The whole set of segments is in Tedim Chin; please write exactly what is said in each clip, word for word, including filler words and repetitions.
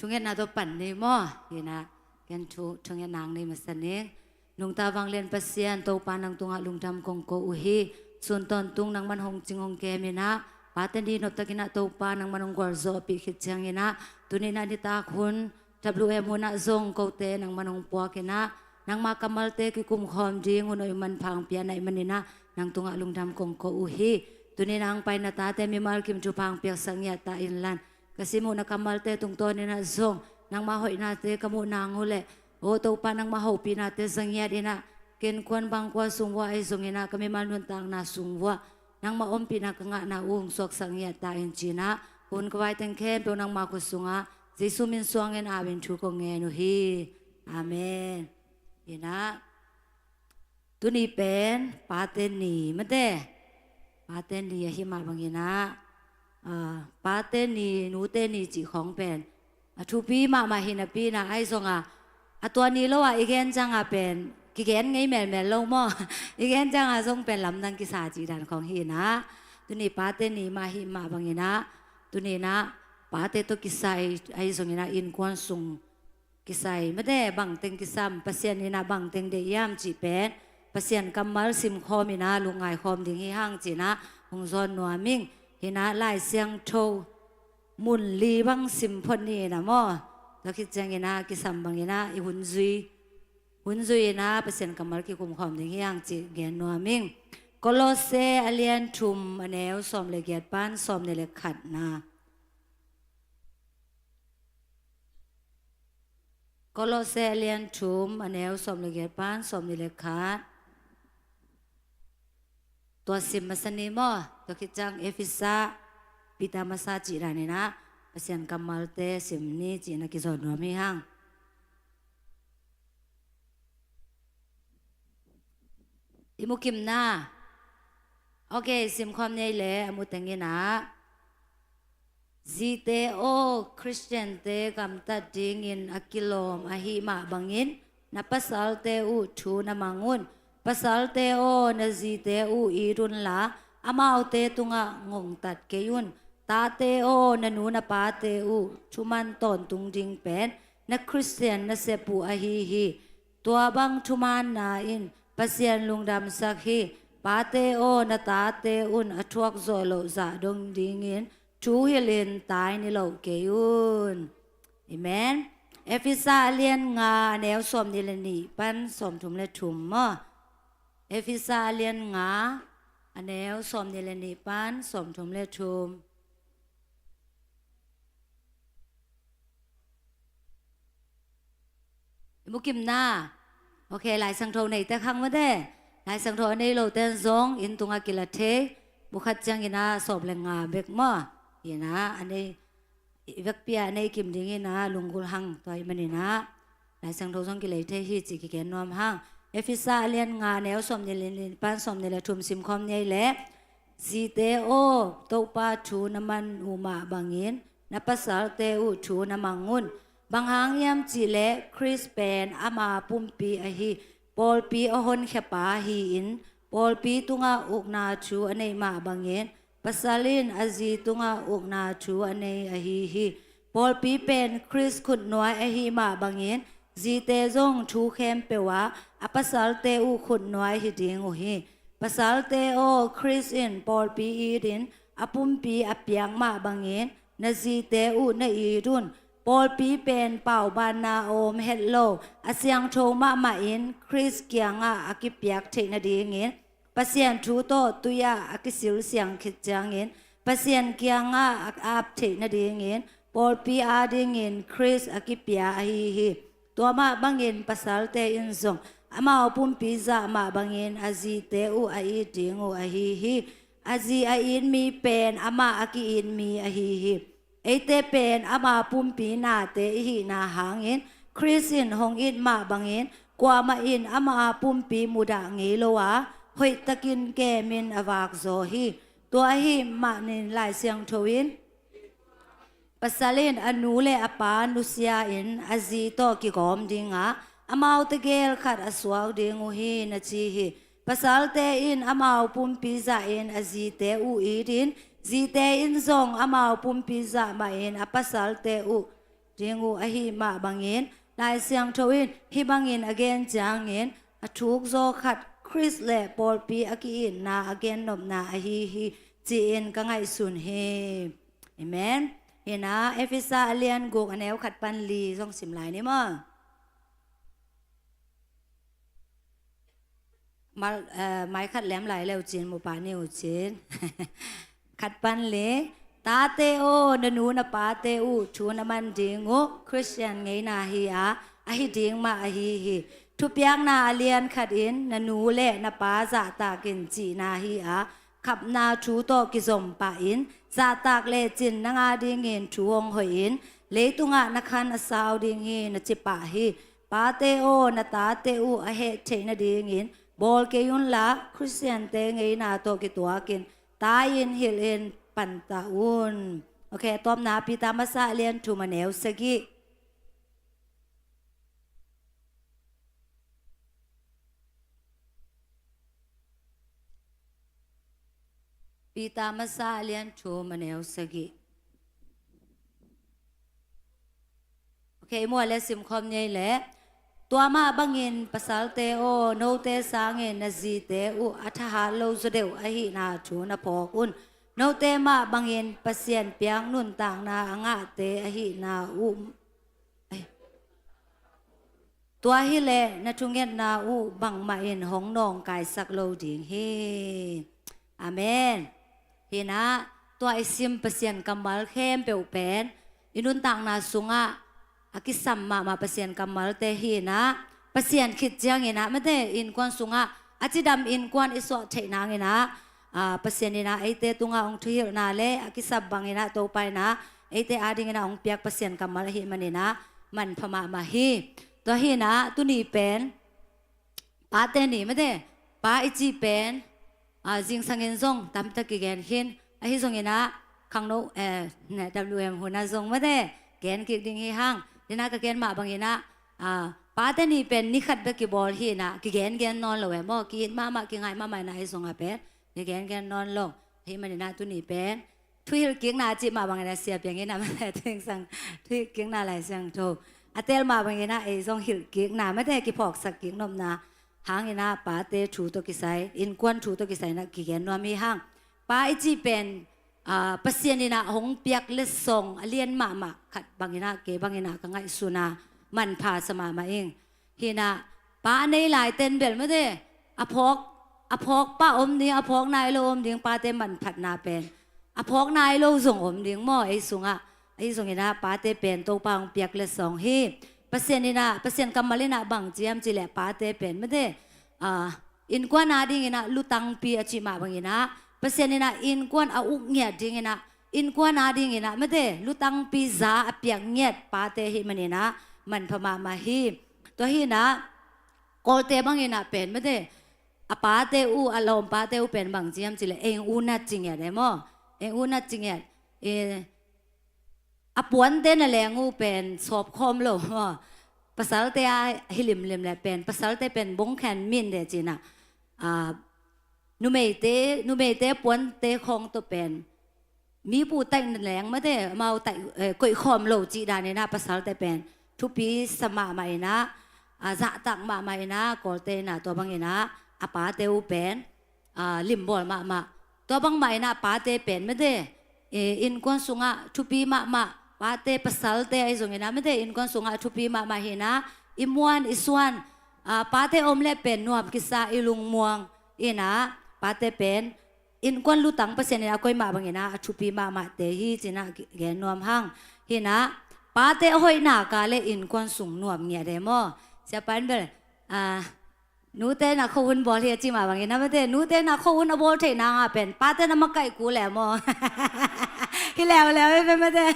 Thungetna tawh pan ni maw? Hi-in ah ken thu, thungetna hong nei masa ning. Nungta vanglian Pasian, Topa nang tungah lungdam kong ko uh hi. Sun tawntung nangman hong cing hong kem in ah, Pate Ni noptakin ah Topa nangman hong gualzawhpih khit ciangin ah, tuni-in ah nitak hun, W M hun ah zong kote nangman hong puakin ah, nangma kammalte kikum khawm ding hun hoih manpha hong pia na hih manin ah, nang tungah lungdam kong ko uh hi. Tuni-in ah hong pai na tate mimal kim thupha hong piaksak ngiat ta inla, ka sim uh na kammalte tungtawnin ah zong nangma hoihnate ka muh nang uh leh, aw Topa, nangma hopinate za ngiat in ah, ka innkuan bangkua sung vuah ahi zongin ah, ka mimal nuntakna sung vuah nangma ompihna ka ngahna uh hong suaksak ngiat ta in, ci-in ah, hun ka vai teng khempeuh nangma khut sungah Jesu min suangin au-in thu kong ngen uh hi. Amen. Hi-in ah, tuni pen Pate Ni mate, Pate Ni ahih mah bangin ah, ah, Pate Ni, Nute Ni cih khawng pen a thupi mahmah hi napi-in ah, ahi zongin ah, a tua ni lo-ah i gen ciangin pen kigen ngei melmel lo maw? I gen ciangin zong pen lamdang kisa cih dan khawng hi-in ah, tuni Pate Ni mah ahih mah bangin ah, tuni-in ah pate tawh kisai, ahi zongin ah innkuan sung kisai mate, bangteng kisam, Pasian in ah bangteng deih hiam cih pen Pasian kammal sim khawm in ah lungngai khawm ding hi hang, ci-in ah hong zawn nuam ing. Hi-in ah Lai Siangtho mun li bang sim phot ni in ah maw? Tua khit ciangin ah kisam bangin ah i hun zui, hun zui-in ah Pasian kammal kikum khawm ding hi hang cih gen nuam ing. Kolose a lian thum, a neu sawm le giat pan sawmnih le khatna. Kolose a lian thum, a neu sawm le giat pan sawmnih le khat. Tua sim masa ni maw? Tua khit ciang Efesa, Peter masa cih danin ah Pasian kammalte sim ni, ci-in ah kizawn nuam hi hang. I mu kim na. Ok, sim khawm ni ei leh, a mu teng in ah. Zite aw, Khristiante gamtat dingin a kilawm ahih mah bangin, na pasalte uh thu na mang un. Pasalte aw, na zite uh it unla, amaute tungah ngongtat kei un. Tate aw, na nu na pate uh thuman tawntung ding pen na Khristian nasep uh ahi hi. Tua bang thumanna in Pasian lungdamsak hi. Pate aw, na tate un a thuak zawh loh zah dong dingin thu hilhin tai ni lo kei un. Amen. Efesa a lian nga, a neu sawmnih le nih pan sawmthum le thum maw? Efesa a lian nga, a neu sawmnih le nih pan sawmthum le thum. I mu kim na. Ok, Lai Siangtho neite khang mate. Lai Siangtho a nei lote in zong inn tungah kila thei. Mu khat ciangin ah sawm le nga bek maw? Hi-in ah, a nei, i vekpi-a a nei kim dingin ah lunggulh hang, tua ahih manin ah Lai Siangtho zong kilei thei hi cih kigen nuam hang. Efesa a lian nga, a neu sawmnih le nih pan sawmnih le thum sim khawm ni ei leh. Zite aw, Topa thu na mang uh mah bangin, na pasalte uh thu na mang un. Bang hang hiam cih leh Khrist pen ama pumpi ahi, pawlpi a honkhiapa hi-in, pawlpi tungah ukna thu a neih mah bangin, pasal in a zi tungah ukna thu a nei ahi hi. Pawlpi pen Khrist khutnuai ahih mah bangin, zite zong thu khempeuh ah a pasalte uh khutnuai hi ding uh hi. Pasalte aw, Khrist in pawlpi itin a pumpi a piak mah bangin, na zite uh na it un. Pawlpi pen paubanna a om het lo, a siangtho mahmah in Khrist kiangah a kipiak theih nadingin, Pasian thu tawh tui-ah a kisilsiang khit ciangin, Pasian kiangah a ap theih nadingin, pawlpi adingin Khrist a kipia ahi hi. Tua mah bangin pasalte in zong amau pumpi zah mah bangin a zite uh a it ding uh ahi hi. A zi a it mi pen amah a ki-it mi ahi hi. Eite pen ama pumpi nate i hihna hangin, Khrist in hong it mah bangin, kuamah in ama pumpi mudah ngei lo a, hoihtakin kemin a vakzaw hi. Tua ahih manin Lai Siangtho in, pasal in a nu le a pa nusia-in a zi tawh kigawm ding a, amaute gel khat a suak ding uh hi, na ci hi. Pasalte in amau pumpi zahin a zite uh itin, zite in zong amau pumpi zah mahin a pasalte uh ding uh ahi mah bangin, Lai Siangtho in hih bangin a gen ciangin, a thuk zaw khat Khrist le pawlpi a ki-itna a gennopna ahi hi, ci-in ka ngaihsun hi. Amen. Hi-in ah, Efesa a lian guk a neu khat pan li zong sim lai ni maw? Mal, eh, mai khat lem lai leu cin, mu pah ni uh cin. Khat pan li. Tate aw, na nu na pate uh thu na man ding uh Khristian ngeina hi a, ahi ding mah ahi hi. Thupiakna a lian khat in, na nu le na pa zahtak in cihna hi a, khapna thu tawh kizom pah in, zahtak lecin nang adingin thu hong hoih in, leitungah na khan a sau ding hi, na ci pah hi. Pate aw, na tate uh a heh theih nadingin bawl kei unla, Khristiante ngeina tawh kituakin tai-in hilhin panta un. Ok, a tawpna Peter masa a lian thum a neu sagih. Peter masa a lian thum a neu sagih. Ok, i mual le simkhawm ni ei leh. Tua mah bangin pasalte aw, note sangin na zite uh a thahat lo zaw deuh ahihna thu na phawk un. Note mah bangin Pasian piak nuntakna a ngahte ahihna uh, ai. Tua hileh na thungetna uh bangmah in hong nawngkaisak lo ding hi. Amen. Hi-in ah, tua i sim Pasian kammal khempeuh pen i nuntakna sungah a kisam mahmah Pasian kammalte hi-in ah, Pasian khit ciangin ah, mate, innkuan sungah a cidam innkuan i suah theih nangin ah, ah, Pasian in ah eite tungah hong thuhilhna le a kisap bangin ah Topa in ah eite adingin ah hong piak Pasian kammal ahih manin ah manpha mahmah hi. Tua hi-in ah tuni pen Pate Ni, mate, pa i cih pen, ah, zingsangin zong tamtak kigen khin, ahi zongin ah khangno, eh, ne, W M hun ah zong, mate, gen kik ding hi hang. Hi-in ah ka gen mah bangin ah, ah, Pate Ni pen ni khat bek kibawl hi-in ah, kigengen nawn lo e maw, ki-it mahmah, kingaih mahmah in ah, ahi zong ah pen kigengen nawn lo. Ahih manin ah tuni pen thuhilhkikna cih mah bangin ah, sia piangin ah, mate, zingsang thuhilhkikna Lai Siangtho a teel mah bangin ah ei zong hilhkikna, mate, kiphawksak kik nopna hangin ah pate thu tawh kisai, innkuan thu tawh kisai in ah kigen nuam hi hang. Pa i cih pen, ah, Pasian in ah hong piak letsong a lian mahmah khat bangin ah, kei bangin ah ka ngaihsun a, manpha sa mahmah ing. Hi-in ah, pa a nei laiten bel, mate, a phawk, a phawk pah om ding, a phawk nai lo om ding, pate manphatna pen a phawk nai lo zong om ding maw, ei sungah. Ahi zongin ah pate pen Topa hong piak letsong hi. Pasian in ah, Pasian kammal in ah bang ci hiam cih leh, pate pen, mate, ah, innkuan adingin ah lutangpi a cih mah bangin ah, Pasian in ah innkuan a uk ngiat dingin ah, innkuan adingin ah, mate, lutangpi za a piak ngiat pate ahih manin ah manpha mahmah hi. Tua hi-in ah, Kawlte bangin ah pen, mate, a pate uh, a lawmpate uh pen bang ci hiam cih leh, eng u nat ci ngiat e maw. Eng u nat ci ngiat. Eh, a puante na leng uh pen sawp khawm lo maw. Pasalte a hi limlim leh pen, pasalte pen bongkhen min de ci-in ah, ah, numeite, numeite puante khawng tawh pen mi pu taih na leng, mate, amau taih, eh, koih khawm lo cih danin ah pasalte pen thupi sa mahmah in ah, ah, zahtak mahmah in ah, Kawlte in ah tua bangin ah a pate uh pen, ah, limbawl mahmah. Tua bangmah in ah pate pen, mate, eh, innkuan sungah thupi mahmah, pate, pasalte ahi zongin ah, mate, innkuan sungah thupi mahmah hi-in ah, i muan i suan, ah, pate om leh pen nuam kisa, i lungmuang in ah, pate pen innkuan lutang Pasian in a koih mah bangin ah a thupi mahmahte hi ci-in ah gen nuam hang. Hi-in ah, pate a hoih nak leh innkuan sung nuam ngiat e maw. Siapa in bel, ah, nute in ah khuahun bawl hi a cih mah bangin ah, mate, nute in ah khuahun a bawl theih nang ah pen pate in a makaih kul e maw. Hi leuleu e pen, mate.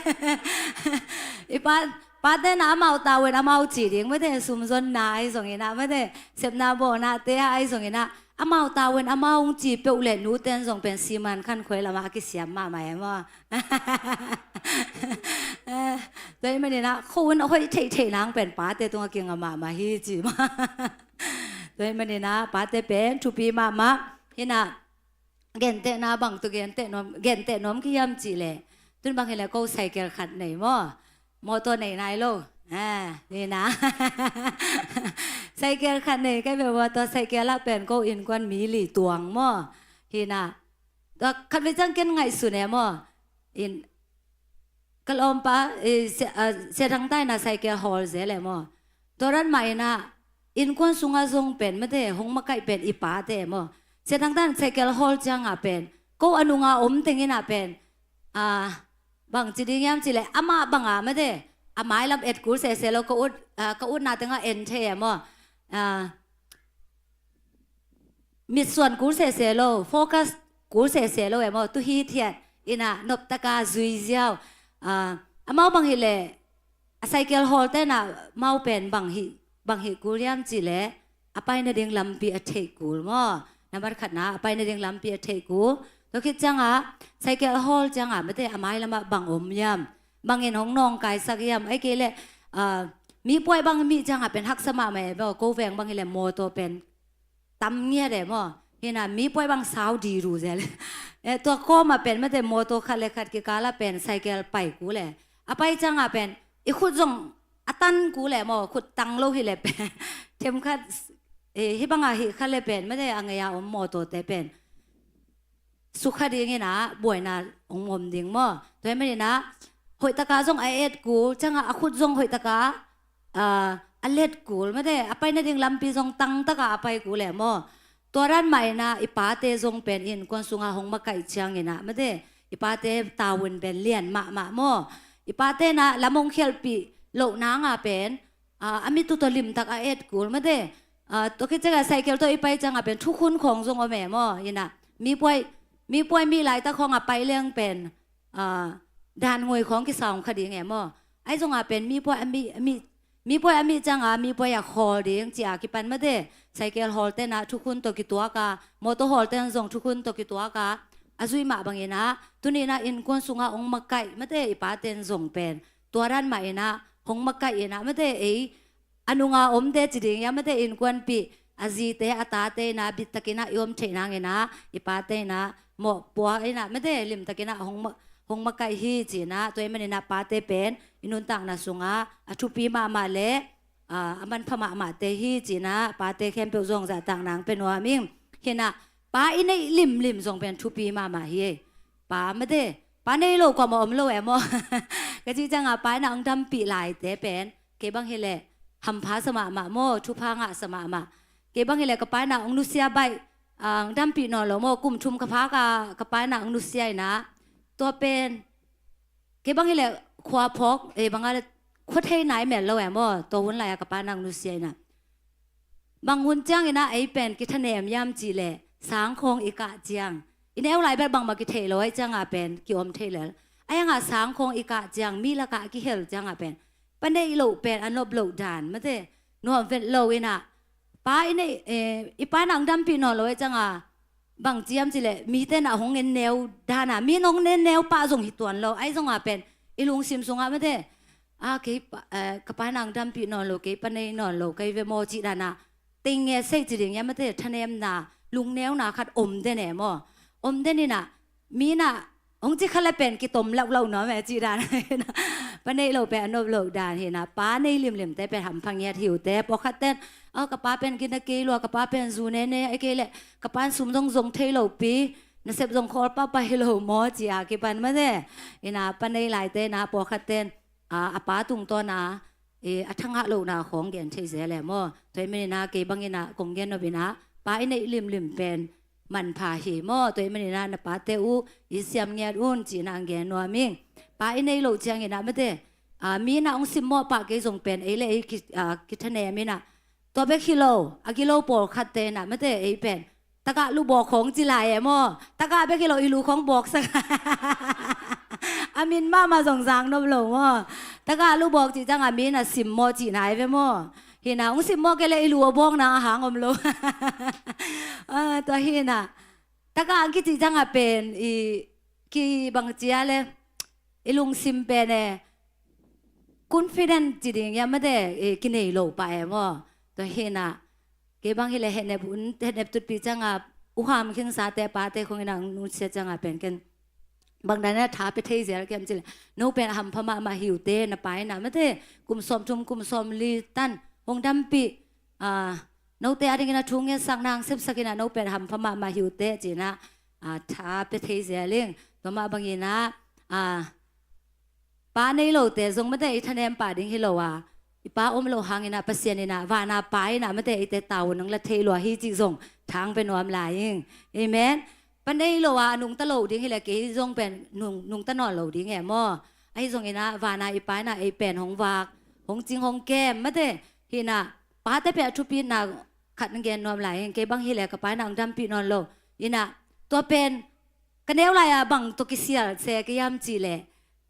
I pa, pate in ah amau tavuan amau ci ding, mate, sumzonna ahi zongin ah, mate, sepna bawhnate ah ahi zongin ah, amau tavuan amau hong ci peuh leh nute in zong pen siman khankhuai lamah a kisiam mahmah e maw. Tua ahih manin ah khuahun a hoih theihtheih nang pen pate tungah kingah mahmah hi ci mah. Tua ahih manin ah pate pen thupi mahmah. Hi-in ah, gentehna bang tawh genteh nuam, genteh nuam ka hiam cih leh, tun bang hi leh ko cycle khat nei maw. mawtaw nei nai lo. Ah, hi na. Cycle khat nei kai ve, mawtaw cycle ah pen ko innkuan mi li tuang maw. Hi na. Tua khat ve ciang ken ngaihsun e maw. In, ka lawmpa, eh, Sia, ah, Sia Thang ta in ah cycle hawl zel e maw. Tua dan mah in ah, innkuan sungah zong pen, mate, hong makaih pen i pate maw. Sia Thang ta in cycle hawl ciangah pen, ko a nunga om teng in ah pen, ah, bang ci ding hiam cih leh, amah bangah, mate, a mailam et kul sese lo, ka ut, ah, ka utna tengah en thei e maw. Ah, mitsuan kul sese lo, focus kul sese lo e maw, tu hithiat in ah noptaka zui ziau. Ah, amau bang hi leh, a cycle hawlte in ah mau pen bang hi, bang hi kul hiam cih leh, a pai nading lampi a theih kul maw. Nambat khatna, a pai nading lampi a theih kul. Tua khit ciangah, cycle hawl ciangah, mate, a mailamah bang om hiam, bangin hong nawngkaisak hiam, ahih kei leh, ah, mi puai bang mi ciangah pen haksa mahmah e maw, ko veng bang hi leh mawtaw pen tam ngiat e maw. Hi na, mi puai bang sau diru zel. Eh, tua kawmah pen, mate, mawtaw khat le khat kikal ah pen cycle pai kul e. A pai ciangah pen i khut zong a tan kul e maw, khut tang lo hi leh pen. Themkhat, eh, hih bangah hih kha leh pen, mate, a ngei a om mawtawte pen sukha ding in ah buaina hong om ding maw. Tua ahih manin ah hoihtaka zong a et kul, ciangah a khut zong hoihtaka, ah, a let kul, mate, a pai nading lampi zong tangtaka a pai kul e maw. Tua dan mah in ah i pate zong pen innkuan sungah hong makaih ciangin ah, mate, i pate tavuan pen lian mahmah maw. I pate in ah lam hong khialhpih loh nangah pen, ah, a mit uh tawh limtak a et kul, mate. Ah, tua khit ciangah cycle tawh i pai ciangah pen thukhun khawng zong om e maw. Hi na, mi puai, mi puai mi laitak khawngah pai leng pen, ah, dan ngui khawng kisawng kha ding e maw. Ahi zongah pen mi puai a mi, mi, mi puai a mi ciangah mi puai a khawl ding ci-a kipan, mate, cycle hawlte in ah thukhun tawh kituak a, mawtaw hawlte in zong thukhun tawh kituak a, a zuih mah bangin ah tuni in ah innkuan sungah hong makaih, mate, i pate in zong pen tua dan mah in ah hong makaih in ah, mate, ei a nunga omte ci ding hiam, mate, innkuanpih, a zite a tate in ah bittakin ah i om theih nangin ah i pate in ah mawhpuak in ah, mate, limtakin ah hong ma-, hong makaih hi ci in ah. Tua ahih manin ah pate pen i nuntakna sungah a thupi mahmah le, ah, a manpha mahmahte hi ci in ah pate khempeuh zong zahtakna hong pia nuam ing. Hi na, pa i neih limlim zong pen thupi mahmah hi. Pa, mate, pa nei lo kuamah om lo e maw. Ka cih ciangah pa in ah hong dampih laite pen kei bang hi leh hampha sa mahmah maw, thupha ngah sa mahmah. Kei bang hi leh ka pa in ah hong nusia baih, ah, hong dampih nawn lo maw, kum thum ka phak a, ka pa in ah hong nusia in ah. Tua pen kei bang hi leh khua phawk, eh, bang a le khua thei nai mel lo e maw, tua hun lai-ah ka pa in ah hong nusia in ah. Bang hun ciangin ah ei pen kithanem hiam cih leh, sang khawng i kah ciang, i neu lai bel bangmah kitheih lo ahih ciangah pen ki-om thei lel. Ahi hangah sang khawng i kah ciang, mi lakah a kihel ciangah pen, pa neih loh pen a nop loh dan, mate, nuam vet lo in ah, pa i neih, eh, i pa in ah hong dampih nawn lo ahih ciangah, bang ci hiam cih leh, mite in ah hong en neu dan a, mi in hong en neu pah zong hi tuan lo. Ahi zongah pen i lungsim sungah, mate, ah, kei pa, eh, ka pa in ah hong dampih nawn lo, kei pa nei nawn lo ka hi ve maw cih dan a, teng nge sei ci ding hiam, mate, thanemna, lungneuna khat om den e maw. Om den in ah, mi in ah hong ci kha leh pen kitom lauhlauh nuam e cih dan. Pa neih loh pen a nop loh dan hi na, pa nei limlimte pen hampha ngiat hi uh teh. Pawlkhatte in, ah, ka pa pen gina kei lua, ka pa pen zu nene, ahih kei leh ka pa in sum zong zong thei lopi, nasep zong khawl pahpah hi lo maw ci-a kipan, mate. Hi na, pa nei laite in ah pawlkhatte in, a, a pa tungtawn a, e, a thangah lohna khawng gen thei zel e maw. Tua ahih manin ah kei bangin ah kong gen nop in ah, pa i neih limlim pen manpha hi maw. Tua ahih manin ah na pate uh i siam ngiat un ci-in ah hong gen nuam ing. Pa i neih loh ciangin ah, mate, a, mi in ah hong simmawh pah kei zong pen ei le ei ki, a, kithanem in ah, tua bek hi lo, a gilo pawlkhatte in ah, mate, ei pen tagah lu bawk khawng ci lai e maw. Tagah bek hi lo, i lu khawng bawksak. A min mahmah zong zang nop lo maw. Tagah lu bawk cih ciangah mi in ah simmawh cihna hi ve maw. Hi na, hong simmawh kei leh i lu a bawkna a hang om lo. Ah, tua hi na, tagah hong kicih ciangah pen i, kibang ci a le, i lungsim pen e, confident ci ding hiam, mate, e, kinei lo pah e maw. Tua hi na, kei bang hi leh hetnep un, hetnep tutpih ciangah, u ham khinsate pate khawng in ah hong nusia ciangah pen ken bang dan a tha pia thei zel kiam cih leh, no pen a hampha mahmah hi uh teh, na pa in ah mate, kum sawmthum kum sawmli tan hong dampih, ah, note a dingin a thu ngetsak, na hong sepsak in ah, no pen a hampha mahmah hi uh teh ci-in ah, ah, tha pia thei zel ing. Tua mah bangin ah, ah, pa nei lote zong mate, i thanem pah ding hi lo a, i pa om loh hangin ah Pasian in ah, van a Pa in ah mate, eite tau nang la thei lua hi cih zong thang pia nuam lai ing. Amen. Pa nei lo a, a nungta lo ding hi leh kei zong pen nung, nungta nawn lo ding e maw. Ahi zongin ah van a i Pa in ah ei pen hong vak, hong cing, hong kem mate. Hi in ah pate pen a thupitna khat na gen nuam lai ing. Kei bang hi leh ka pa in ah hong dampih nawn lo. Hi in ah tua pen ka neu lai a bang tawh kisial se ka hiam cih leh,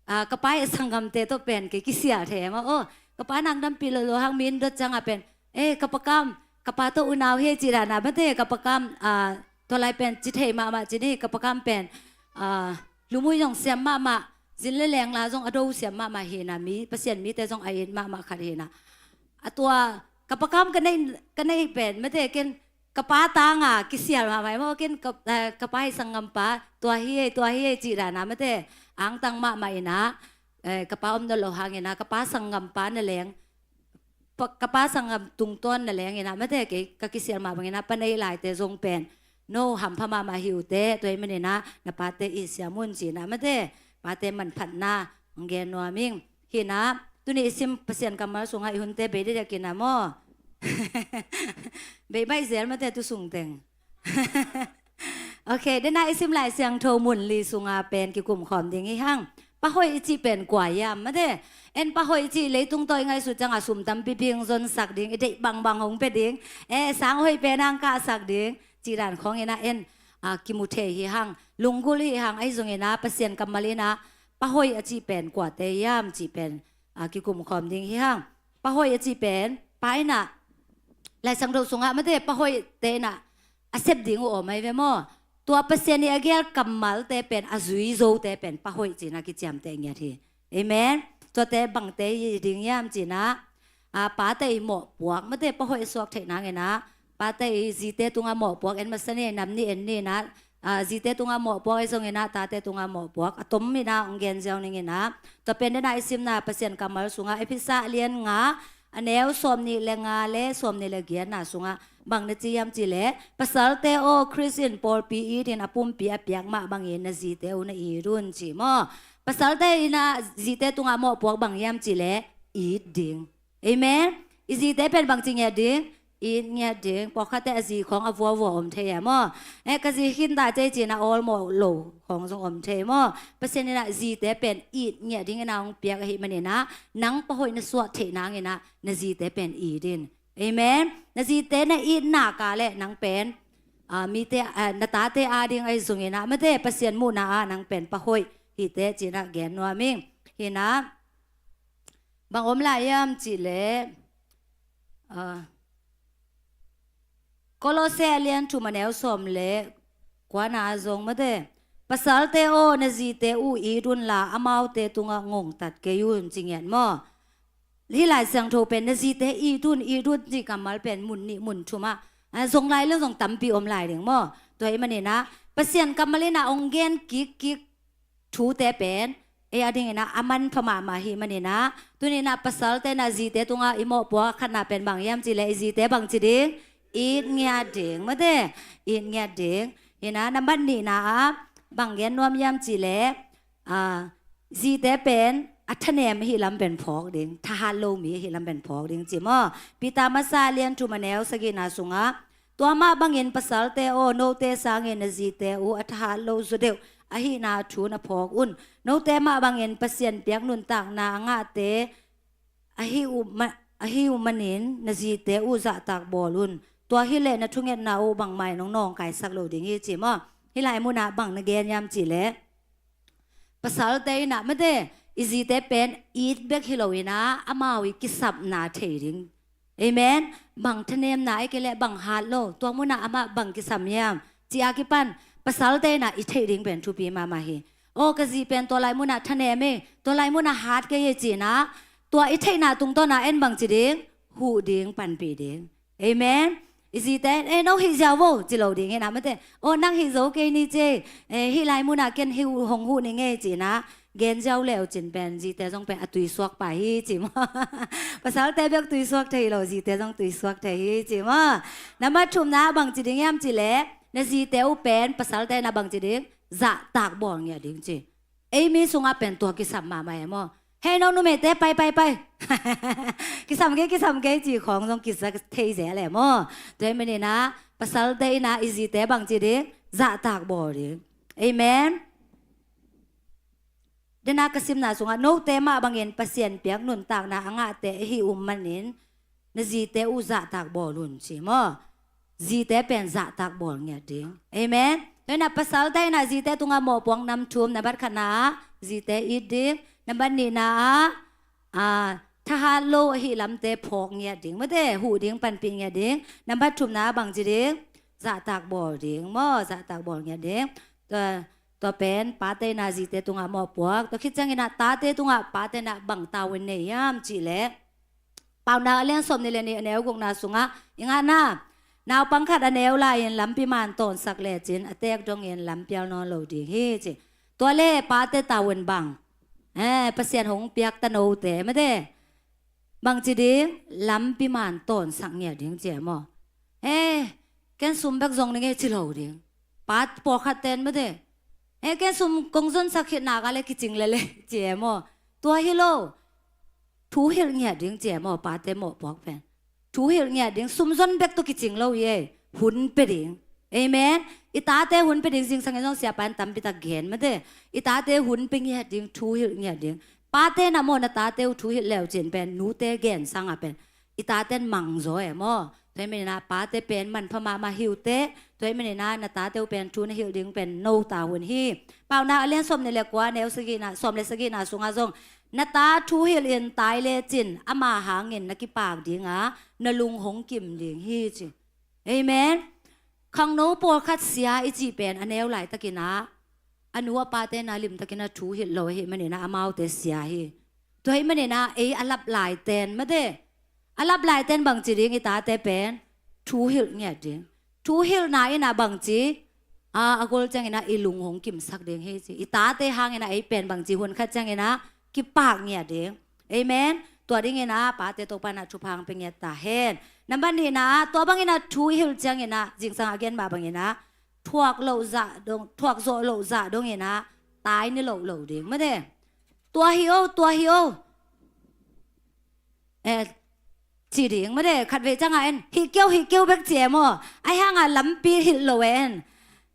ah, ka pa ii sanggamte tawh pen kei kisial thei maw. Oh, ka pa in ah hong dampih lo lo hang mi in dot ciang a pen, eh, ka Pa Kam, ka pa tawh unau hi ci dan a mate, ka Pa Kam, ah, tua lai pen ci thei mahmah ci ni, ka Pa Kam pen, ah, lum ui zong siam mahmah, zin le leng la zong a do siam mahmah hi in ah, mi, Pasian mite zong a it mahmah khat hi in ah. A tua, ka Pa Kam ka nei, ka nei pen mate, ken ka pa tang a kisial mahmah hi maw, ken ka, eh, ka pa ii sanggampa, tua hi ei, tua hi ei ci dan a mate, angtang mahmah in ah, eh, ka pa om nawn lo hangin ah, ka pa sanggampa na leng, pa, ka pa sanggam tungtawn na leng in ah mate, kei ka kisial mah bangin ah pa nei laite zong pen no hampha mahmah hi uh teh, tua ahih manin ah na pate it siam un ci in ah mate, pate manphatna hong gen nuam ing. Hi in ah tuni i sim Pasian kammal sungah i hunte bei diakdiak in ah maw. Bei baih zel mate, tu sung teng. Ok, dena i sim Lai Siangtho mun li sunga pen kikum khawm ding hi hang. Pa hoih i cih pen kua hiam mate? En, pa hoih i cih leitung tawh i ngaihsut ciang a sum tampi bing zonsak ding, i deih bangbang hong pia ding, eh, sang hoih pen hong kahsak ding, cih dan khawng in ah en, ah, kimu thei hi hang, lunggulh hi hang. Ahi zongin ah Pasian kammal in ah pa hoih a cih pen kuate hiam cih pen, ah, kikum khawm ding hi hang. Pa hoih a cih pen, pa in ah, Lai Siangtho sungah mate, pa hoihte in ah a sep ding uh om ahi ve maw. Tua Pasian ii a gel kammalte pen, a zui zote pen pa hoih ci in ah kiciamteh ngiat hi. Amen. Tuate bangte hi ding hiam ci in ah, ah, pate ii mawhpuak mate, pa hoih a suak theih nangin ah pate ii zite tungah mawhpuak, en masa ni, nam ni, en ni in ah, ah, zite tungah mawhpuak, ahi zongin ah tate tungah mawhpuak, a tom in ah hong gen ziau ning in ah. Tua pen dena i simna Pasian kammal sungah Efesa a lian nga, a neu sawmnih le nga le sawmnih le giatna sungah bang na ci hiam cih leh, pasalte aw, Khrist in pawlpi itin a pumpi a piak mah bangin na zite uh na it un ci maw. Pasalte in ah zite tungah mawhpuak bang hiam cih leh it ding. Amen. I zite pen bangci ngiat ding? It ngiat ding. Pawlkhatte a zi khawng a vuavua om thei e maw. Eh, ka zi khin ta cei ci in a awlmawh lo khawng zong om thei maw. Pasian in ah zite pen it ngiat dingin ah hong piak ahih manin ah, nang pa hoih na suah theih nangin ah na zite pen it in. Amen. Na zite na it nak leh nang pen, ah, mite, ah, na tate ading ahi zongin ah mate, Pasian muhna ah nang pen pa hoih hi teh ci in ah gen nuam ing. Hi in ah, bang om lai hiam cih leh, ah, Kolose a lian thum a neu sawm le kuana ah zong mate, pasalte aw, na zite uh it unla, amaute tungah ngongtat kei un ci ngiat maw. Hih Lai Siangtho pen na zite it un, it un cih kammal pen mun nih mun thum ah, ah, zong lai lo zong tampi om lai ding maw. Tua ahih manin ah Pasian kammal in ah hong gen kikkik thute pen ei adingin ah a manpha mahmah ahih manin ah, tuni in ah pasalte in ah zite tungah i mawhpuak khatna pen bang hiam cih leh, i zite bangci ding? It ngiat ding mate, it ngiat ding. Hi in ah nambat nihna ah bang gen nuam hiam cih leh, ah, zite pen a thanem ahih lam pen phawk ding, thahat lo mi ahih lam pen phawk ding ci maw. Peter masa a lian thum a neu sagihna sungah, tua mah bangin pasalte aw, note sangin na zite uh a thahat lo zaw deuh ahihna thu na phawk un. Note mah bangin Pasian piak nuntakna a ngahte ahi uh ma-, ahi uh manin na zite uh zahtak bawl un. Tua hileh na thungetna uh bangmah in hong nawngkaisak lo ding hi ci maw. Hih lai munah bang na gen hiam cih leh, pasalte in ah mate, i zite pen it bek hi lo in ah, amau ii kisapna thei ding. Amen. Bang thanemna ahih kei leh bang hat lo, tua munah amah bang kisam hiam cih a kipan pasalte in ah i theih ding pen thupi mahmah hi. Aw, ka zi pen tua lai munah thanem e, tua lai munah hat kei e ci in ah, tua i theihna tungtawn ah en bangci ding? Huh ding, panpih ding. Amen. I zite, "Eh, no hih ziau vo," ci lo ding hi na, mate. "Oh, nang hih zo kei ni cia, eh, hih lai munah ken hih hong huh ning ei," ci na, gen ziau leu cin pen, zite zong pen a tuisuak pai hi ci maw. Pasalte bek tuisuak thei hi lo, zite zong tuisuak thei hi ci maw. Nambat thumna bang ci ding hiam ci leh, na zite uh pen, pasalte na bang ci ding, zahtak bawl ngiat ding ci. Ei mi sungah pen tua kisam mahmah e maw. "Hei no numeite, pai, pai, pai." "Kisam kei, kisam kei," ci khawng zong kisa thei zel e maw. Tua hi manin ah, pasalte in ah i zite bang ci ding, zahtak bawl ding. Amen. Dena ka simna sungah, note mah bangin Pasian piak nuntakna a ngahte ahi uh manin, na zite uh zahtak bawl un ci maw. Zite pen zahtak bawl ngiat ding. Amen. Tua hi na pasalte in ah zite tungah mawhpuak nam thum, nambat khatna ah zite it ding, nambat nihna ah, ah, thahat lo ahi lamte phawk ngiat ding, mate, huh ding, panpih ngiat ding. Nambat thumna bang ci ding, zahtak bawl ding maw, zahtak bawl ngiat ding. Tua, tua pen pate in ah zite tungah mawhpuak. Tua khit ciangin ah tate tungah pate in ah bang tavuan nei hiam ci leh, Paunak a lian sawm nih le nih, a neu gukna sungah i ngahna, naupang khat a neu lai-in lampi man tawnsak lecin a teek dongin lampial nawn lo ding hi ci. Tua le pate tavuan bang, eh, Pasian hong piak ta note, mate, bang ci ding, lampi man tawnsak ngiat ding ci e maw. "Eh, ken sum bek zong ning ei," ci lo ding. Pa pawlkhat ten, mate, "Eh, ken sum kong zonsak khit nak a le kicing lel e," ci e maw. Tua hi lo. Thu hilh ngiat ding ci e maw, pate mawhpuak pen. Thu hilh ngiat ding, sum zon bek tawh kicing lo hi ei. Hun pia ding. Amen. I tate hun pia ding, zingsangin zong siapa in tampi tak gen, mate. I tate hun pia ngiat ding, thu hilh ngiat ding. Pate in ah maw, na tate uh thu hilh leu cin pen, nute gen sangah pen, i tate in mang zaw e maw. Tua hi manin ah pate pen manpha mahmah hi uh teh. Tua hi manin ah na tate uh pen thu na hilh ding pen no tavuan hi. Paunak a lian sawm nih le kua, neu sagihna, sawm le sagihna sungah zong, "Na ta thu hilh in tai lecin ama hangin na kipak ding a, na lung hong kim ding hi," ci. Amen. Khangno pawlkhat sia i cih pen a neu laitakin ah, a nu a pate in ah limtakin ah thu hilh lo ahi manin ah amaute sia hi. Tua hi manin ah ei a lap laiten, mate, a lap laiten bang ci ding, i tate pen thu hilh ngiat ding. Thu hilhna in ah bang ci, a, a gol ciangin ah i lung hong kimsak ding hi ci. I tate hangin ah ei pen bang ci, hun khat ciangin ah kipak ngiat ding. Amen. Tua dingin ah pate Topa in ah thupha hong pia ngiat ta hen. Nambat nihna ah, tua bangin ah thu i hilh ciangin ah, zingsang a gen mah bangin ah, thuak loh zah dong, thuak zawh loh zah dongin ah tai ni loh lo ding, mate. "Tua hi o, tua hi o," eh, ci ding, mate. Khatvei ciangah en, "Hih kei o, hih kei o," bek ci e maw. Ahi hangah lampi hilh lo e en.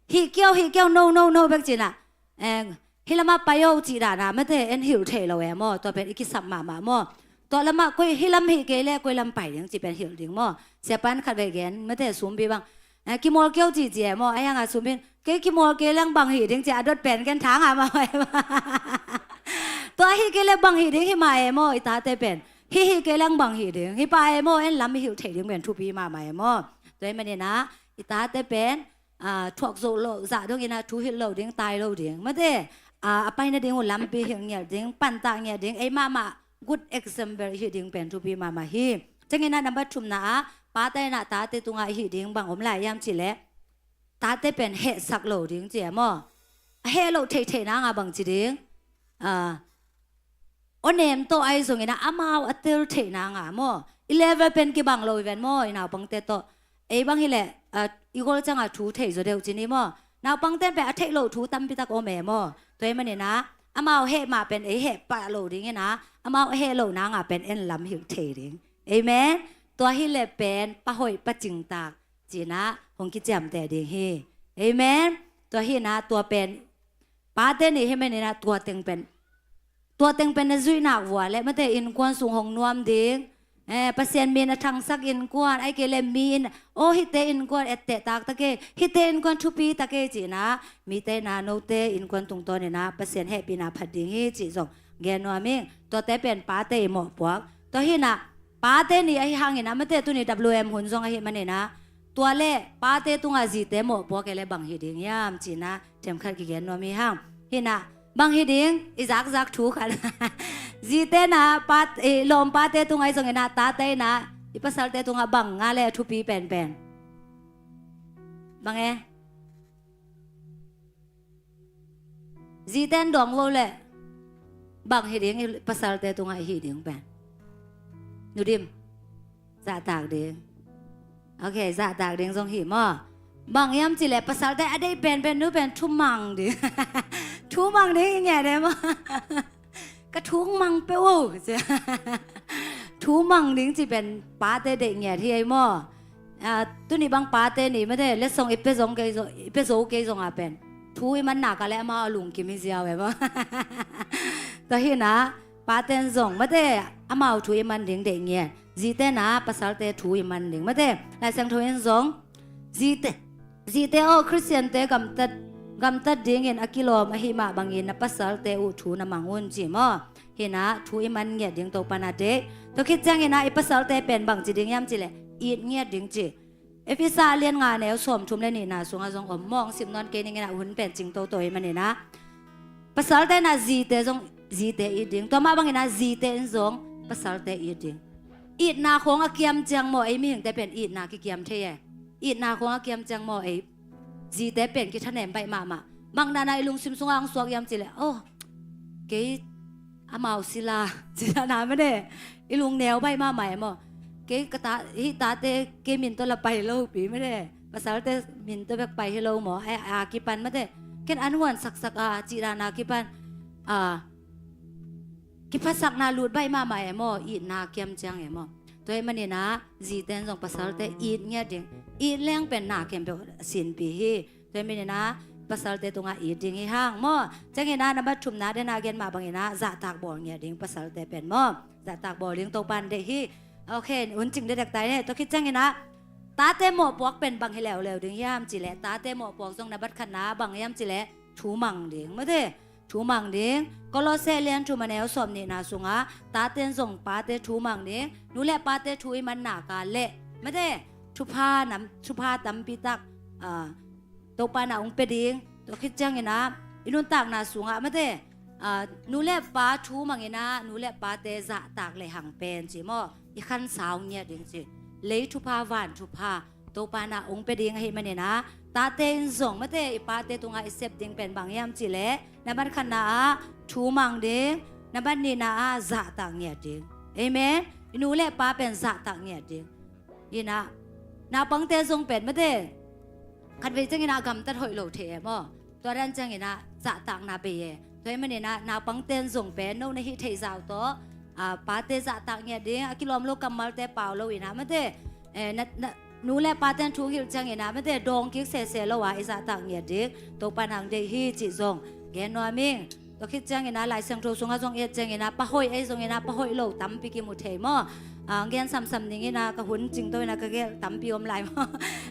"Hih kei o, hih kei o, no, no, no," bek ci na, eh, "Hih lamah pai o," cih dan ah, mate, en hilh thei lo e maw. Tua pen i kisap mahmah maw. Tua lamah koi, "Hih lam hih kei le koi lam pai ding," cih pen hilh ding maw. Siapa in khatvei gen, mate, sumpi bang, eh, "Kimawl kei o," ci ci e maw. Ahi hangah sumpi in, "Kei kimawl kei leng bang hih ding," ci a dot pen ken thang a mah e maw. Tua hih kei le bang hih ding hi mah e maw, i tate pen. "Hih hih kei leng bang hih ding, hih pa e maw," en lam i hilh thei ding pen thupi mahmah e maw. Tua hi manin ah i tate pen, ah, thuak zawh loh zah dongin ah thu hilh lo ding, tai lo ding, mate. Ah, a pai nading uh lampi hilh ngiat ding, pantah ngiat ding, ei mahmah good example i hih ding pen thupi mahmah hi. Ciangin ah nambat thumna ah, pate in ah tate tungah i hih ding bang om lai hiam ci leh, tate pen hehsak lo ding ci e maw. A heh loh theihtheih nangah bang ci ding, ah, aw nem tawh ahi zongin ah amau a tel theih nangah maw, i level pen kibang lo i ven maw, i naupangte tawh. Ei bang hileh, ah, i gol ciangah thu thei zaw deuh ci ni maw. Naupangte pen a theih loh thu tampi tak om e maw. Tua hi manin ah amau heh mah pen ei heh pah lo dingin ah, amau a heh loh nangah pen en lam hilh thei ding. Amen. Tua hileh pen pa hoih pa cingtak ci-in ah hong kiciamteh ding hi. Amen. Tua hi-in ah tua pen pate nih hi manin ah tua teng pen, tua teng pen na zuih nak vua leh, mate, innkuan sung hong nuam ding. Eh, Pasian min a thangsak innkuan, ahih kei leh mi in, "Aw, hihte innkuan etteh tak ta kei, hihte innkuan thupi ta kei," ci-in ah, mite in ah note innkuan tungtawnin ah Pasian hehpihna phat ding hi cih zong gen nuam ing. Tuate pen pate i mawhpuak. Tua hi-in ah pate ni ahi hangin ah, mate, tuni W M hun zong ahi manin ah, tua leh pate tungah zite mawhpuak e leh bang hi ding hiam ci-in ah themkhat kigen nuam hi hang. Hi-in ah bang hi ding, i zakzak thu khat. Zite in ah, pa, i lawm pate tungah ahi zongin ah, tate in ah i pasalte tungah bang ngah leh a thupi penpen? Bang e? Zite in dawng vo le bang hi ding, i pasalte tungah i hih ding pen? Nu Dim, zahtak ding. Ok, zahtak ding zong hi maw. Bang hiam cih leh pasalte a deih penpen nu pen thumang ding. Thumang ding i ngiat e maw. Ka thumang peuh o. Thumang ding cih pen pate deih ngiat hi ei maw. Ah, tuni bang pate ni mate, letsong i pia zong kei zong, i pia zo kei zong a pen thu i man nak a le amau a lungkim hi ziau e maw. Tua hi na, pate in zong mate, amau thu i man ding deih ngiat. Zite na, pasalte thu i man ding mate. Lai Siangtho in zong, zite, zite aw, Khristiante gamtat, gamtat dingin a kilawm ahi mah bangin na pasalte uh thu na mang un ci maw. Hi na, thu i man ngiat ding Topa na deih. Tua khit ciangin a i pasalte pen bang ci ding hiam cih leh it ngiat ding ci. Efesa a lian nga neu sawmthum le nihna sungah zong om maw, sim nawn kei ning in a, hun pen cing toto hi manin a. Pasalte na zite zong, zite it ding. Tua mah bangin a zite in zong pasalte it ding. Itna khawng a kiam ciang maw, ei mihingte pen itna kikiam thei e. Itna khawng a kiam ciang maw, ei zite pen kithanem baih mahmah. Bang dan a i lungsim sungah hong suak hiam cih leh, oh, kei amau sila, sila na mane. I lungneu baih mahmah e maw. Kei ka ta, hih tate kei min tawh la pai lo pi mane. Pasalte min tawh bek pai hi lo maw. A, a kipan mate, ken an huan saksak a, cih dan a kipan, a, kiphatsakna lut baih mahmah e maw. Itna kiam ciang e maw. Tua hi manin a, zite in zong pasalte it ngiat ding. It leng pen na khempeuh a sinpih hi. Tua hi manin a, pasalte tungah it ding hi hang maw. Ciangin a, nambat thumna den a gen mah bangin a, zahtak bawl ngiat ding pasalte pen maw. Zahtak bawl ding Topa in deih hi. Ok, hun cing dekdek ta in e. Tua khit ciangin a, tate mawhpuak pen bang hi leuleu ding hiam cih leh, tate mawhpuak zong nambat khatna bang hiam cih leh, thu mang ding mate. Thu mang ding. Kolose lian thum a neu sawmnihna sungah, tate in zong pate thu mang ding. Nu le pate thu i man nak a le mate, thupha nam, thupha tampi tak, ah, Topa na hong pia ding. Tua khit ciangin a, i nuntakna sungah mate, ah, nu le pa thu mangin a, nu le pate zahtak lehang pen ci maw, i khansa hong ngiat ding ci. Lei thupha, van thupha Topa na hong pia ding ahi manin a, tate in zong mate, i pate tungah i sep ding pen bang hiam cih leh, nambat khatna ah thu mang ding, nambat nihna ah zahtak ngiat ding. Amen. I nu le pa pen zahtak ngiat ding. Hi na, naupangte zong pen mate, khatvei ciangin a gamtat hoih lo thei e maw. Tua dan ciangin a zahtakna bei e. Tua hi manin a, naupangte in zong pen no na hih theih zah uh tawh, ah, pate zahtak ngiat ding, a kilawm lo kammalte pau lo in a mate, eh, na, na, nu le pate in thu hilh ciangin a mate, dawng kik sese lo a i zahtak ngiat ding Topa in hong deih hi cih zong gen nuam ing. Tua khit ciangin a, Lai Siangtho sungah zong i et ciangin a, pa hoih ahi zongin a, pa hoih lo tampi kimu thei maw. Ah, gen samsam ning in a, ka hun cingto in a, ka gel tampi om lai maw.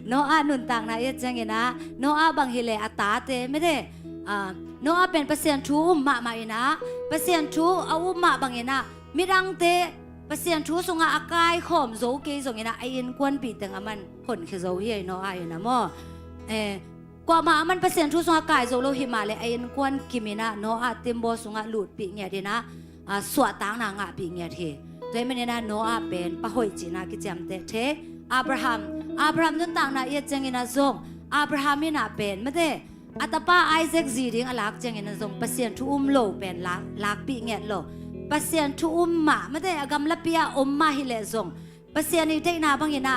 Noah nuntakna i et ciangin a, Noah bang hi leh a tate mate, ah, Noah pen Pasian thu um mahmah in a, Pasian thu a um mah bangin a, midangte Pasian thu sungah a kaikhawm zo kei zongin a, a innkuanpih teng aman honkhia zo hi ei, Noah in a maw. Eh, kuamah aman Pasian thu sungah kai zo lo hi mah leh, a innkuan kim in a, Noah timbaw sungah lutpih ngiat in a, ah, suahtakna ngahpih ngiat hi. Tua hi manin a, Noah pen pa hoih cihna kiciamteh thei. Abraham, Abraham nuntakna i et ciangin a zong, Abraham in a pen mate, a tapa Isaac zi ding a lak ciangin a zong Pasian thu um lo pen lak, lakpih ngiat lo. Pasian thu um mah mate, a gamlapi ah om mah hi leh zong, Pasian i deihna bangin a,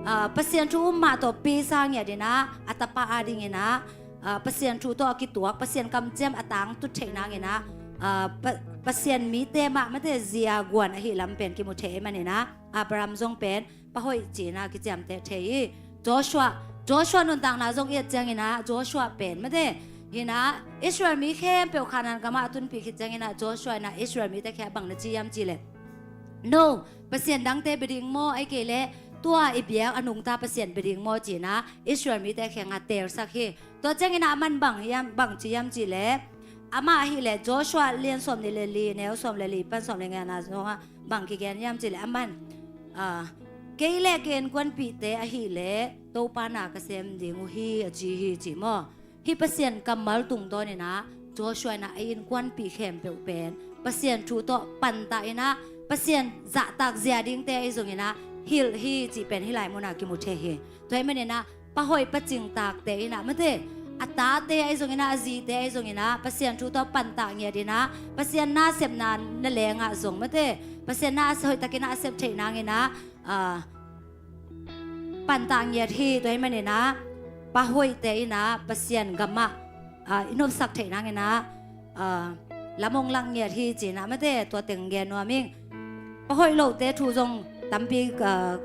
ah, Pasian thu um mah tawh pisa ngiat in a, a tapa adingin a, ah, Pasian thu tawh a kituak, Pasian kamciam a tangtut theih nangin a, ah, Pa-, Pasian mite mah mate zi a guan ahi lam pen kimu thei manin a, Abraham zong pen pa hoih cihna kiciamteh thei hi. Joshua, Joshua nuntakna zong i et ciangin a, Joshua pen mate, hi na, Israel mi khempeuh Kanaan gamah a tunpih khit ciangin a, Joshua in a Israel mite kiangah bang na ci hiam cih leh, no, pasian dangte bia ding maw, ahih kei leh tua i biak a nungta Pasian bia ding maw ci in a, Israel mite kiangah teelsak hi. Tua ciangin a, aman bang hiam, bang ci hiam cih leh, amah ahih leh Joshua lian sawmnih le li, neu sawm le li pan sawm le ngana zongah bang kigen hiam cih leh, aman, ah, kei le ka innkuanpihte ahih leh Topa na ka sem ding uh hi, a ci hi ci maw. Hih Pasian kammal tungtawn in a, Joshua in a, a innkuanpih khempeuh pen Pasian thu tawh pantah in a, Pasian zahtak zia dingte ahi zongin a, hilh hi cih pen hih lai mun a kimu thei hi. Tua hi manin a, pa hoih pa cingtakte in ah, mate, a tate ahi zongin ah, a zite ahi zongin ah, Pasian thu tawh pantak ngiat in ah, Pasian nasepna na lengah zong, mate, Pasian na a hoihtakin ah a sep theih nangin ah, ah, pantak ngiat hi. Tua ahih manin ah, pa hoihte in ah Pasian gamah, ah, i nopsak theih nangin ah, ah, lam hong lak ngiat hi ci-in ah, mate, tua teng gen nuam ing. Pa hoih lohte thu zong tampi, ah,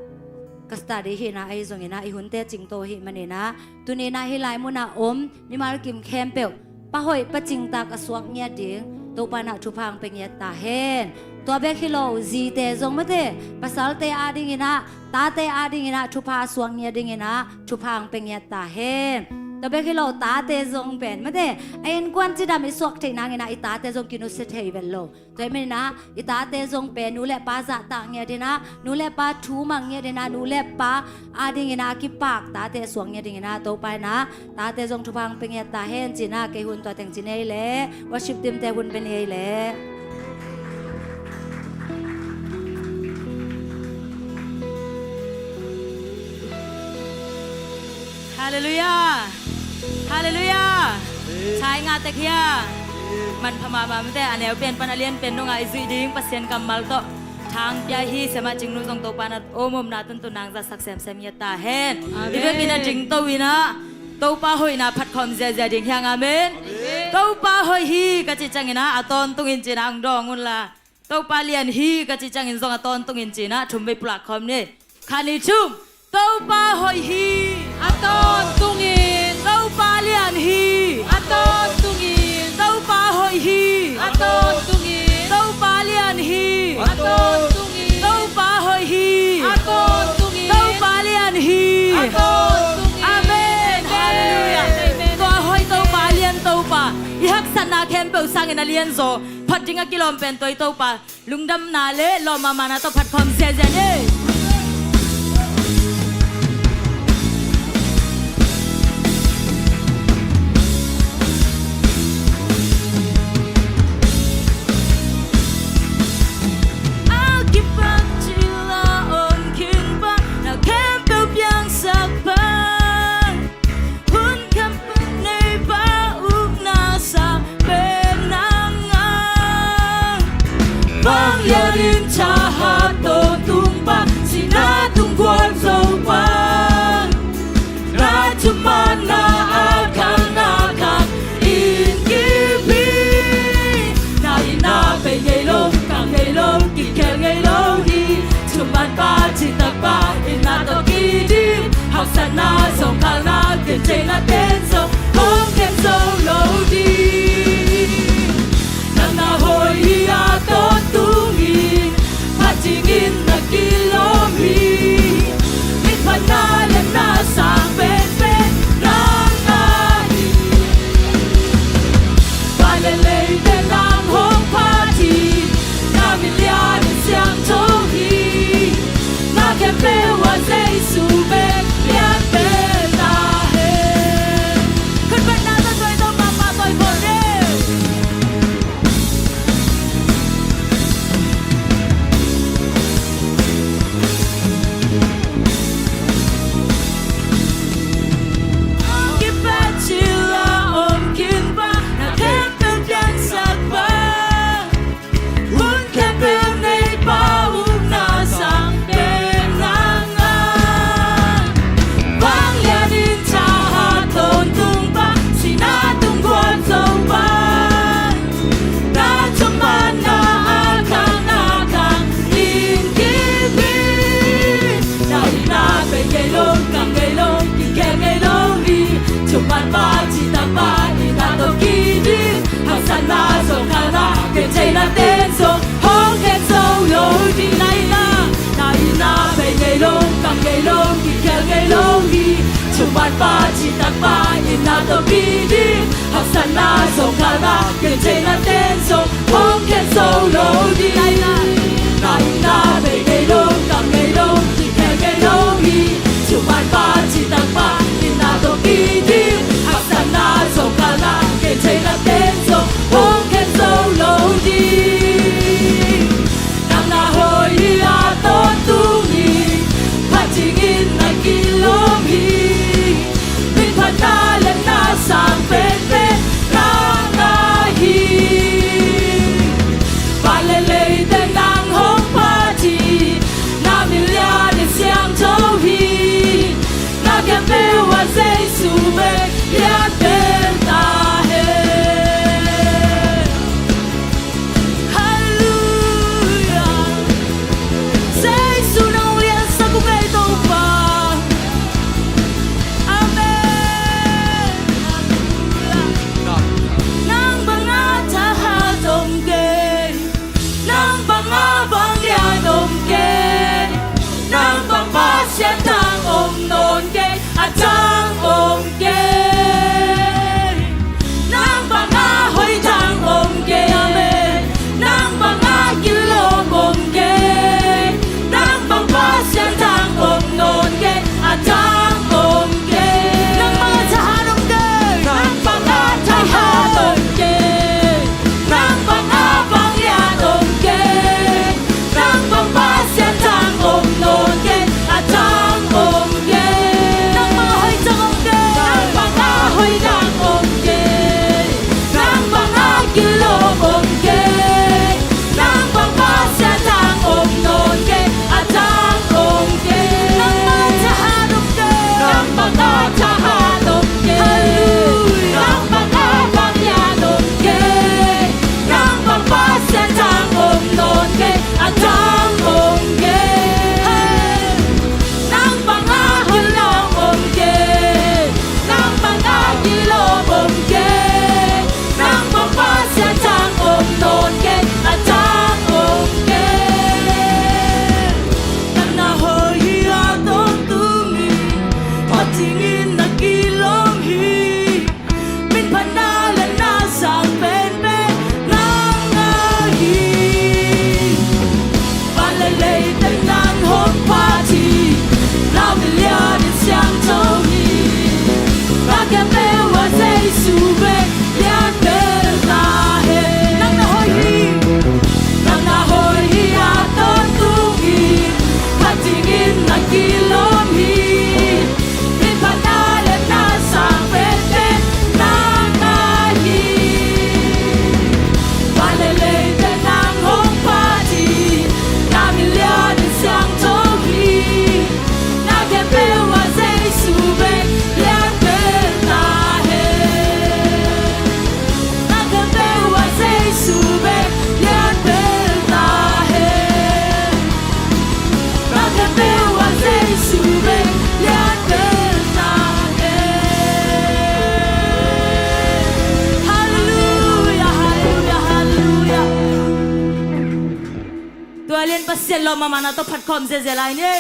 ka study hi in ah, ahi zongin ah i hunte cingto ahih manin ah, tuni in ah hih lai munah om mimal kim khempeuh pa hoih pa cingtak a suak ngiat ding Topa in ah thupha hong pia ngiat ta hen. Tua bek hi lo, zite zong, mate, pasalte adingin ah, tate adingin ah thupha a suak ngiat dingin ah thupha hong pia ngiat ta hen. Tua bek hi lo, tate zong pen, mate, a innkuan cidam i suak theih nangin ah i tate zong kinusia thei vet lo. Tua ahih manin ah i tate zong pen nu le pa zahtak ngiat in ah, nu le pa thu mang ngiat in ah, nu le pa adingin ah a kipak tate a suak ngiat dingin ah Topa in ah tate zong thupha hong pia ngiat ta hen ci-in ah, kei hun tua teng ci ni ei leh, worship team-te hun pia ni ei leh. Halleluiah. Halleluiah. Amen. Thai ngah tek hia. Amen. Manpha mahmah, mate, a neu pen pan a lian pen dongah i zuih ding Pasian kammal tawh thang pia hi. Siamah Cingnu zong Topa in ah omomna tuntun nang zahsak semsem ngiat ta hen. Amen. I biakinn ah dingto in ah Topa hoihna phatkhawm ziazia ding hi hang. Amen. Amen. Topa hoih hi ka cih ciangin ah a tawntungin ci-in ah hong dawng un la, Topa lian hi ka cih ciangin zong a tawntungin ci-in ah thum vei pulak khawm ni. Khat, nih, thum. Topa hoih hi. A tawntungin. Topa lian hi. A tawntungin. Topa hoih hi. A tawntungin. Topa lian hi. A tawntungin. Topa hoih hi. A tawntungin. Topa lian hi. A tawntungin. Amen. Amen. Halleluiah. Amen. Tua hoih Topa, lian Topa, i haksatna khempeuh sangin a lianzaw, phat ding a kilawm pen tua i Topa, lungdamna le lawm mahmahna tawh phatkhawm ziazia ni. A kipat cil a om khin pa, na khempeuh piangsak pa, hun khempeuh nei pa, ukna sang pen nang a. Vanglian in thahat tawntung pa, sihna tung guan zo pa, na thumanna a khang a khang in kip hi. Na itna bei ngei lo, kang ngei lo, kikhel ngei lo hi. Thuman pa, citak pa, itna tawh kidim, haksatna zawngkhalna, gentheihna ten zong hong khen zo lo ding. Nang na hoih hi a tawntungin, phat dingin na kilawm hi. Mitphatna lianna sang penpen nang a hi. Van le leite nang hong phat hi. Na min lian in siangtho hi. Na khempeuh ah Jesu bek lian pen na hi. Khat pen na tawh tawi tawh pahpah tawi khawm ni. Kipat cil a om khin pa, na khempeuh piangsak pa, hun khempeuh nei pa, ukna sang pen nang a. Vanglian in thahat tawntung pa, sihna tung guan zo pa, na thumanna a khang a khang in kip hi. Na itna bei ngei lo, kang ngei lo, kikhel ngei lo hi. Thuman pa, citak pa, itna tawh kidim, haksatna zawngkhalna, gentheihna ten zong hong khen zo lo ding. Na itna, na itna bei ngei lo, kang ngei lo, kikhel ngei lo hi. Thuman pa, citak pa, itna tawh kidim, haksatna zawngkhalna, gentheihna ten zong hong khen zo lo ding. Na itna, na itna bei ngei lo, kang ngei lo, kikhel ngei lo hi. Thuman pa, citak pa, itna tawh kidim, haksatna zawngkhalna, gentheihna ten zong hong khen zo lo ding. Nang na hoih hi a tawntungin, phat dingin na kilawm hi. lawm mahmah na tawh phat khawm ziazia lai ni.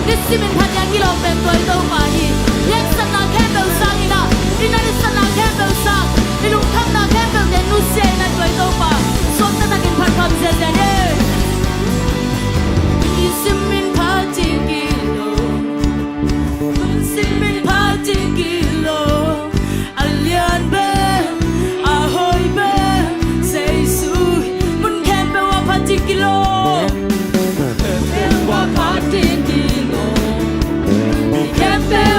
Nisimin phat ding a kilawm pen tua i Topa hi. I hehsakna khempeuh sangin ah, i na i satna khempeuh sang, i lungkhamna khempeuh pen nusia in ah tua i Topa sawm taktakin phat khawm ziazia ni. Nisimin phat ding kilawm, nisimin phat ding kilawm, a lian pen, a hoih pen Jesu hi. Mun khempeuh ah phat ding kilawm, khempeuh ah phat ding kilawm, mi khempeuh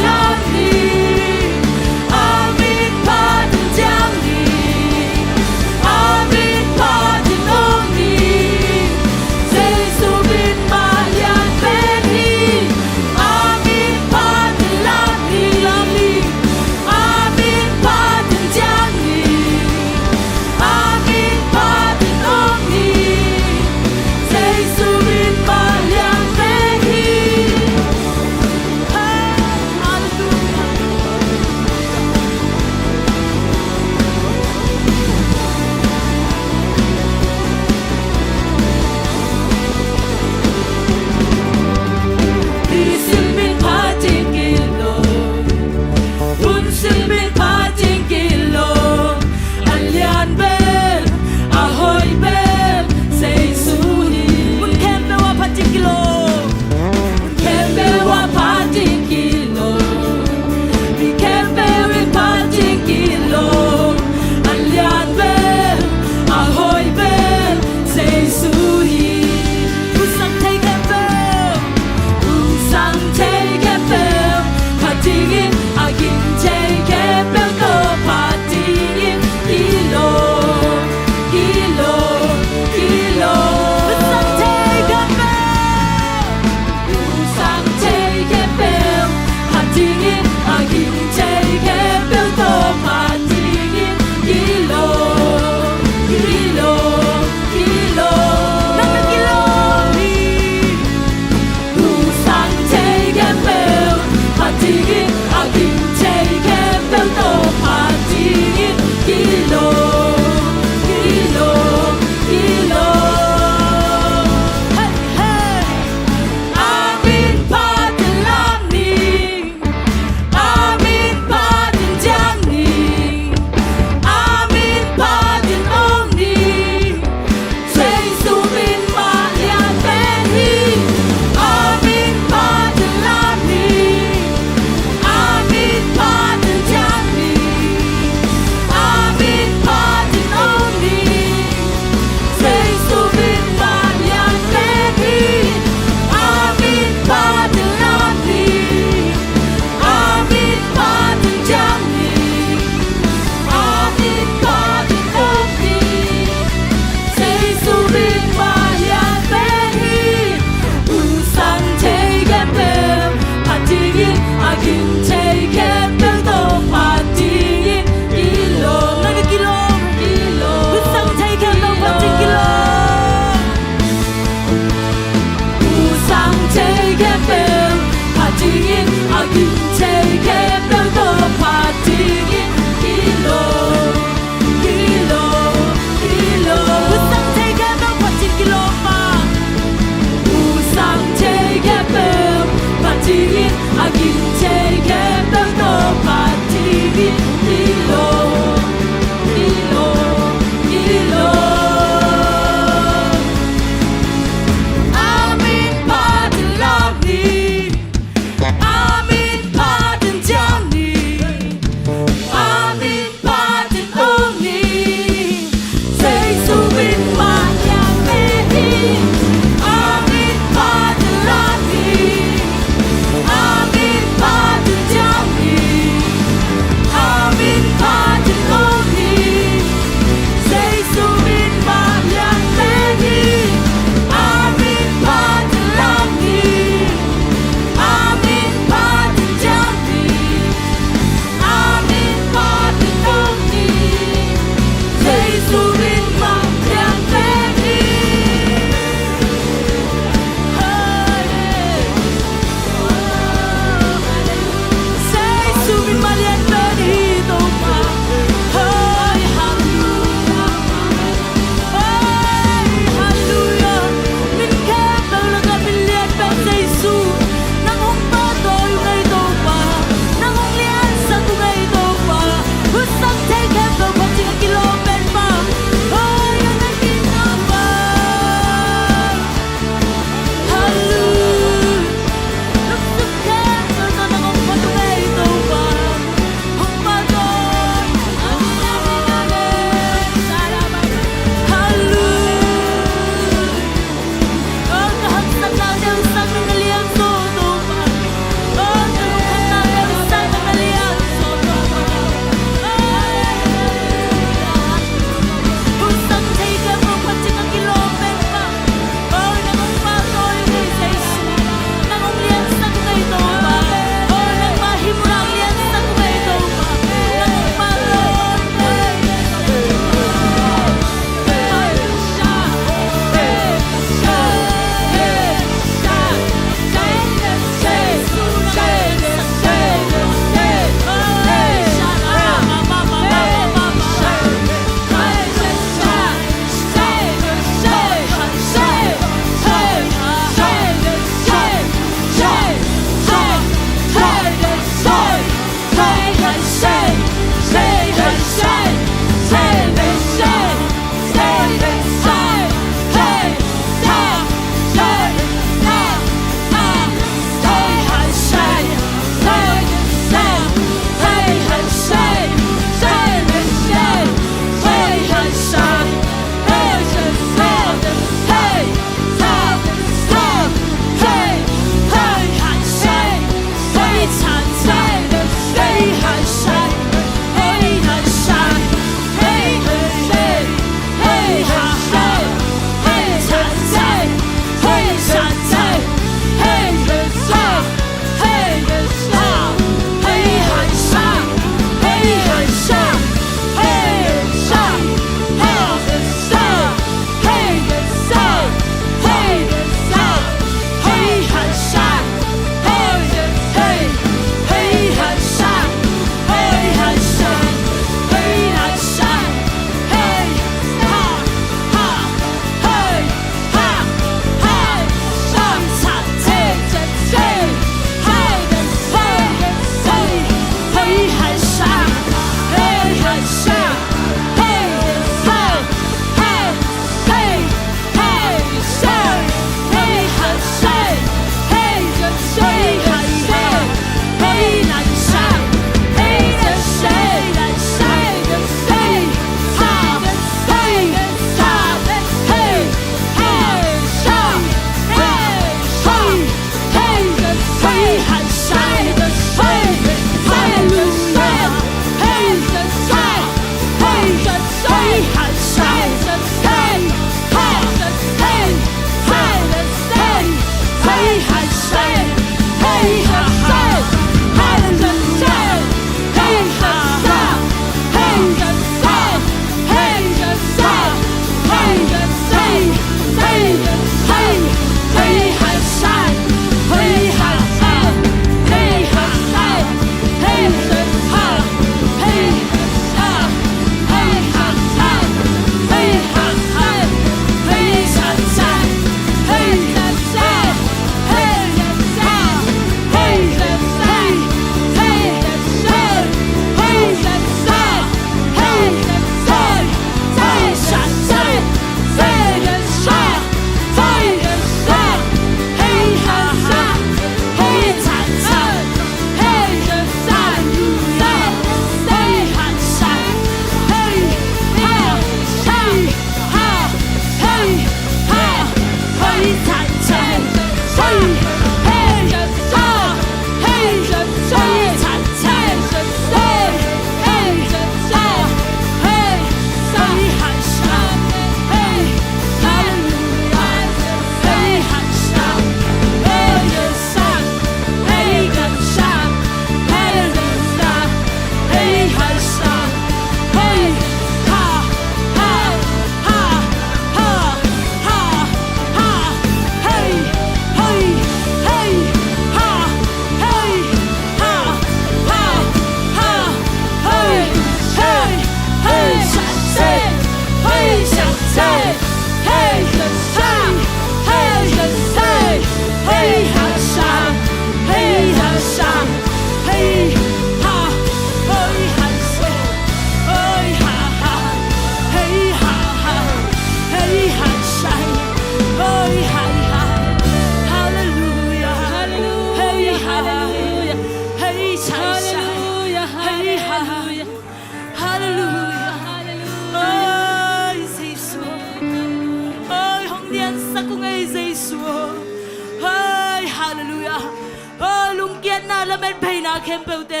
Pheina khempeuhte,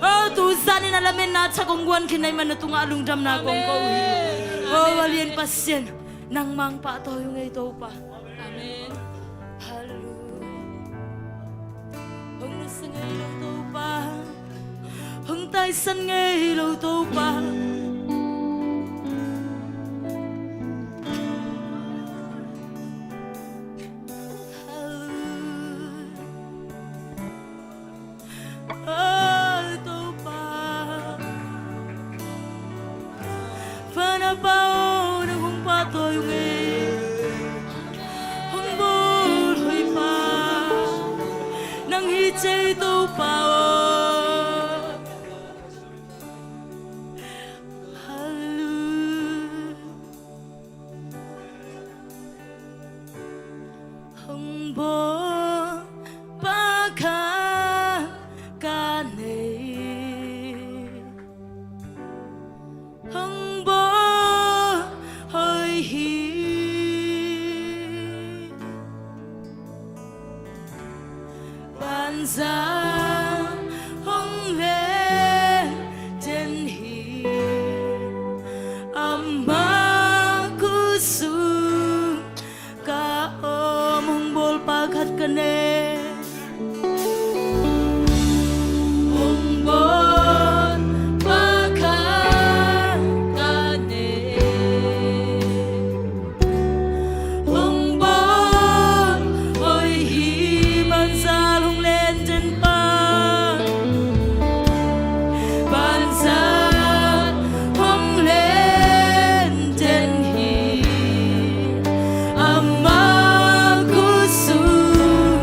o, tu zanin a lametna thak hong guan khin ahih manin na tungah lungdamna kong ko uh hi. O, a lian Pasian, nangmah hong pahtawi ung ei Topa. Amen. Halleluia. Hong nusia ngei lo Topa, hong taisan ngei lo Topa. Halleluia. Oi Topa, Fana Pa aw, nang hong pahtawi ung ei. Hong bawl hoih pa nang hi ei Topa aw. Halleluia. Hong bawl pa khat ka nei, hong bawl hoih hi. Banza hong len den hi, ama khutsung ka om. Hong bawl pa khat ka nei, hong bawl pa khat ka nei. Hong bawl hoih hi. Banza hong len den pa, banza hong len den hi. Ama khutsung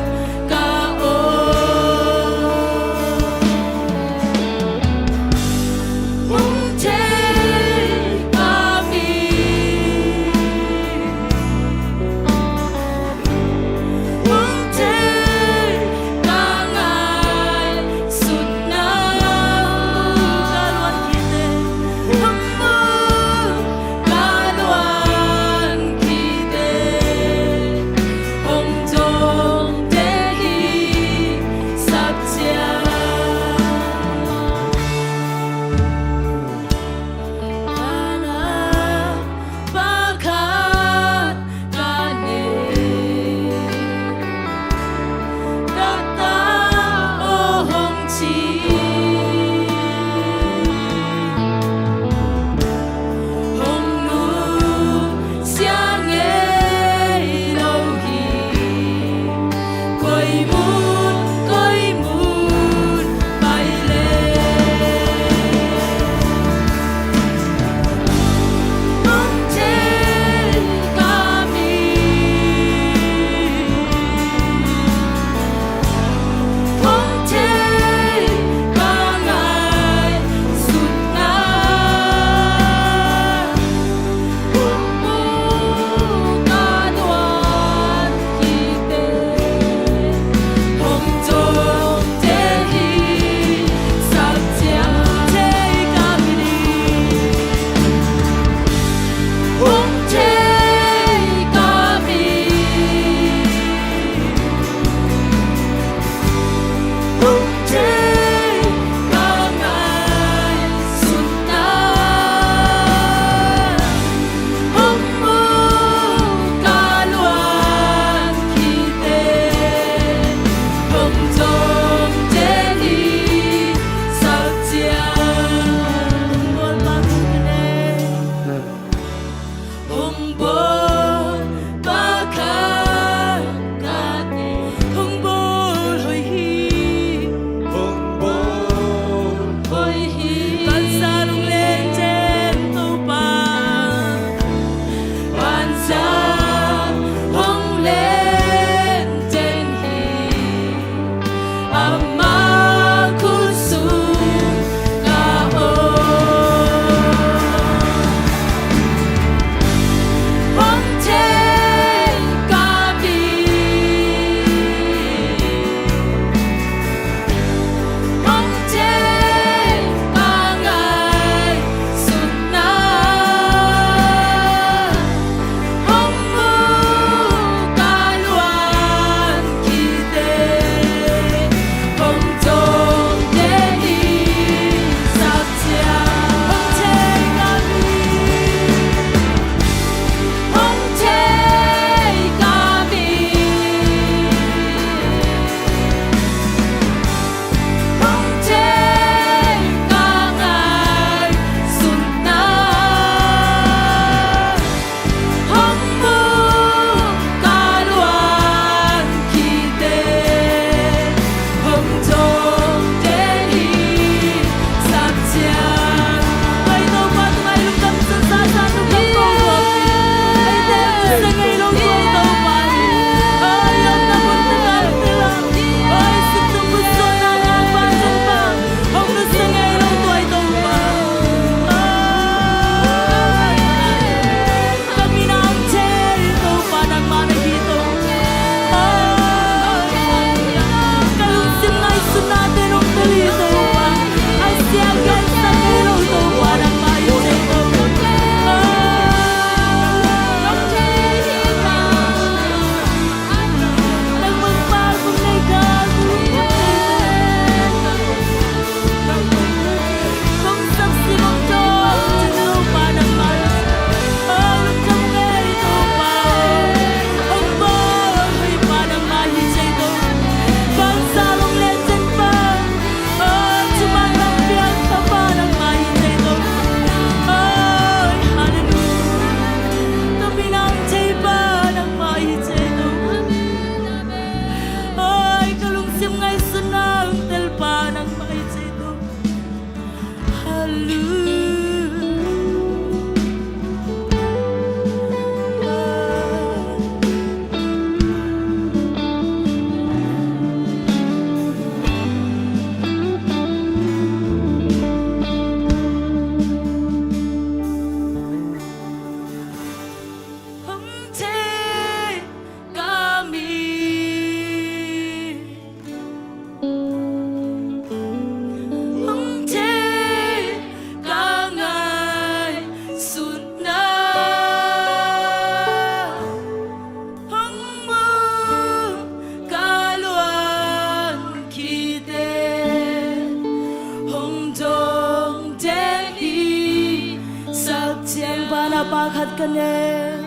Pa khat ka nei.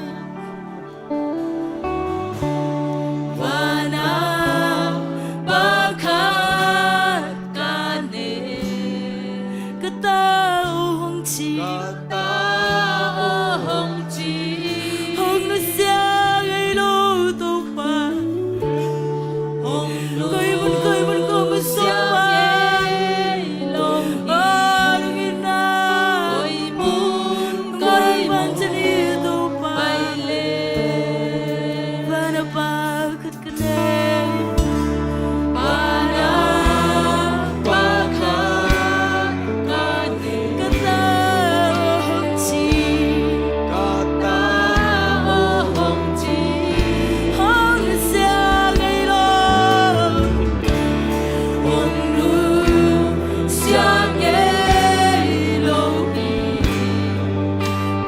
Vana Pa khat ka nei. Ka ta aw hong ci. Ka ta aw hong ci. Hong nusia ngei lo Topa. Hong nusia ngei lo. Koi mun koi mun ko mu song pa. Hong nusia ngei lo. Hong nusia ngei lo. Koi mun koi mun ko mu song pa. Vana Pa khat ka nei. Vana Pa khat ka nei. Ka ta aw hong ci. Ka ta aw hong ci. Hong nusia ngei lo. Hong nusia ngei lo.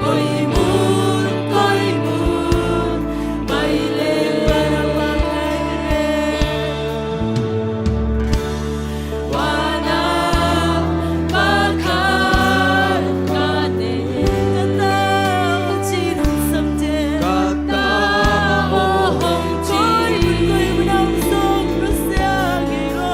Koi mun koi mun pai leh. Vana Pa khat ka nei. Ka ta aw hong ci. Ka ta aw hong ci. Koi mun koi mun hong nusia ngei lo.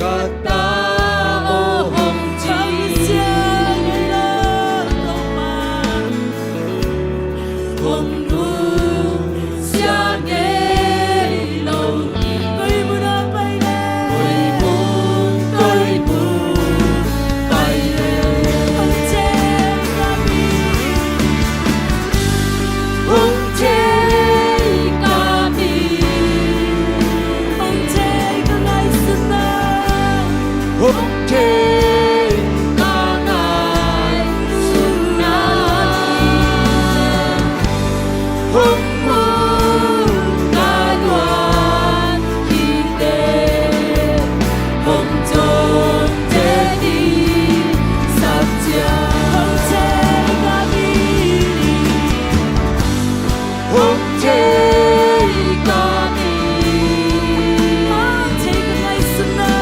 Ka ta aw hong ci. Hong nusia ngei lo. Koi mun a pai leh. Koi mun koi mun pai leh. Hong thei ka mi. Hong thei ka mi. Hong thei ka ngaihsutna. Hong thei ka ngaihsutna. Hong mu ka luan khite. Hong cawmte ding sak ciang. Hong thei ka mi. Hong thei ka mi. Hong thei ka ngaihsutna.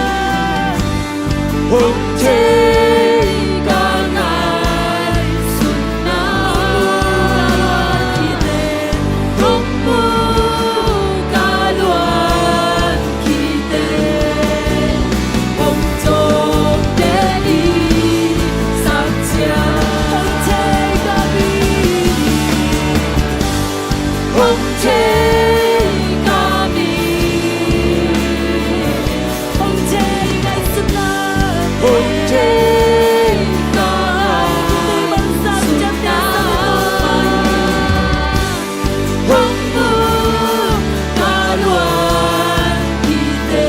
Hong thei ka ngaihsutna. Hong mu ka luan khite. Hong cawmte ding sak ciang. Hong thei ka mi. Hong thei ka mi. Hong thei ngaihsutna. Hong thei ka ngaihsutna. Hong mu ka luan khite.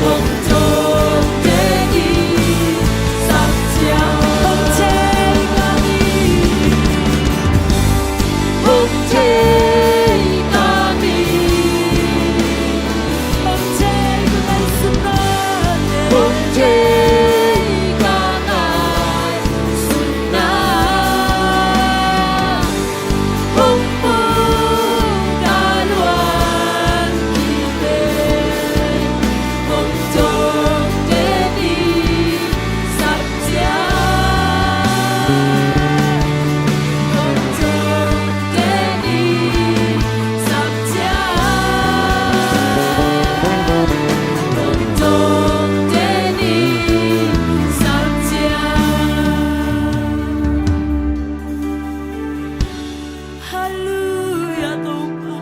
Hong cawmte ding sak ciang. Hong thei ka mi. Hong thei ka mi. Hong thei ka ngaihsutna. Hong thei ka ngaihsutna. Hong mu ka luan khite. Hong cawmte ding sak ciang. Hong cawmte ding sak ciang. Hong cawmte ding sak ciang. Halleluia Topa.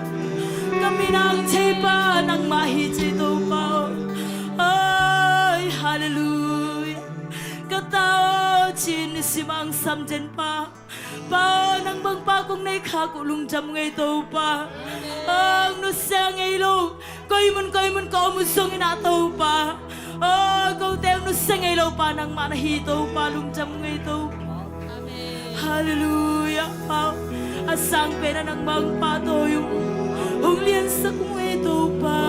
Ka minam theipa nangmah hi ci Topa. Oi, halleluia. Ka ta aw ci-in nisim a hong samcian pa. Pa aw, nang bang pa kong nei khak uh lungdam ung ei Topa. Hong nusia ngei lo. Koi mun koi mun ka om uh zongin ah Topa. Aw, kote hong nusia ngei lo pa nangmah na hi Topa, lungdam ung ei Topa. Halleluia. Pa aw, a sang pen a nangmah hong pahtawi ung. Hong liansak ung ei Topa.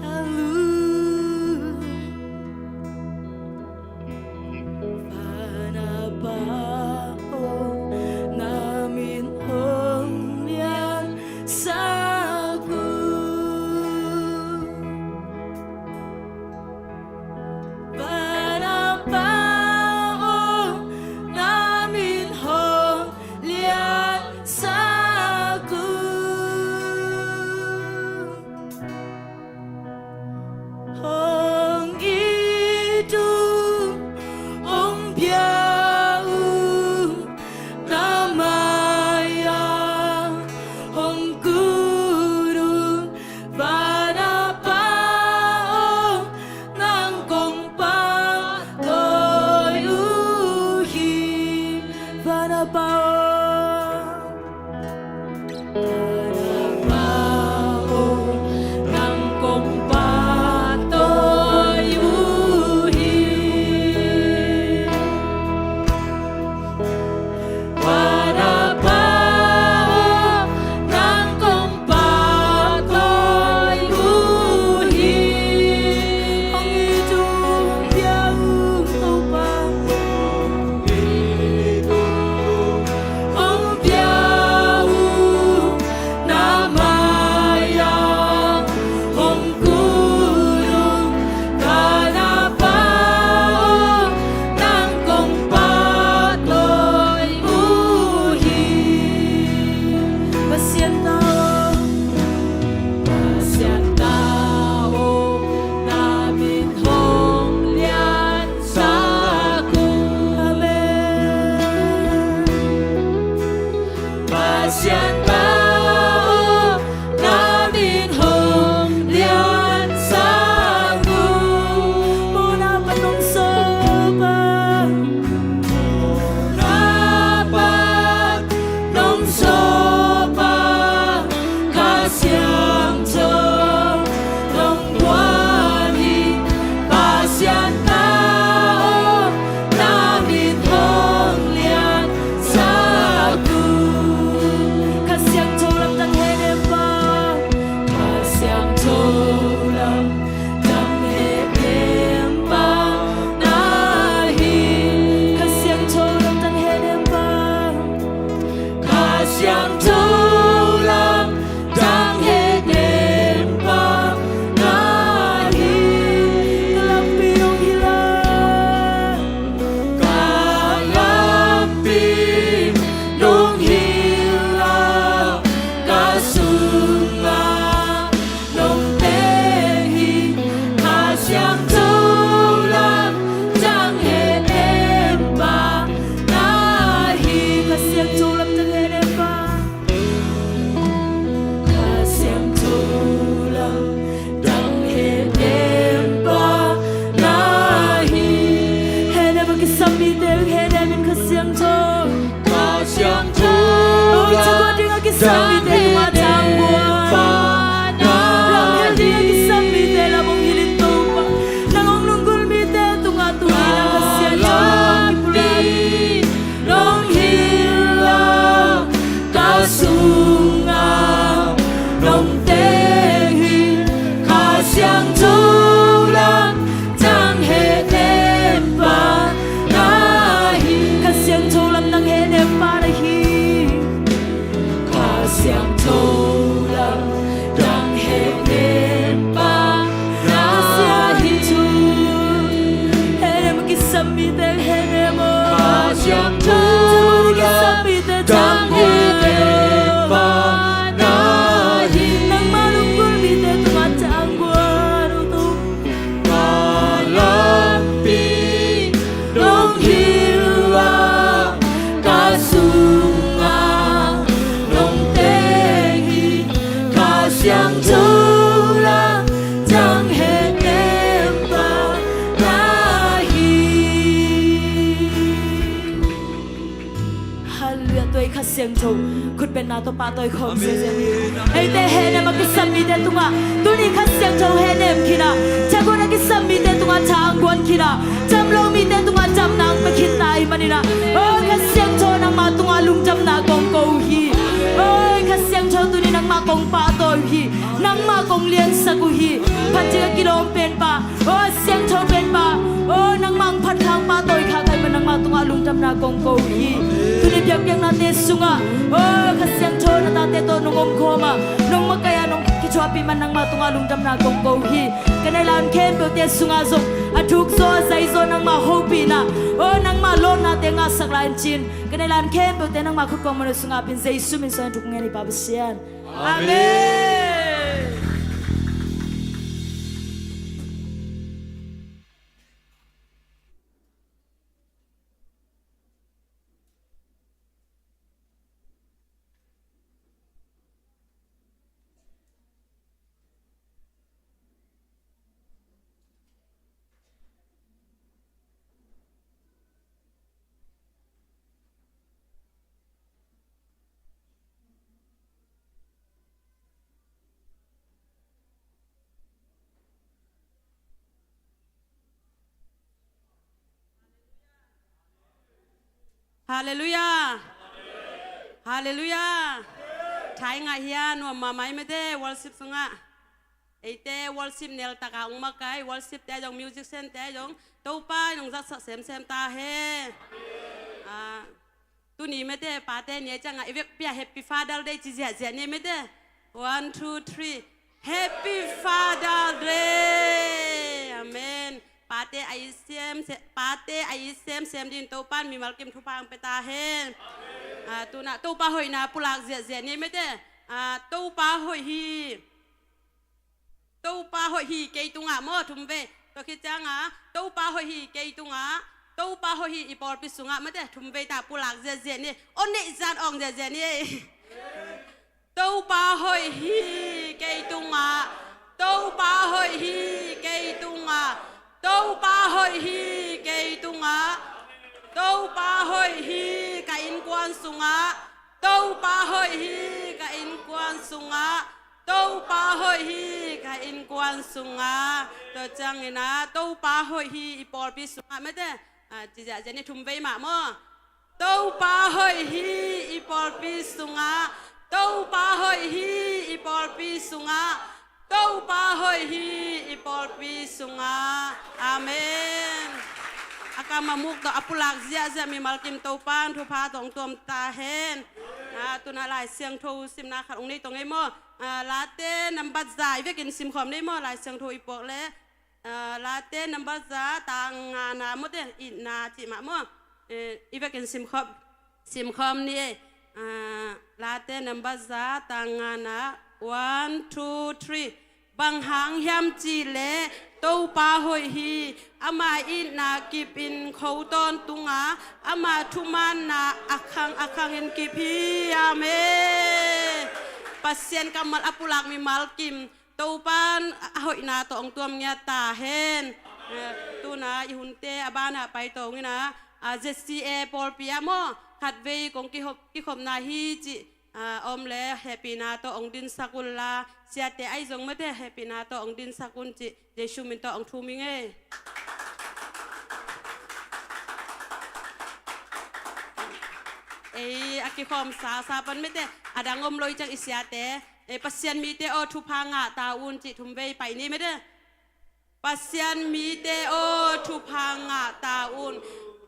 Halleluiah. Van a Pa aw, na min hong liansak ung. Van a Pa aw, na min hong liansak ung. Hong it ung, hong pia ung, na mai-ah hong kut ung. Van a Pa aw, nang kong pahtawi uh hi. Van a Pa aw, van a Pa aw, nang kong pahtawi uh hi. Van a Pa aw, nang kong pahtawi uh hi. Hong it ung, hong pia ung Topa. Hong pia ung, na mai-ah hong kut ung. Van a Pa aw, nang kong pahtawi uh hi. Pasian ta aw, Pasian ta aw, na min hong liansak ung. Amen. Pasian ta aw, na min hong liansak ung. Mawhna pan nong sawp a, mawhna pan nong sawp a, Kha Siangtho nong guan hi. Pasian ta aw, na min hong liansak ung. Kha Siangtho lamdang henempa, Kha Siangtho lamdang henempa na hi. Kha Siangtho lamdang henempa, Kha Siangtho lamdang henempa na hi. Ka lampi nong hilh a, ka lampi nong hilh a, ka sungah nong teng hi. Kha Siangtho lamdang henempa na hi. Kha Siangtho lamdang henempa, Kha Siangtho lamdang henempa na hi. Henem a kisam mite henem in Kha Siangtho, Kha Siangtho. Oi, thakuan ding a kisam mite tungah tangguan. Lamhilh ding a kisam mite lam hong hilh in Topa. Nang hong lunggulh mite tungah tuni in Kha Siangtho lampi nong hilh a, ka sungah nong teng hi. Kha Siangtho lamdang henempa na hi. Kha Siangtho lamdang henempa na hi. Kha Siangtho lamdang henempa na hi. Henem a kisam mite henem aw. Kha Siangtho lamdang henempa na hi. Nangmah lunggulh mite tungah tangguan uh Topa. Ka lampi nong hilh a, ka sungah nong teng hi. Kha Siangtho lamdang henempa na hi. Halleluiah. Tua i Kha Siangtho khutbetna tawh pahtawi khawm ziazia ni. Eite henem a kisam mite tungah tuni Kha Siangtho henem khin a, thakuan a kisam mite tungah tha ang guan khin a, damlo mite tungah damna ang pia khin ta ahih manin ah, o Kha Siangtho nang Nangmah tungah lungdamna kong ko uh hi. Oi, Kha Siangtho tuni nangmah kong pahtawi uh hi. Nangmah kong liansak uh hi. Phat ding a kilawm penpa, oi, Siangtho penpa, oi, nangmah hong phat kha, hong pahtawi kha ka hih manin nangmah tungah lungdamna kong ko uh hi. Tuni biakpiaknate sungah, oi, Kha Siangtho na tate tawh nong omkhawm a, nong makaih a, nong kithuahpih man nangmah tungah lungdamna kong ko uh hi. Ka neih lai hun khempeuhte sungah zong a thuk zaw a zai zaw nangmah hopihna, oi, nangmah lawpnate ngahsak lai in ci-in ka neih lai hun khempeuhte nangmah khut kuang mawhna sungah ap in Jesu min suang in thupha ngen hi Pa Pasian. Amen. Halleluiah. Halleluiah. Thai ngah hia, nuam mahmah ei mete worship sungah. Eite worship neltak a hong makaih, worship te zong, musician te zong, Topa in hong zatsak semsem ta hen. Ah, tuni mete pate ni a ciangah i vekpi-a Happy Father Day ci ziahziah ni mete. One, two, three. Happy Father Day. Amen. Pate a it sem, se-, pate a it semsem dingin Topa in mimal kim thupha hong pia ta hen. Ah, tunah Topa hoihna pulak ziahziah ni mete. Ah, Topa hoih hi. Topa hoih hi kei tungah maw, thum vei. Tua khit ciangah, Topa hoih hi kei tungah, Topa hoih hi i pawlpi sungah, mate, thum vei ta pulak ziahziah ni. Aw neih zan awng ziahziah ni. Topa hoih hi kei tungah, Topa hoih hi kei tungah, Topa hoih hi kei tungah, Topa hoih hi ka innkuan sungah, Topa hoih hi ka innkuan sungah, Topa hoih hi ka innkuan sungah. Tua ciangin ah, Topa hoih hi i pawlpi sungah, mate. Ah, ci ziahziah ni, thum vei mah maw. Topa hoih hi i pawlpi sungah. Topa hoih hi i pawlpi sungah. Topa hoih hi i pawlpi sungah. Amen. A kam a muk tawh a pulak ziahziah mimal kim Topa in thupha tawh hong tuam ta hen. Ah, tunah Lai Siangtho simna khat hong nei tawh ngei maw. Ah, Late nambat za i vekin simkhawm ni maw, Lai Siangtho i puak leh. Ah, Late nambat za tang ngana mawte, itna cih mah maw. Eh, i vekin simkhawm, simkhawm ni ei. Ah, Late nambat za tang ngana, one, two, three. Bang hang hiam cih leh Topa hoih hi, ama itna kip in kho tawntung a, ama thumanna a khang a khangin kip hi. Amen. Pasian kammal a pulak mimal kim Topa in a hoihna tawh hong tuam ngiat ta hen. Eh, tunah i hunte a banah pai tawh hong in ah, ah, Z C A pawlpi ah maw, khatvei kong kikhop, kikhopna hi cih, ah, om leh hehpihna tawh hong dinsak un la, siate ahi zong mate hehpihna tawh hong dinsak un cih Jesu min tawh hong thum ing ei. Ei a kikhawm sasa pan mate, a dang om lo hi ciang i siate. Ei, Pasian mite aw, thupha ngah ta un cih thum vei pai ni mate. Pasian mite aw, thupha ngah ta un.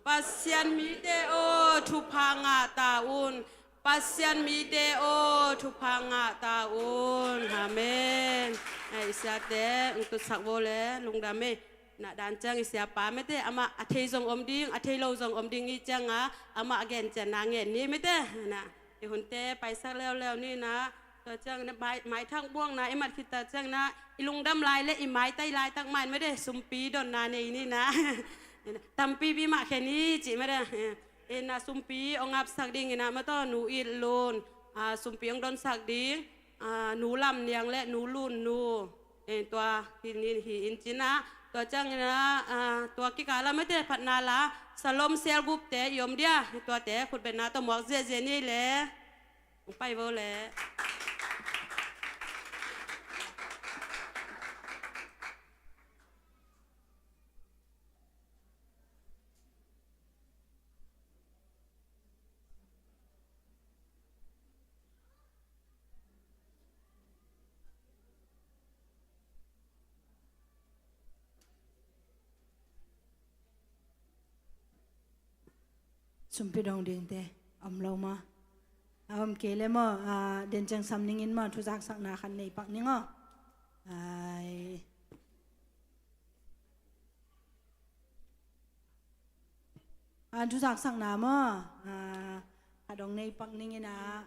Pasian mite aw, thupha ngah ta un. Pasian mite aw, thupha ngah ta un. Amen. Ei, i siate hong tutsak vo le lungdam ei. Na dan ciang i siapa mate, amah a thei zong om ding, a thei lo zong om ding i cianga, amah a gencianna ngen ni mate. Na, i hunte paisak leuleu ni na. Tua ciang na mai, maithak buangna i mat khit ta ciang na, i lungdam lai le i maitai laitak mah in mate, sumpi donna nei ni na. Tampipi mah khen hi cih mate. Eh, na sumpi hong apsak ding in ah mate, Nu It Lun, ah, sumpi hong donsak ding, ah, Nu Lam Niang le Nu Lun Nu. Eh, tua hi ni hi in cin ah, tua ciang in ah, ah, tua kikal ah mate phatna la, Salom Selgupte i om dia, tuate khutbetna tawh muak ziahziah ni le. Hong pai vo le. Sumpi dong dingte om lo maw? A om kei le maw, a, den ciang sam ning in maw, thuzaksakna khat nei pak ning aw. Ai. A, thuzaksakna maw, a, khat dong nei pak ning in a,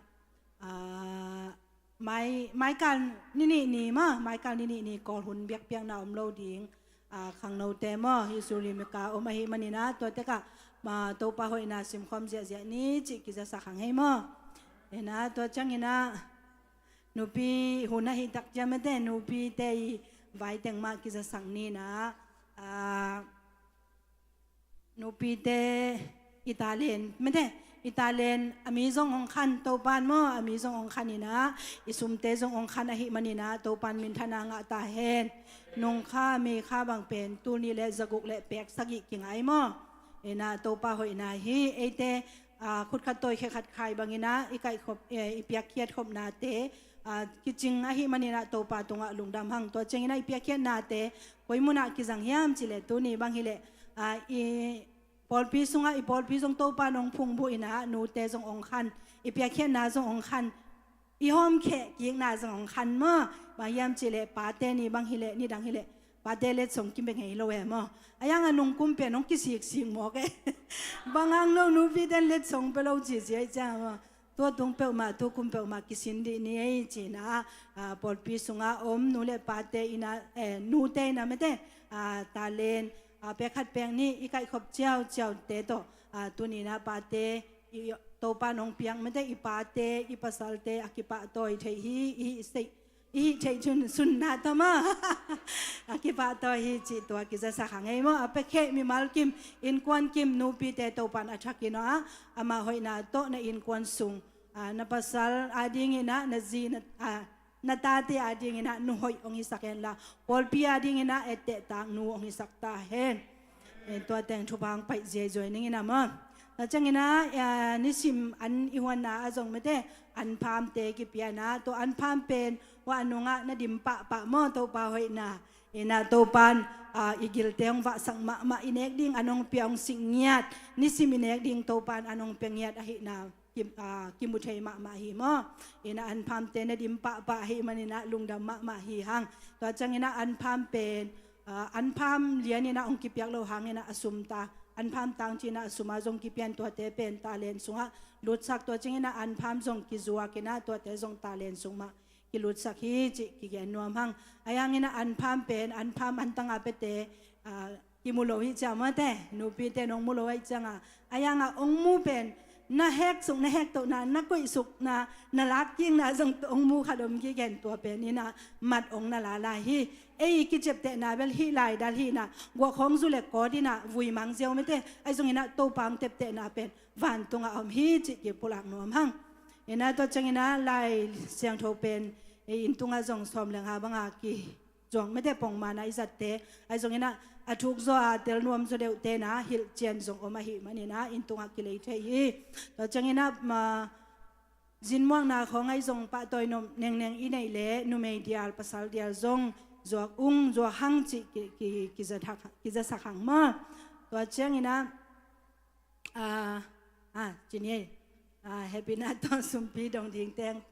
a, mai, maikal ni nih ni maw, maikal ni nih ni Kawl hun biakpiakna om lo ding. A, khangnote maw, hih Sri Lanka om ahih manin a, tua tekah, ma, Topa hoihna simkhawm ziahziah ni cih kizasak hang hei maw. Ina, tua ciangin a, nupi hun ahih tak ciang mete, nupite i vai teng mah kizasak ni na, a, nupite i talent mete, i talent a mi zong hong khan, Topan maw, a mi zong hong khan ina, i sumte zong hong khan ahih manin a, Topan minthanna ngah ta hen. Nungkha, meikha bang pen, tul nih le zaguk le pek sagih kingai maw. Ina, Topa hoihna hi, eite, a, khut khat tawi khe khat khai bangin a, i kaihkhop, eh, i piakkhiat khopnate, a, kicing ahih manin a, Topa tungah lungdam hang. Tua ciangin a, i piakkhiatnate, koi munah kizang hiam cih leh tuni bang hi leh, a, i pawlpi sungah, i pawlpi zong Topa nong phungbuh ina, nute zong hong khan, i piakkhiatna zong hong khan, i hawmkheh kikna zong hong khan maw. Bang hiam cih leh pate ni bang hi leh, nidang hi leh, pate letsong kibeng hi lo e maw. A yang a nungkum pen hong kisiksik mawk e. Bang hang no nupite in letsong pia lo ci ci ahih ciang maw. Tua tung peuhmah, tukum peuhmah kisin dih ni ei ci na, a, pawlpi sungah om nu le pate ina, eh, nute ina mete, a, talent, a, pek khat pek nih i kaihkhop ciauciaute tawh, a, tuni na pate, i, Topa nong piak mete i pate, i pasalte a kipahtawi thei hi, i hih seih, i hih theih cun sunna tama a kipahtawi hi cih tua kizasak hang ei maw. A pekkheh mimal kim, innkuan kim, nupite Topan a thakin aw a, amah hoihna tawh na innkuan sung, a, na pasal adingin ah, na zi, na, a, na tate adingin ah nu hoih hong hisak hen la, pawlpi adingin ah ettehtak nu hong hisak ta hen. Eh, tua teng thupha hong paih ziaizuai ning ina maw. Tua ciangin ah, eh, nisim an i huanna ah zong mete, anphamte kipia ina, tua anpham pen hua nungah na dim pahpah maw, Topa hoihna. Ina Topan, ah, i gilte hong vahsak mahmah, i nek ding an hong pia hong sik ngiat, nisim i nek ding Topan an hong pia ngiat ahihna ki, ah, kimu thei mahmah hi maw. Ina anphamte na dim pahpah ahih manin ah lungdam mahmah hi hang. Tua ciangin ah anpham pen, ah, anpham lian in ah hong kipiak lo hangin ah a sum ta, anpham tang ci-in ah a sum ah zong kipia in tuate pen talent sungah lutsak, tua ciangin ah anpham zong kizuak in ah tuate zong talent sung mah kilutsak hi cih kigen nuam hang. A yang in ah anpham pen, anpham antang a piate, ah, kimu lo hi ciang mate, nupite nong mu lo ahih ciang a, a yang a hong mu pen, na heksuk, na hektohna, na koihsukna, na lakkikna zong hong mu khat om kigen, tua pen in ah mat hong na lala hi. Ei kiciaptehna bel hih laidal hi na, guah khawng zu le kawt in ah vui mang ziau mate, ahi zongin ah Topa hong teptehna pen vantung ah om hi cih kipulak nuam hang. Ina tua ciangin ah Lai Siangtho pen, eh, inn tungah zong sawm le nga bang a kizuak mate, pongman a i zatte, ahi zongin ah a thuk zaw a tel nuam zaw deuhte na hilhcian zong om ahih manin ah inn tungah kilei thei hi. Tua ciangin ah, ma, zinmuakna khawng ahi zong pahtawi nop nengneng i neih leh numei dial, pasal dial zong zuak ung, zuak hang cih ki, ki, kizasak, kizasak hang maw. Tua ciangin ah, ah, ah, ci ni ei, ah, hehpihna tawh sumpi dong ding teng,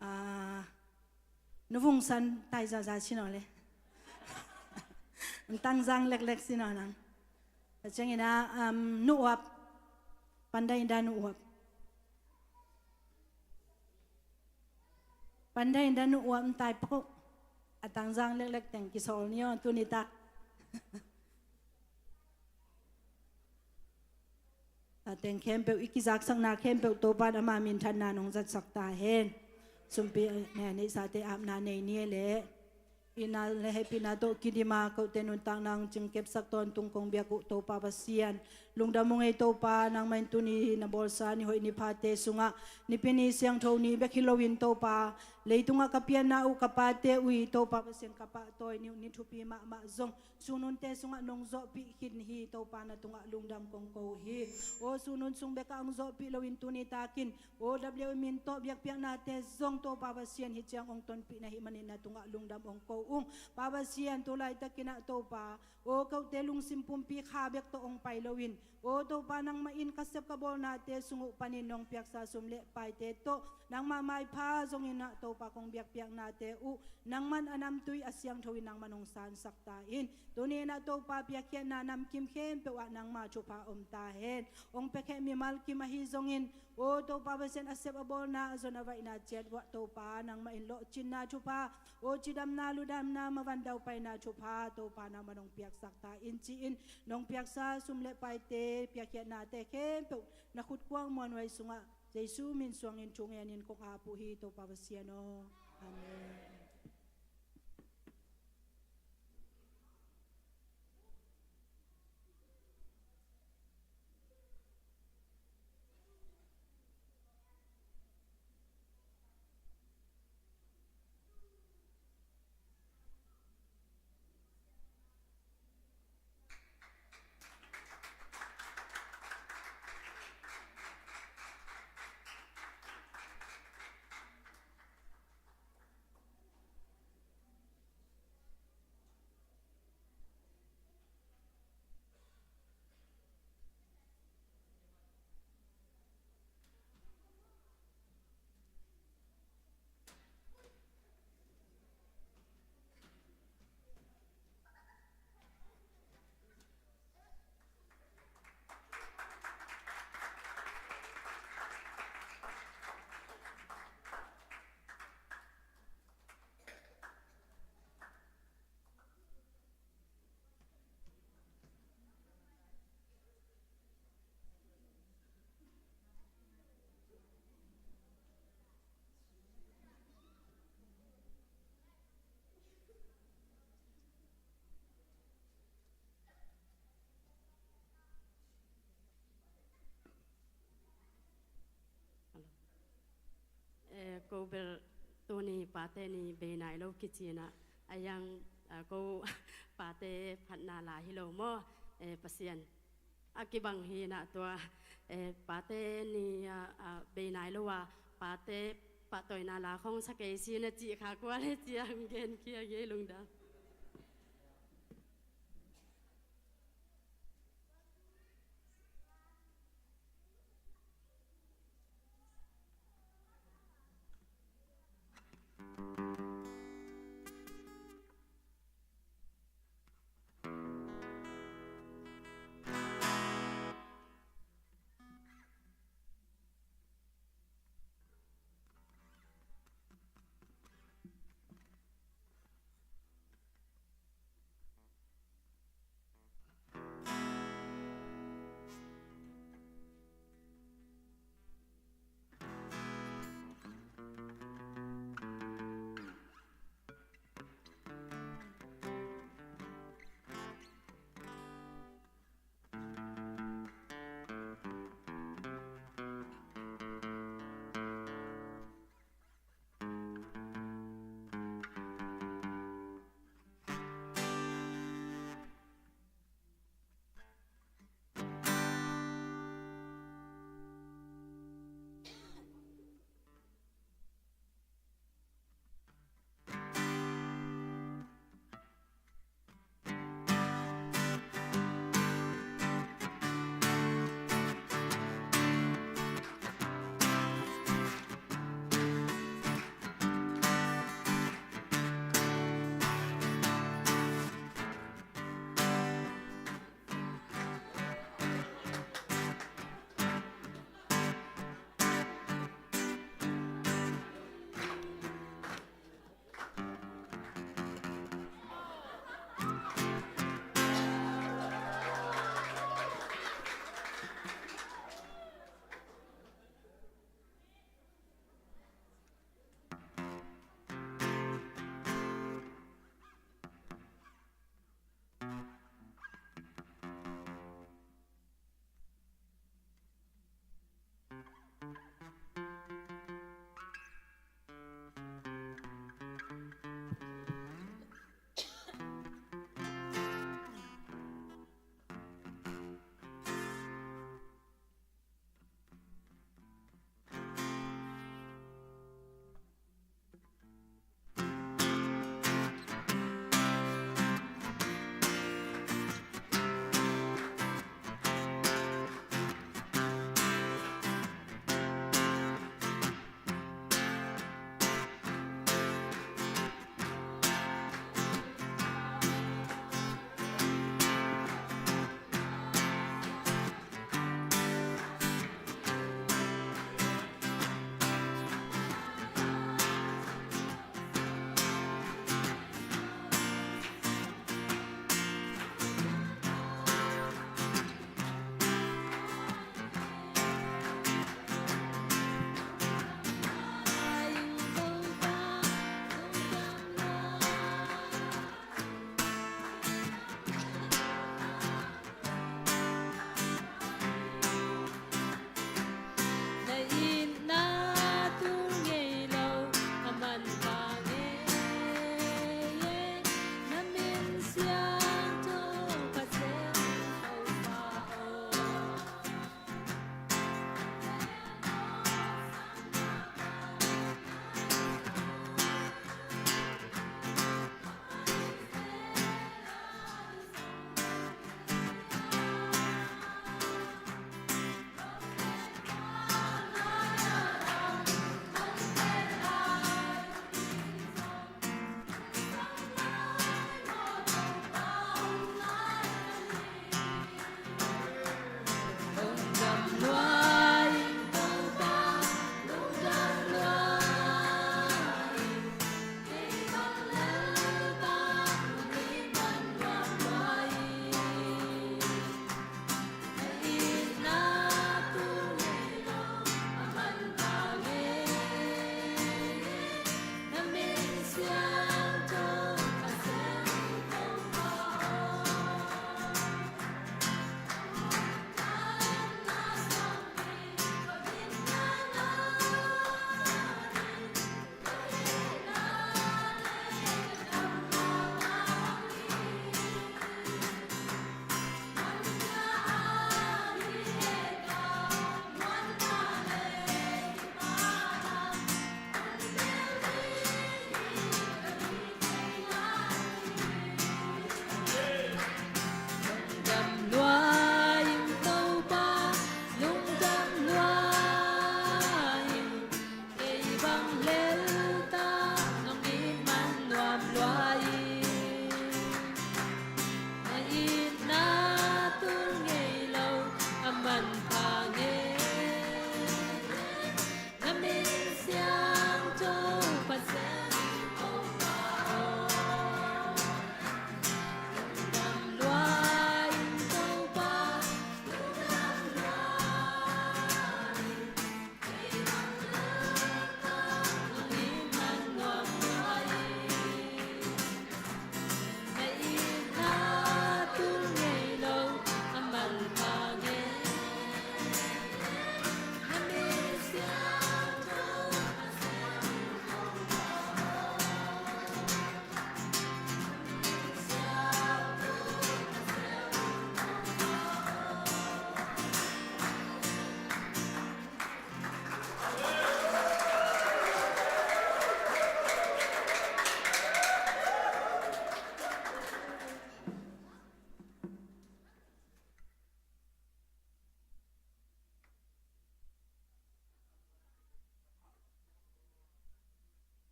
ah, Nu Vung San tai zaza ci nawn le. Tangzang leklek ci nawn ang. Tua ciangin ah, um, Nu Uap. Panda in dah Nu Uap. Panda in dah Nu Uap, tai pak uh. A Tangzang leklek teng kisawl ni aw, tuni tak. A teng khempeuh, i kizaksakna khempeuh Topan ama minthanna nong zatsak ta hen. Sumpi, eh, neihsate apna nei ni e leh. Ina le hehpihna tawh kidima kote nuntakna hong cingkepsak tawntung kong biak uh Topa Pasian. Lungdam ung ei Topa, nangmah in tuni na bawlsa ni hoih ni phate sungah, Nipi ni siangtho ni bek hi loin Topa, leitungah ka pianna uh ka pate uh hi Topa Pasian, ka pahtawi ni uh ni thupi mahmah zong, sununte sungah nong zawhpih khin hi Topa, na tungah lungdam kong ko uh hi. Aw, sunun sung bekah hong zawhpih loin tuni takin, aw, W min tawh biakpiaknate zong Topa Pasian hi ciang hong tonpih na hih manin na tungah lungdam hong ko ung. Pa Pasian, tu laitakin ah Topa, aw, kote lungsim pumpi kha bek tawh hong pai loin, Aw Topa, nangmah in ka sep ka bawlnate sung uh panin nong piaksa sum le paite tawh nangmah maipha zongin ah Topa, kong biakpiaknate uh nangman a namtui a siangtho in nangman hong sansak ta in. Tuni in ah Topa, piakkhiatna namkim khempeuh ah nangma thupha om ta hen. Hong piakhia mimal kim ahi zongin, aw Topa Pasian, a sep a bawlna, a zon a vaihna ciat uah Topa, nangmah in lawhcinna thupha, aw cidamna ludamna, mavan daupaina thupha Topa, nangman hong piaksak ta in ci-in, nong piaksa sum le paite, piakkhiatnate khempeuh na khutkuang muanhuai sungah Jesu min suangin thungen in kong ap uh hi, Topa Pasian aw. Amen. Eh, ko bel tuni pate ni bei nai lo kici in ah, a yang, ah, ko pate phatna la hi lo maw, eh, Pasian a kibang hi in ah tua, eh, pate ni, ah, ah, bei nai lo a, pate pahtawina la khong sa kei si na cih kha kua le ciang gen kia ngei lungdam.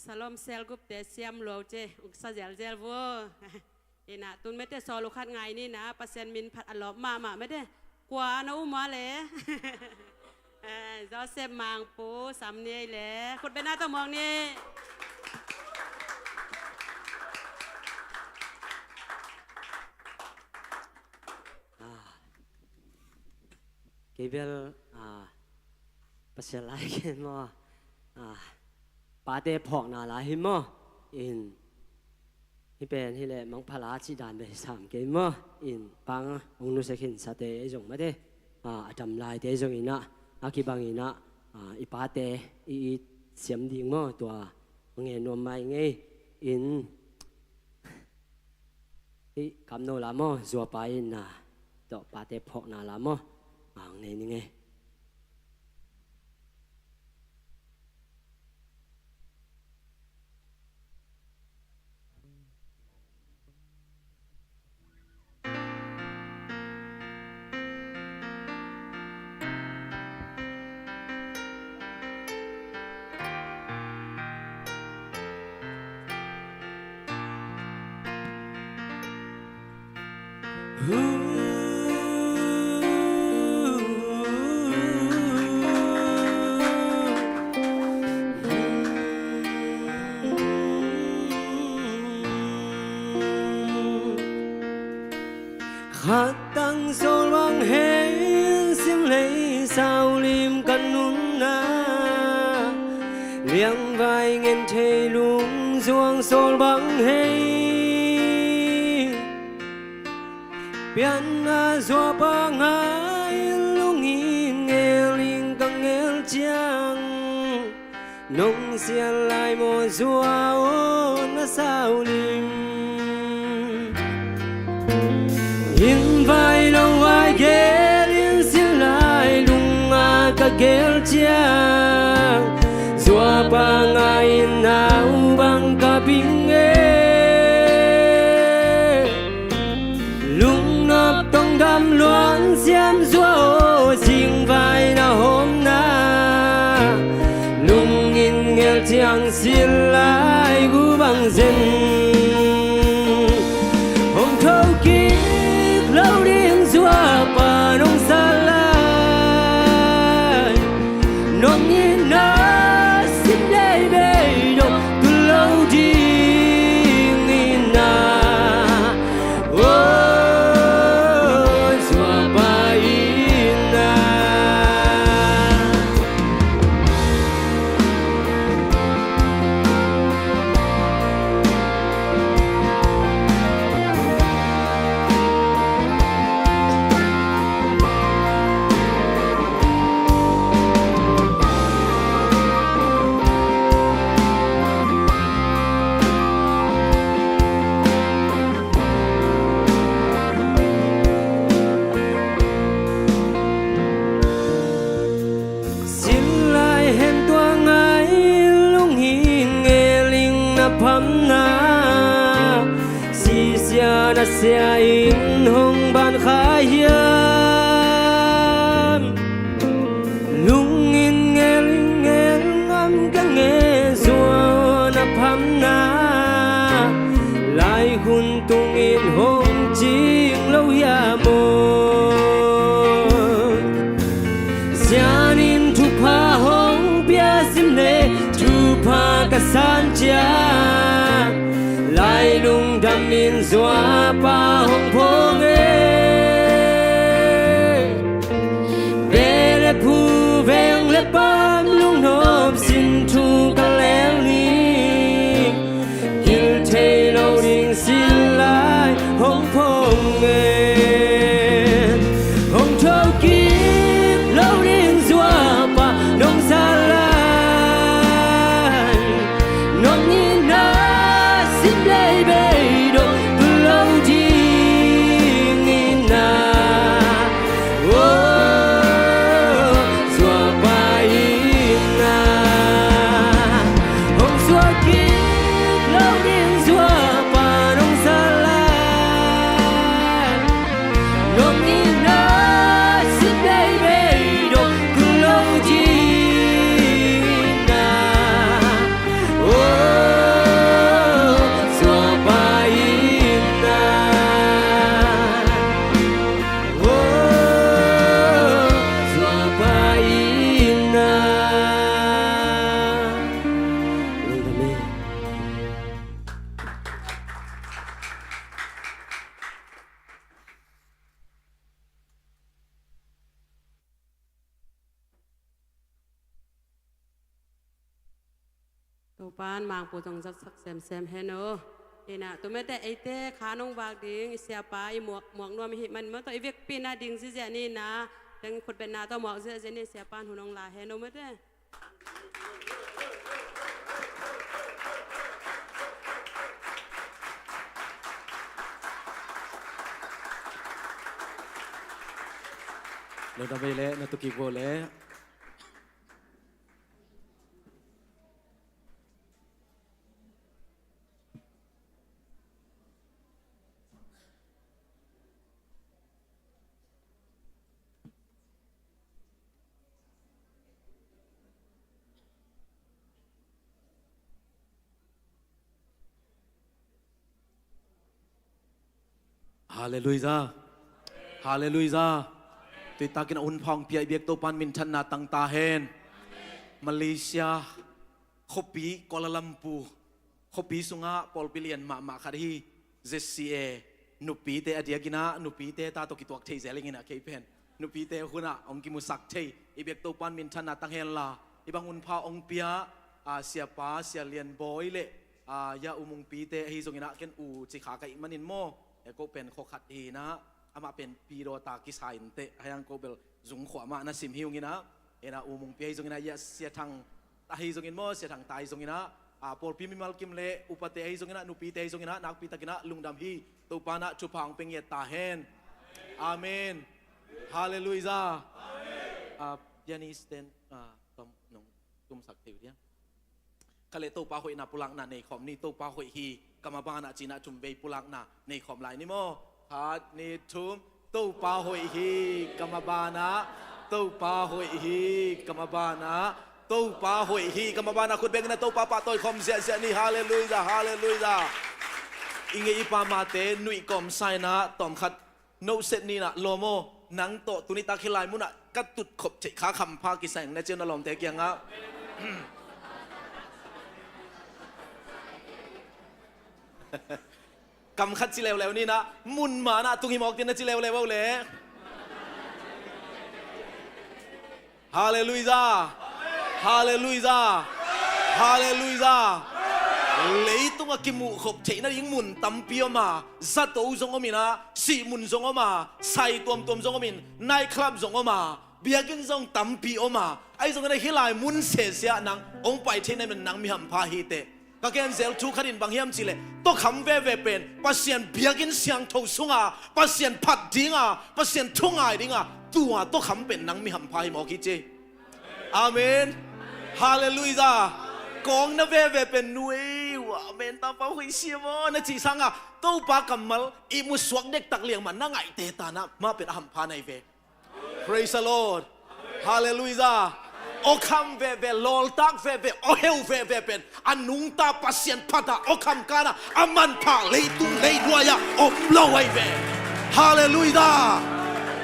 Shalom cell group te siam lo ce, ung sa zelzel vo. Ina tun mete sawl uh khat ngai ni na, Pasian min phat a lawp mahmah mete. Kua na um a le. Eh, Joseph Mangpu, Sam Nei le. Khut bena tawh muang ni. Ah. Kei bel, ah, Pasian lai gen maw, ah, pate phawkna lai hi maw, in, hi pen hi leh mangpha la cih dan bel hi sam kei maw, in, pang a, ung nusia khin sate ei zong mate, ah, a dam laite ei zong in ah, a kibang in ah, ah, i pate, i, i siam ding maw, tua, ngen nuam mai ngei, in, Hih kamno la maw, zuapa in na tawh pate phawkna la maw, a nei ning ei. Khatang sawl bang hei, sim lei sau lim ka nunna, liangvai ngen thei lungzuang sawl bang hei. Pianna zuapa ngai, lungin ngel in ka ngel ciang, nong sial lai maw zua aw na sau lim. In vai lo vai gel in sil lai lung a ka gel ciang, zuapa ngai in nau bang ka bing e. Lungnop tongdam luan siam zua aw, zingvai na hawmna, lungin ngel ciang sil lai gu bang zen. Hong thokik lo ding zuapa nong sa lai, nong in na sim lei bei dong tul lo ding in na. Sil lai hen tua ngai, lungin ngel in na phamna, sisia na sia in hong ban kha hiam. Lungin ngel in ngel ngam ka nge, zua na phamna, lai hun tungin hong cing lo hiam aw. Sian in thupha hong pia sim le, thupha ka san ciang, lai lungdam in zuapa hong phong e. Be le phu, veng le pam, lungnop sin thu ka lel ni, gil thei lo ding sil lai hong phong e. Hong thokik lo ding zuapa nong sa lai, nong in na sim lei bei dong tul lo ding in na. Oh, zuapa in na, hong suak kik lo ding zuapa nong sa lai, nong in na sim lei bei dong tul lo ding in na. Oh, Topa'n mangpu zong zatsak semsem hen aw. Inah tu mete eite kha nong vak ding i siapa i muak, muak nuam i hih man maw tawh i vekpi na ding ziziah ni inah teng khutbetna tawh muak ziahziah ni i siapa'n hun hong la hen aw mete. Lo na bei le na tukik bo le. Halleluijah. Halleluijah. Tuitakin a hun pha hong pia i biak Topa'n minthanna tang ta hen. Malaysia khuapi Kuala Lumpur khuapi sungah pawlpi lian mahmah khat hi. Z C A nupite a diakinah nupite ta tawh kituak thei zel inginah kei pen nupite hunah hong kimusak thei i biak Topa'n minthanna tang henla i bang hun pha hong pia, a, siapa Sia Lian Bawi le, a, ya U Mungpite ahi zonginah ken U Cikha ka ih manin maw, e ko pen khua khat hinah amah pen pidaw ta kisa inteh ahiang ko bel zungkhua mah na sim hi unginah, ena U Mungpi ahi zonginah ya Sia Thang ahi zongin maw, Sia Thang ta ahi zonginah, a, pawlpi mimal kim le upate ahi zonginah nupite ahi zonginah nakpitakinah lungdam hi. Topa'n ah thupha hong pia ngiat ta hen. Amen. Halleluijah. A, pianist ten, a, tom nong tumsak thei uh diam. Kha le Topa hoihna pulakna nei khawm ni. Topa hoih hi ka mabanah cinah thumvei pulakna nei khawm lai ni maw. Khat ni thum. Topa hoih hi ka mabanah. Topa hoih hi ka mabanah. Topa hoih hi ka mabanah khut bengin a Topa pahtawi khawm ziahziah ni. Halleluijah, halleluijah. I ngei i pamate nuih kawm sainah tawmkhat nohset ninah lawm aw, nang tawh tunitak hih lai munah ka tutkhop theih kha khampha kisang na cian a lawmte kiangah. Kam khat ci leuleu ninah mun manah tung hi mawk tin na ci leuleu aw le. Halleluijah. Halleluijah. Halleluijah. Leitungah kimuhkhop theih nading mun tampi om a, zato zong om inah, sihmun zong om a, sai tuamtuam zong om in, night club zong om a, biakinn zong tampi om a, ahi zongin a hih lai mun sesiah nang hong pai theih nading nang mi hampha hi teh. Ka gen zel thu khat in bang hiam cihleh, tokham veve pen Pasian biakinn siangtho sunga Pasian phat dinga Pasian thu ngai dinga tua tokham pen nang mi hampha hi mawk hi ci. Amen. Halleluijah. Kawng na veve pen nuai uh a, amen, Tapa hoih sia maw na cih sanga Topa kammal ihmu suak dektak liangmah na ngaihte tanah mah pen a hampha na hi ve. Praise the Lord. Halleluijah. Awkham veve, lawltak veve, awheu veve pen a nungta Pasian phata awkham kana a manpha leitung leiduai-ah om lo ahi ve. Halleluijah.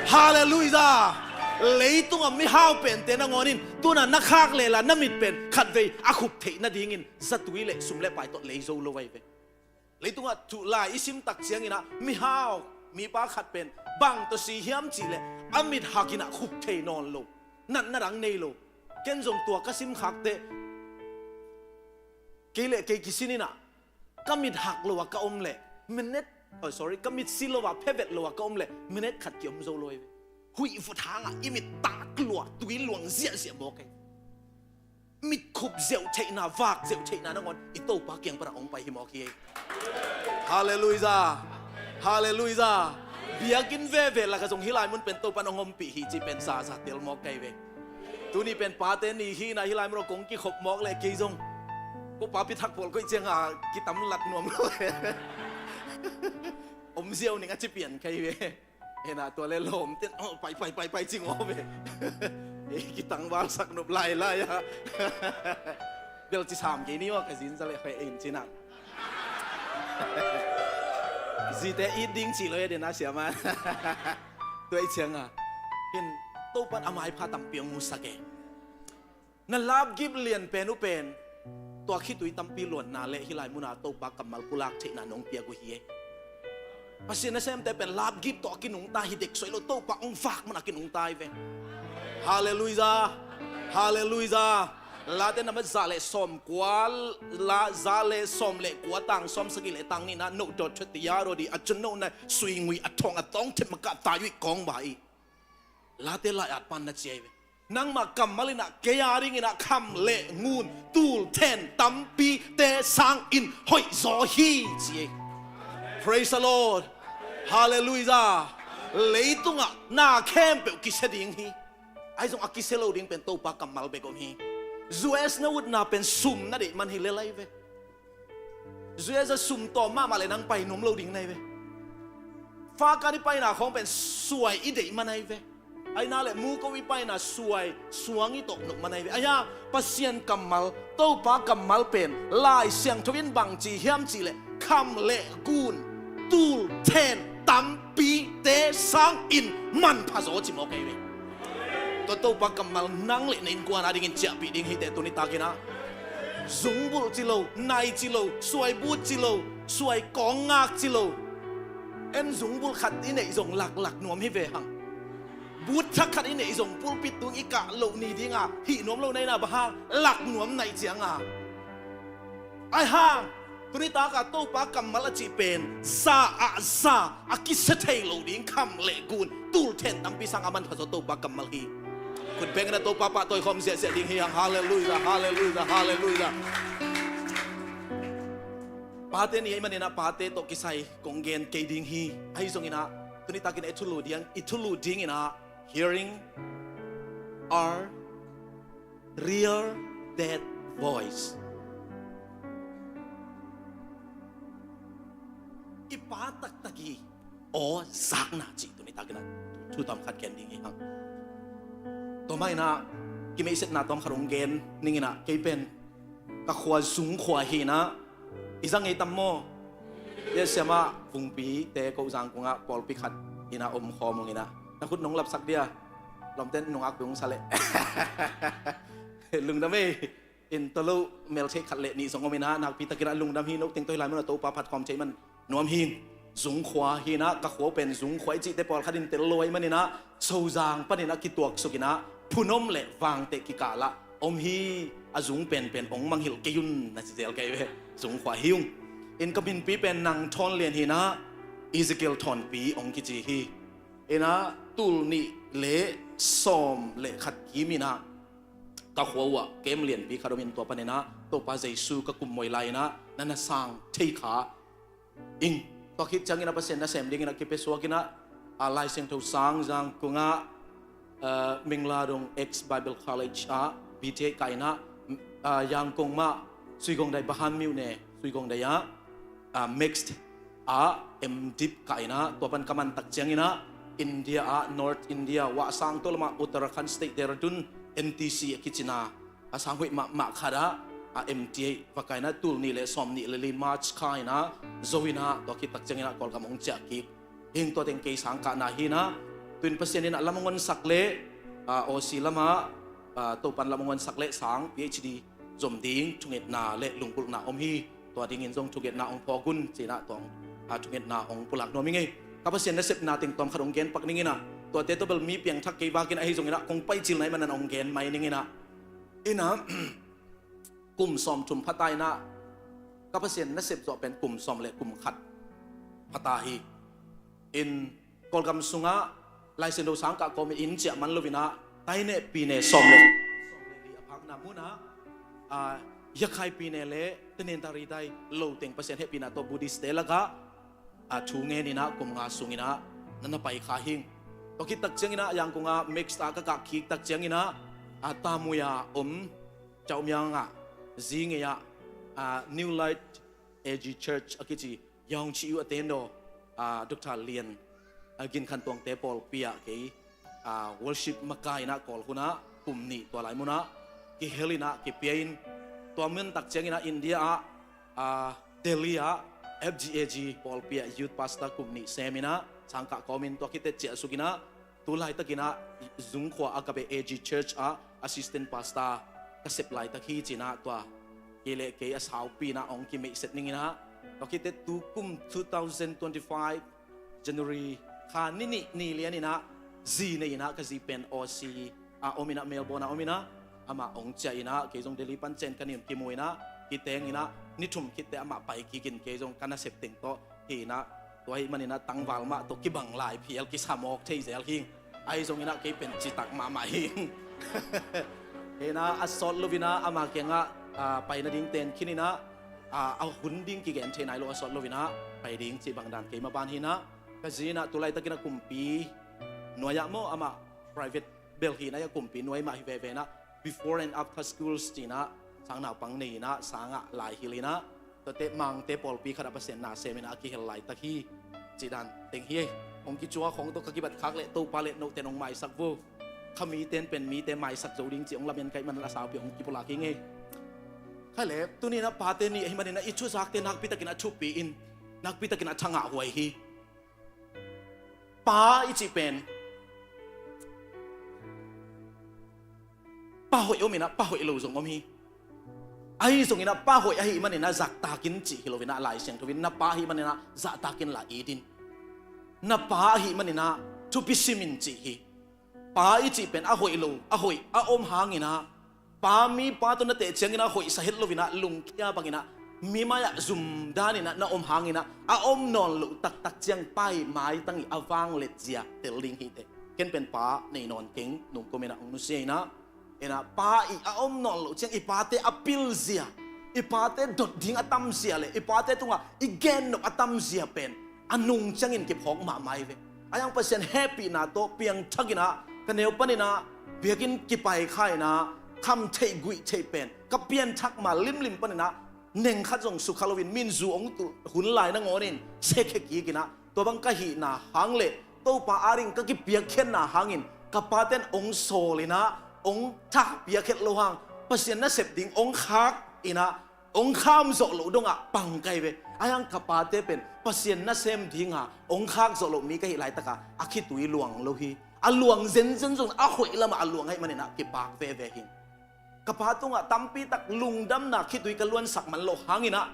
Halleluijah. Leitunga mihau pente nangawnin tuna na khak lela na mit pen khatvei a khup theih nadingin zatui le sum le pai tawh lei zo lo ahi ve. Leitungah thu lai i simtak cianginah mihau mipa khat pen bang tawh si hiam cihleh a mit hakinah khup thei nawn lo, natna dang nei lo. Ken zong tua ka simkhakte kei le kei kisininah ka mit hak lo a ka om leh minute, oh, sorry, ka mit si lo a phevet lo a ka om leh minute khat kiom zo lo hi ve. Huih vut hangah i mit tak luah tui luang ziahziah mawk hi. Mitkhup zeuh theihna, vak zeuh theihna nangawn i Topa kiang panah hong pai hi mawk hi. Halleluijah. Halleluijah. Biakinn veve laka zong hih lai mun pen Topa nong ompih hi ci pen zaza tel mawk kai ve. Tuni pen pate ni hi na hih lai mun kong kikhop mawk le kei zong ko pa pi thak pawl koih cianga kitam lat nuam lo. Om ziau ning a ci pian kai ve. Hena tua le lawm ten, oh, pai, pai, pai, pai, cing aw ve. Ei kitangval sak nop lai lai a. Bel ci sam kei ni aw ka zin za le khoi in ci nang. Zite it ding ci lo e den a siama. Tua i cianga hin Topan a maipha tampi hong musak e. Na lapgip lian pen uh pen tua khitui tampi luanna le hih lai muna Topa kammal pulak theihna nong piak uh hi e. Pasian nasemte pen lapgip tawh a kinungta hi dek suai lo, Topa hong vak mana kinungta hi ve. Halleluijah. Halleluijah. Late nambat za le sawm kua, la za le sawm le kua, tang sawm sagih le tang nih na, no dot thut ya ro di a chun no na sui ngui a thong a tong thep maka ta yui kong ba i. Late lai at pan na ciai ve. Nangmah kammal in ah kei a dingin ah kham le ngun tul then tampite sangin hoih zaw hi ci. Praise the Lord. Hallelujah. Leitungah na khempeuh kisia ding hi. Ahi zong a kisia lo ding pen Topa kammal bek om hi. U S na utna pen sum na deih man hi lel ahi ve. U S a sum tawm mahmah le nang pai nuam lo ding na hi ve. Faka i paina khawng pen suai i deih man ahi ve. Aina le muko i paina suai suang i tawh nop man ahi ve. Ahi a Pasian kammal, Topa kammal pen Lai Siangtho in bang ci hiam cih leh kham le ngun tul then tampite sangin manpha zaw ci mawk ahi ve. Tua Topa kammal nang le na innkuan a dingin ciahpih ding hi teh tuni takin ah. Zungbulh ci lo, nai ci lo, suai but ci lo, suai kawng ngak ci lo. En zungbulh khat i neih zong laklak nuam hi ve hang. But thak khat i neih zong pulpit tung i kah loh ni dinga hih nuam lo na hi na, bang hang lak nuam na hih cianga. Ahi hang tuni taka Topa kammal a cih pen za ah za a kisia thei lo ding kham le ngun tul then tampi sang a manpha zaw Topa kammal hi. Khut bengin ah Topa pahtawi khawm ziahziah ding hi hang. Hallelujah, hallelujah, hallelujah. Pate ni ahih manin ah pate tawh kisai kong gen kei ding hi. Ahi zongin ah tuni takin i thulu ding, i thulu dingin ah hearing our real dead voice. I pa taktak i aw zakna cih tuni takin ah thu tawm khat gen ding hi hang. Tua mah in ah kimeihsetna tawm khat hong gen ning in ah, kei pen ka khua Zung khua hi in ah, i za ngei tam maw? Sia Siam ah Vungpi te ko Zangkung ah pawlpi khat in ah om khawm ung in ah, na khut nong lapsak dia, lawmten nungak tung sa leh. Lungdam ei. In tua lo meltheih khat le nih zong om in ah, nakpi takin ah lungdam hi. No teng tawh hih lai mun ah Topa phat khawm thei man nuam hi. Zung khua hi in ah, ka khua uh pen Zung khua i cihte pawlkhat in tel lo ahih manin ah Sozang panin ah kituaksuk in ah phunom le vangteh kikal ah om hi. A zung penpen hong mangngilh kei un na ci zel kei ve. Zung khua hi ung. In ka minpi pen Nang Thawn Lian hi in ah, Ezekiel Thawnpi hong kici hi. In ah tul nih le sawm le khat kim in ah ka khua uh ah kem lianpi khat om in tua panin ah Topa Jesu ka kummuai lai in ah na na sang thei kha ing. Tua khit ciangin ah Pasian nasem dingin ah kipia suak in ah, a Lai Siangtho sang Zangkung ah, ah, Mingladong Ex Bible College ah B T A kah in ah, ah, Yangon mah Suigongdai Bahan Myune, Suigongdai ah, ah, mixed ah M.Div kah in ah, tua pan ka man tak ciangin ah India ah, North India, Wah Sangto lamah Uttarakhand State, Dehradun, N T C a kici na a sang hoih mahmah khat ah, a M.Th va kah in ah tul nih le sawm nih le li March kha in ah zo in ah, tua khit tak ciangin ah Kawlgam hong ciah kik. Hing tua teng kei sang kahna hi in ah, tu in Pasian in ah lam hong honsak leh, ah, Aussie lamah, ah, Topan lam hong honsak leh sang P H D zom ding thungetna le lunggulhna om hi. Tua dingin zong thungetna hong phawk un ci in ah tua hong, ah, thungetna hong pulak nuam hi ing ei. Ka Pasian nasepna teng tawm khat hong gen pak ning in ah, tuate tawh bel mi piangthak kei vak in ah, ahi zongin ah kong paicil na hih manin ah hong gen mai ning in ah. In ah kum sawmthum pha ta in ah, ka Pasian nasep zawh pen kum sawm le kum khat pha ta hi. In Kawlgam sungah Lai Siangtho sang kah kawmin inn ciah man lo in ah, taineh pineh sawm le, sawm le li a phakna munah, ah, Yakhai pineh le Tanintharyi dai lo teng Pasian hehpihna tawh Buddhist te lakah, ah, thu ngen in ah kum nga sung in ah na na pai kha hing. Tua khit tak ciangin ah Yangon ah mixed ah ka kah khit tak ciangin ah, ah, Tamui ah om Cauk Myang ah zi ngei ah, ah, New Light A G Church a kici Yawng Chi U a tendaw, ah, Doctor Lian, ah, Gin Khan Tuangte pawlpi ah kei, ah, worship makai in ah Kawl hun ah kum nih tua lai mun ah kihel in ah kipia in, tua mun tak ciangin ah India ah, ah, Delhi ah F G A G pawlpi ah youth pastor kum nih sem in ah sang kah kawmin, tua khit teh ciahsuk in ah tu laitakin ah Zung khua Agape A G Church ah assistant pastor ka sep laitak hi ci in ah, tua kei le kei a saupi in ah hong kimeihset ning in ah, tua khit teh tu kum two thousand twenty-five January kha ni nih ni lian in ah zi nei in ah, ka zi pen Aussie ah om in ah, Melbourne ah om in ah, Amah hong ciah in ah, kei zong Delhi pan ciah in ka nim kimu in ah, kiteng in ah, ni thum khit teh amah pai kik in, kei zong ka nasep teng tawh hi in ah, tua ahih manin ah tangval mah tawh kibang lai phial kisa mawk thei zel hi. Ahi zongin ah kei pen citak mahmah hi. Hi in ah, a sawt lo in ah ama kiangah, ah, pai nading ten khin in ah, ah, a hun ding kigen thei nai lo a sawt lo in ah pai ding cih bang dan kei mah ban hi in ah, ka zi in ah tu laitakin ah kumpi nuai-ah maw, amah private bel hi in ah, a kumpi nuai mah hi veve in ah, before and after schools ci in ah, sang naupang nei in ah, sangah lai hilh in ah, tuate Mangte pawlpi khatah Pasian na sem in ah a kihel laitak hi. Cih dan teng hi. Hong kicuak hong tawh ka kibat khak leh Topa leh note in hong maisak vo. Kha mite in pen mite maisak zo ding cih hong lamen ka hih manin a saupi hong kipulak hi ing ei. Kha leh tuni in ah pate ni ahih manin ah i thuzakte nakpi takin a thupi in, nakpi takin a thangah huai hi. Pa i cih pen pa hoih om in ah pa hoih lo zong om hi. Ahi zongin ah pa hoih ahih manin ah zahtak in cih hi lo in ah, Lai Siangtho in na pa ahih manin ah zahtak in la it in. Na pa ahih manin ah thupi sim in cih hi. Pa i cih pen a hoih lo, a hoih a om hangin ah, pa, mipa tawh na teh ciangin a hoihsa het lo in ah, lungkhia bangin ah, mi mai-ah zum dan in ah na om hangin ah, a om nawn loh taktak ciang pa i maitang i a vanglet zia tel ding hi teh. Ken pen pa nei nawn keng, nungkum in ah hong nusia in ah, in ah pa i a om nawn loh ciang i pate a pil zia, i pate dot ding a tam zia leh i pate tungah i gennop a tam zia pen a nung ciangin kiphawk mahmah hi ve. Ahi hang Pasian hehpihna tawh piangthak in ah, ka neu panin ah biakinn kipai kha in ah, kham theih guih theih pen ka pianthak ma limlim panin ah, neng khat zong sukha loin, min zu hong tuh hun lai nangawnin sekhia kik in ah, tua bang ka hihna hang leh Topa ading ka kipiakkhiatna hangin ka pate'n hong sawl in ah, hong thah piak het lo hang, Pasian nasep ding hong khak in ah, hong kham zawh loh dongah pang ka hi ve. Ahi hang ka pate pen Pasian nasem dinga hong khak zawh loh mi ka hih laitaka a khitui luang lo hi. A luang zenzen zong a hoih lamah a luang ahih manin ah kipak veve hi. Ka pa tungah tampi tak lungdamna khitui ka luansak man loh hangin ah,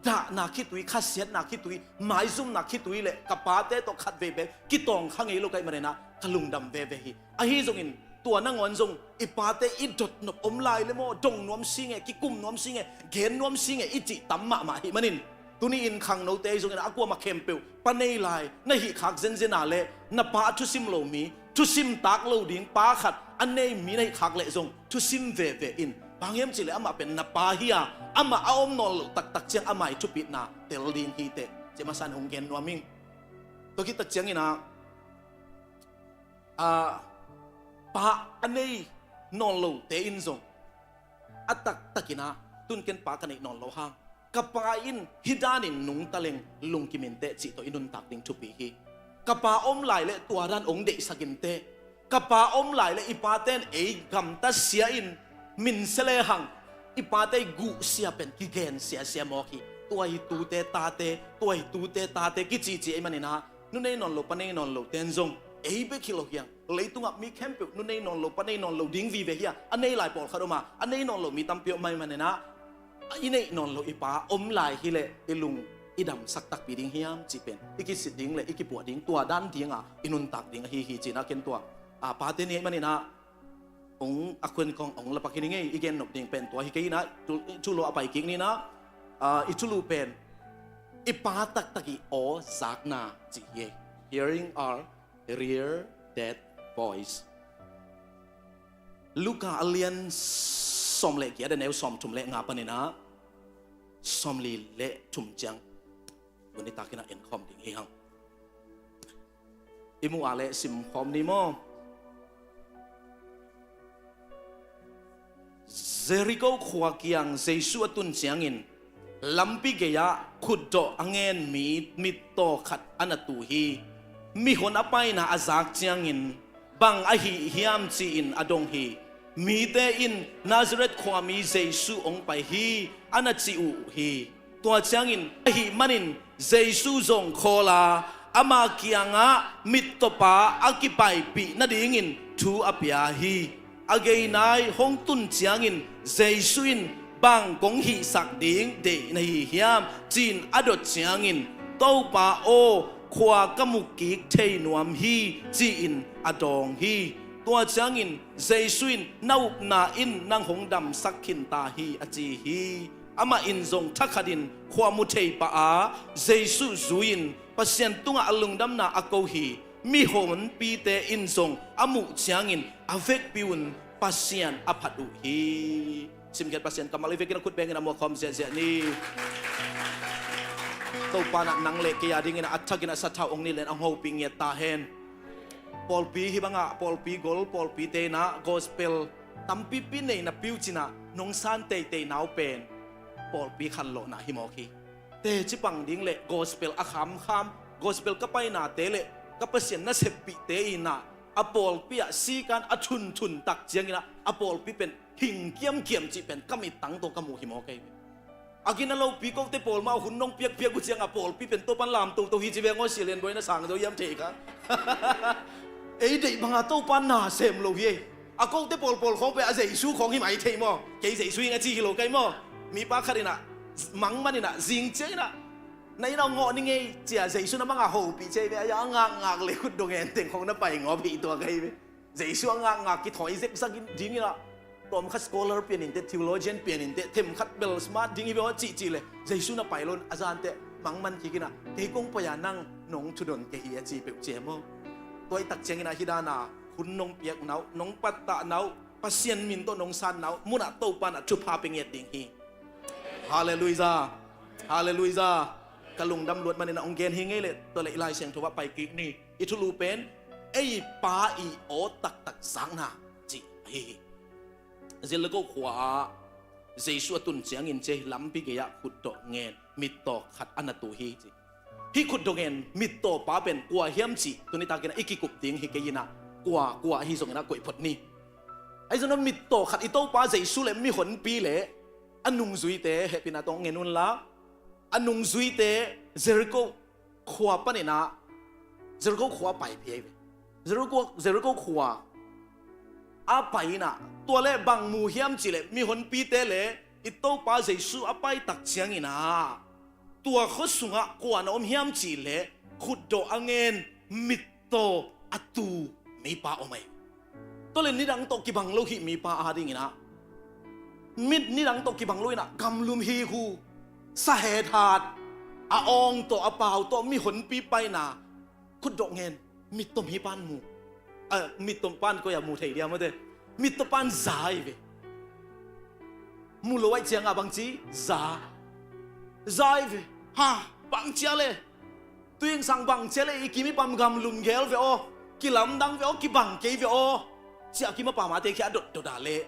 dahna khitui, khasiatna khitui, maizumna khitui leh ka pate tawh khatvei bek kitawng kha ngei lo ka hih manin ah ka lungdam veve hi. Ahi zongin tua nangawn zong i pate i dotnop om lai leh maw, dong nuam si nge, kikum nuam si nge, gen nuam si nge i cih tam mahmah ahih manin, tuni-in khangnote ahi zongin a kuamah khempeuh pa nei lai na hih khak zenzena leh na pa a thusim lo mi, thusim tak lo ding pa khat a nei mi na hih khak leh zong thusim veve in. Bang hiam cih leh amah pen na pa hi a, amah a om nawn loh taktak ciang ama i thupitna tel ding hi teh, cih masa in hong gen nuam ing. Tua khit tak ciangin ah, a, pa a nei nawn lote in zong a taktakin ah, tun ken pa ka neih nawn loh hang, ka pa in hih danin nungta leng lungkim in teh cih tawh i nuntak ding thupi hi. Ka pa om lai leh tua dan hong deihsak in teh. Ka pa om lai leh i pate'n ei gamta sia in, min sia lehang i pate i guh sia pen kigen siasia mawk hi. Tua hi tute tate, tua hi tute tate kicici ahih manin ah, nu nei nawn lo, pa nei nawn lote'n zong ei bek hi lo hi hang. Leitungah mi khempeuh nu nei nawn lo, pa nei nawn lo ding vive hi a, a nei lai pawlkhat om a, a nei nawn lo mi tampi om ahih manin ah, i neih nawn loh i pa om lai hi leh i lung i damsak takpi ding hiam cih pen i kisit ding leh i kipuah ding, tua dan dinga i nuntak ding ahi hi cih in ah ken tua, a, pate ni ahih manin ah, hong a khuan kong hong lapak hi ning ei. I gennop ding pen tua hi kei in ah, thu, thulu a pai kik ni in ah, a, i thulu pen i pa taktak i aw zakna cih hi ei. Hearing our real dad voice. Luka a lian sawm leh giat, a neu sawmthum leh nga panin ah sawmli leh thum ciang, tuni takin ah enkhawm ding hi hang. I muh a leh simkhawm ni maw? Jeriko khua kiang Jesu a tun ciangin, lampi gei-ah khutdawh a ngen mi mittaw khat a na tu hi. Mihon a paina a zak ciangin, bang ahi hiam ci-in a dong hi. Mite in, Nazareth khuami Jesu hong pai hi, a na ci uh hi. Tua ciangin, ahih manin Jesu zong khawl a, ama kiangah mittawpa a kipaipih nadingin thu a pia hi. A gei nai hong tun ciangin Jesu in, bang kong hihsak ding deih na hi hiam, ci-in a dot ciangin, Topa aw, khua ka mu kik thei nuam hi, ci-in a dawng hi. Tua ciangin Jesu in, "Na upna in nang hong damsak khin ta hi," a ci hi. Amah in zong thakhatin khua mu thei pah a, Jesu zui-in Pasian tungah a lungdamna a ko hi. Mihonpite in zong a muh ciangin a vekpi-un Pasian a phat uh hi. Simkhiat Pasian kammal i vekin a khut bengin a muak khawm ziahziah ni. Topa in ah nang le kei a dingin ah a thakin a sathau hong nilh in a hong hopih ngiat ta hen. Pawlpi hih bangah, pawlpi gol, pawlpite in ah gospel tampipi nei napi uh cin ah nong san teitei na uh pen pawlpi khanlawhna hi mawk hi. Teci pang ding le gospel a khamkham, gospel ka painate le ka Pasian naseppihte in ah a pawlpi ah sikan a thunthun tak ciangin ah a pawlpi pen hing kiamkiam cih pen ka mittang tawh ka muh hi mawk hi. A gina lopi kote pawl mah hun nong piakpiak uh ciangah pawlpi pen Topan lam toto hi ci veng aw, Sia Lian Bawi na sang zo hiam thei kha. Ei deih banga Topan na sem lo hi ei. A kote pawlpawl khawng pen a Jesu khawng hi mai thei maw? Kei Jesu hi ing a ci hi lo kai maw? Mipa khat in ah mangman in ah zing ciang in ah na inn ah ngawh ning ei cia Jesu na mangah hopih cia hi ve. A ngakngak le khut dong en teng khawng na pai ngawp hi tua kai ve. Jesu a ngakngak kithawi zekzak in ding in ah tawmkhat scholar pian in teh, theologian pian in teh, themkhat bel smart ding hi ve aw cihcih le Jesu na pai lo in a zan teh mangman kik in ah, "Kei kong pai a nang nong thudon kei hi," a ci peuh cia maw? Tua i tak ciangin ah hih dan a hun nong piakna uh, nong pattahna uh, Pasian min tawh nong sanna uh munah Topan ah thupha pia ngiat ding hi. Halleluiah. Halleluiah. Ka lungdam luat manin ah hong gen hi ngei le tua le i Lai Siangtho ah pai kik ni. I thulu pen ei Pa i aw taktak zakna cih ahi hi. Jeriko khua ah Jesu a tun ciangin cia hi lampi gei ah khutdawh ngen mittaw khat a na tu hi ci. Hih khutdawh ngen mittaw pa pen kua hiam cih tuni takin ah i kikup ding hi kei in ah, kua kua ahi zongin ah koih phot ni. Ahi zongin ah mittaw khat i Topa Jesu le mihonpi le a nungzuite hehpihna tawh ngen unla, a nungzuite Jeriko khua panin ah, Jeriko khua a pai phei ve. Jeriko, Jeriko khua a pai in ah tua le bang mu hiam cih le mihonpite le i Topa Jesu a pai tak ciangin ah tua khua sungah kua na om hiam cih le khutdawh a ngen mit taw a tu mipa om ahi. Tua le nidang tawh kibang lo hih mipa a dingin ah, mit nidang tawh kibang lo in ah gamlum hi hu, sahet hat, a awng tawh a pau tawh mihonpi paina khutdawh ngen mittaw mipan mu. A, mittaw pan koi a mu thei dia mawte. Mittaw pan za hi ve. Mu lo aih cianga bangci za, za hi ve. Ha, bangcia le, tuingsang bangcia le i kim i pam gamlum gel ve aw, kilamdang ve aw, kibang kei ve aw, cia kim a pamate khia a dotdot a le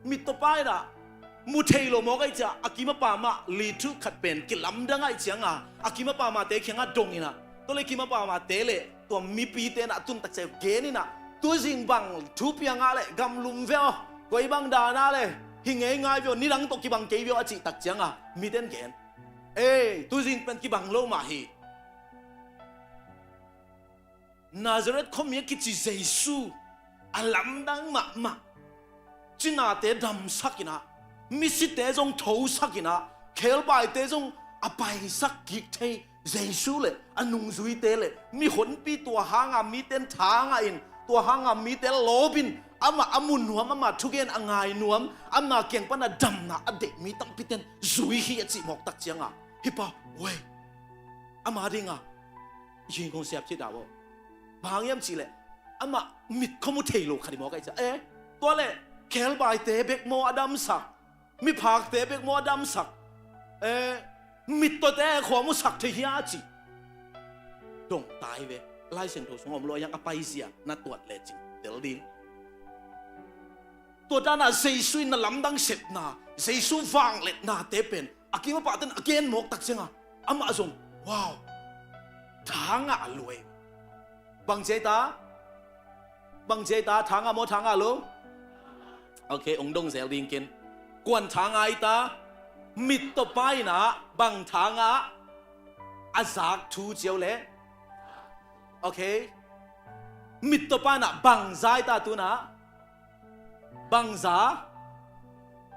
mittaw pa in ah mu thei lo mawk aih cia a kim a pamah lithu khat pen kilamdang aih cianga a kim a pamate khiangah dong in ah, tua le kim a pamate le tua mipite in ah a tun tak cia gen in ah, tuzing bang thu piangah le gamlum ve aw, koi bang dana le hi ngeingai ve aw, nidang tawh kibang kei ve aw a cih tak cianga miten gen. Ei, tuzing pen kibang lo mah hi. Nazareth khuami a kici Jesu a lamdang mahmah, cinate damsak in ah, misite zong thosak in ah, khelbaite zong a paisak kik thei Jesu le a nungzuite le mihonpi tua hanga miten thangah in, tua hanga mite lawpin, amah a mu nuam, amah thugen a ngai nuam, amah kiang pana damna a deih mi tampiten zui hi a cih mawk tak cianga hih pa, wei, ama dinga hing hong siap cih dah aw. Bang hang hiam cih leh amah mit khua mu thei lo khat hi mawk aih cia. Eh, tua le khelbaite bek maw a damsak, miphakte bek maw a damsak, eh, mittawte khua mu sak thei hia cih dong tai ve. Lai Siangtho sungah om lo a, hiang a paizia na tuat lecin tel ding. Tua dana Jesu in na lamdang sepna, Jesu vangliatnate pen a kim a pahten a gen mawk tak cianga amah zong, wow, thangah a luai. Bang cia hi ta? Bang cia hi ta? Thangah maw, thangah lo? Ok, ong dong zel ding ken. Kuan thangah hi ta? Mittawpa in ah bang thangah a zak thu cia uh le? Ok. Mittawpa in ah bang za hi ta tu-in ah? Bang za?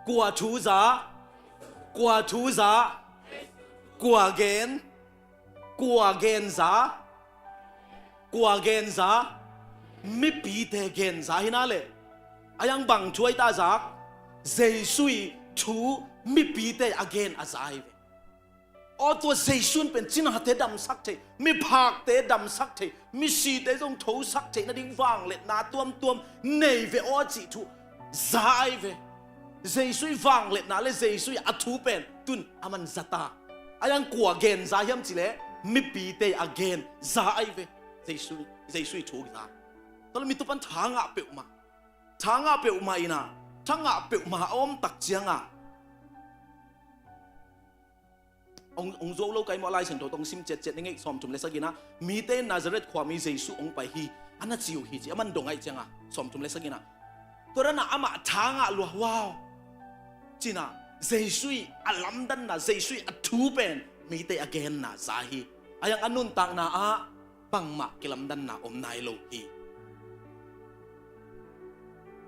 Kua thu za? Kua thu za? Kua gen? Kua gen za? Kua gen za? mipite gen za hi na le. A yang bang thu ai ta zak? Jesu i thu mipite a gen a za hi ve. Aw tua Jesu in pen cinate damsak thei, miphakte damsak thei, misite zong thosak theih nading vangliatna tuamtuam nei ve aw cih thu za ai ve. Jesu i vangliatna le Jesu i a thu pen tun a man za ta. A yang kua gen za hiam cileh mipite a gen za ai ve. Jesu, Jesu i thu za. Tua le mi tua pan tha ngah peuhmah. Tha ngah peuhmah ina, tha ngah peuhmah a om tak cianga. Ong, ong zo lo kai maw, Lai Siangtho tawh sim ciatciat ni ngei, sawmthum le sagina, mite Nazareth khuami Jesu ong pai hi, a na ci uh hi ci, a man dong ai cianga, sawmthum le sagina. Tua dana amah tha ngah lua, wow. Cina, Jesu i a lamdanna, Jesu i a thu pen, mite a genna za hi. A yang a nuntakna ah, bangmah kilamdanna om nai lo hi.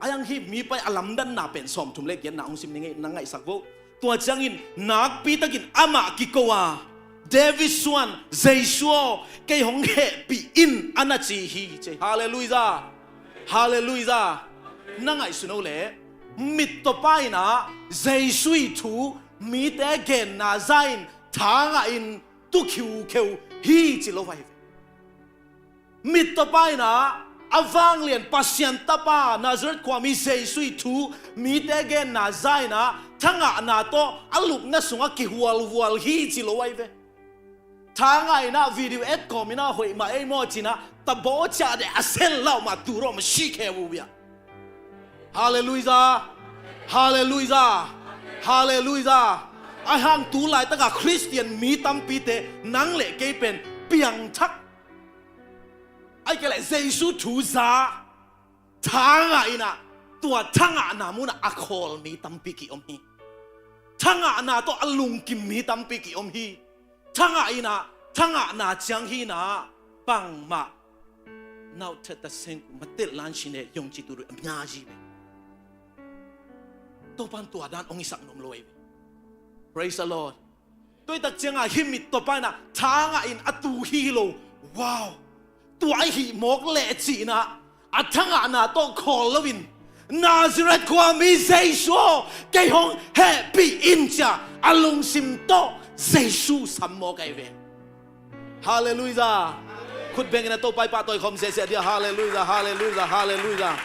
A yang hi mi pai a lamdanna pen sawmthum le giatna ong sim ni ngei, na ngaihsak vo. Tua ciangin nakpi takin amah kiko a, David suan Jesu aw, kei hong hehpih in a na ci hi ci. Halleluiah. Halleluiah. Na ngaihsun o le, mittawpa ina Jesu i thu mite genna za in tha ngah in tu khiukheu hi ci lo vai ve. Mittawpa ina a vanglian Pasian tapa Nazareth khuami Jesu i thu mite genna za ina thangahna tawh a lupna sungah kihualhual hi ci lo ai ve. Tha ngah ina video et kawm ina hoih mah ei maw cina tabaw ciah de a sel lau mah tu rawh mah si khe uh bia. Halleluiah. Halleluiah. Halleluiah. A hang tu laitaka Khristian mi tampite nang le kei pen piangthak. Ai kei le Jesu thu za tha ngah ina tua thangahna muna a khawl mi tampi ki om hi. Thangahna tawh a lungkim mi tampi ki om hi. Thangah ina, thangahna ciang hi ina bangmah nauthata sengku matel lan sine yong ci tu a mya ji ve. Topan tua dan ong isak nom lo ai ve. Praise the Lord. Tuitak cianga hi mittawpa ina thangah in a tu hi lo. Wow. Tua ahi mawk leh cihna a thangahna tawh khawl loin Nazareth khuami Jesu aw kei hong hehpih in cia a lungsim tawh Jesu sam mawk ai ve. Halleluiah. Khut bengin a Topa i pahtawi khawm sehseh dia. Halleluiah. Halleluiah. Halleluiah.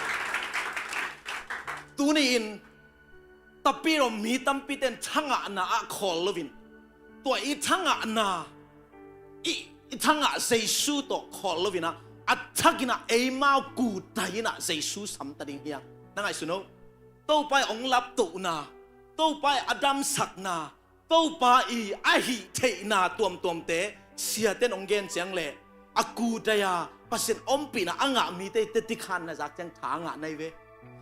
Tuni in tapirawm mi tampiten thangahna ah khawl loin tua i thangahna i, i thangah Jesu tawh khawl loin a, a thakina eimau kutai ina Jesu samta ding hiang. Na ngaihsun o. Topa i ong laptohna, Topa i a damsakna, Topa i a hih theihna tuamtuamte siaten ong gen ciang le a kutai a Pasian ompihna a ngah mite tetikhan na zak ciang thangah nai ve.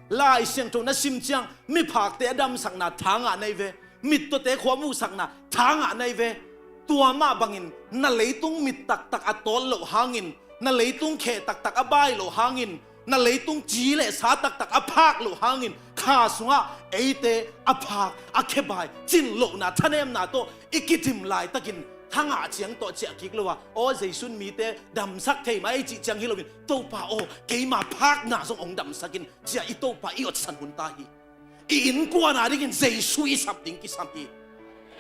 Lai Siangtho na sim ciang miphakte a damsakna thangah nai ve. Mittawte khua muhsakna thangah nai ve. Tua mah bangin na leitung mit taktak a tawt loh hangin, na leitung kheh taktak a bai loh hangin, na leitung ci le sa taktak a phak loh hangin kha sungah eite a phak a khebai cin lohna thanemna tawh i kidim laitakin thangah ciang tawh ciah kik lo a, aw Jesu in mite damsak thei mah ei cih ciang hi loin Topa aw keima phakna zong ong damsak in cia i Topa i otsan hun ta hi. I innkuan a dingin Jesu i sap ding kisam hi.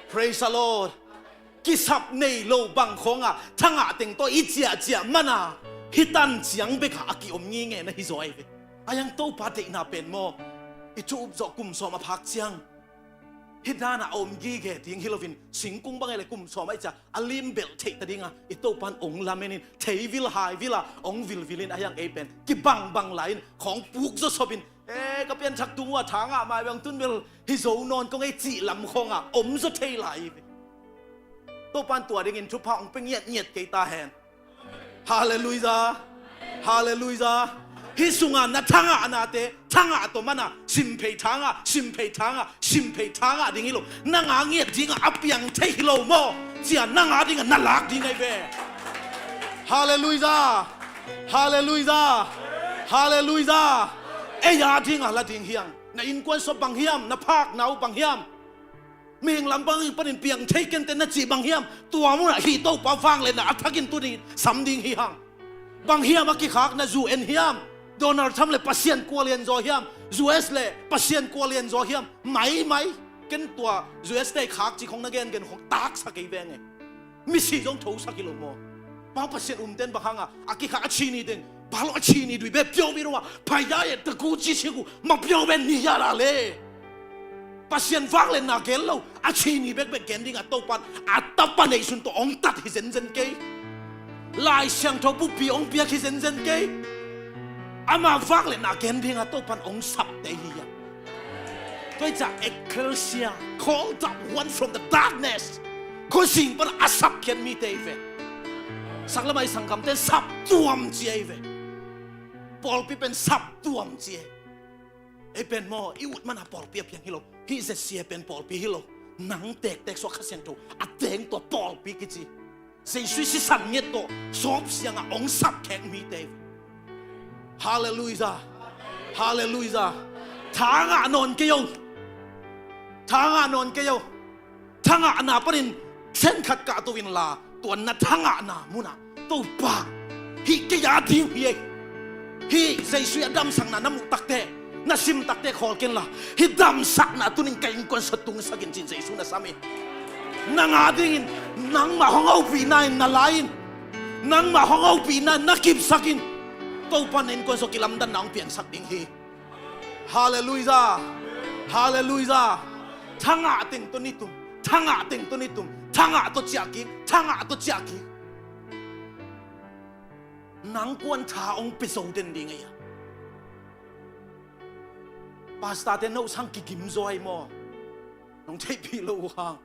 Praise the Lord. Kisap nei lo bang khawnga thangah teng tawh i ciahciah mana hi tan ciang beka a kiom nginge na hi zaw ai ve. A yang Topa deihna pen maw i thu up zawh kum sawm a phak ciang hi dana a om gige ding hi loin singkung bang ai le kum sawm ai cia a lim belh theihta dinga i Topan ong lamenin thei vil hai vila ong vilvilin a yang ei pen kibangbang lai-in khawng puk zawsopin e ka pianthak tung uh a thangah mai bang tun bel hi zo nawn kong ei cih lam khawnga om zaw thei lai hi ve. Topan tua dingin thupha ong pe ngiatngiat kei ta hen. Halleluiah. Halleluiah. Hi sunga na thangahnate thangah tawh mana simphei thangah simphei thangah simphei thangah ding hi lo. Nanga ngiat dinga a piang thei hi lo maw cia nanga dinga na lak ding ai ve. Halleluiah. Halleluiah. Halleluiah. Ei a dinga la ding hiang. Na innkuan sawp bang hiam, na phakna uh bang hiam, mihing lam bangin panin piang thei kente na cih bang hiam, tua munah hih Topa vangliatna a thakin tu ding sam ding hi hang. Bang hiam a kikhakna zu en hiam, Donald Trump le Pasian kua lian zaw hiam? U S le Pasian kua lian zaw hiam? Maimai. Ken tua U S te khak ci khong na gengen khong taksa kei veng e. Misi zong thosak hi lo maw? Pau Pasian umten bang hanga a kikhak a chini deng, pau lo a chini dui be piau bi lo a, paya e taku ci siku ma piau be ni ya la le. Pasian vak le na gen lo, a chini bekbek gen ding a Topan a tapa neisun tawh ong tat hi zenzen kei. Lai Siangtho pupi ong piak hi zenzen kei. Ama vak le na gen ding a Topan ong sapte hi a. Tua hi ca ecclesia, called up one from the darkness. Khuazing pan a sapkhiat mite hi ve. Saklamai sangkamte saptuam ci ahi ve. Pawlpi pen saptuam ci e. Ei pen maw, i ut mana pawlpi a piang hi lo. Hih Z C A pen pawlpi hi lo. Nang tektek suak Kha Siangtho a teng tua pawlpi kici. Jesu i sisan ngiat tawh sawp sianga ong sapkhek mite. Halleluiah. Halleluiah. Thangah nawn kei o. Thangah nawn kei o. Thangahna panin senkhat kahto inla, tua na thangahna munah Topa, hih kei a ding hi ei. Hih Jesu i a damsakna na muh takte, na sim takte khawl kenla, hih damsakna tunin ka innkuan sa tungsakin cin Jesu na sam in. Nang a dingin, nangmah hong hopihna in na lai in. Nangmah hong hopihna in na kipsakin. Topa na innkuan sa kilamdanna hong piangsak ding hi. Halleluiah. Halleluiah. Thangah teng tawh nitum. Thangah teng tawh nitum. Thangah tawh ciah kik. Thangah tawh ciah kik. Nang kuan tha ong pia zo den ding ei a. Pastor te no sang kigim zaw ai maw? Nong theihpih lo uh hang.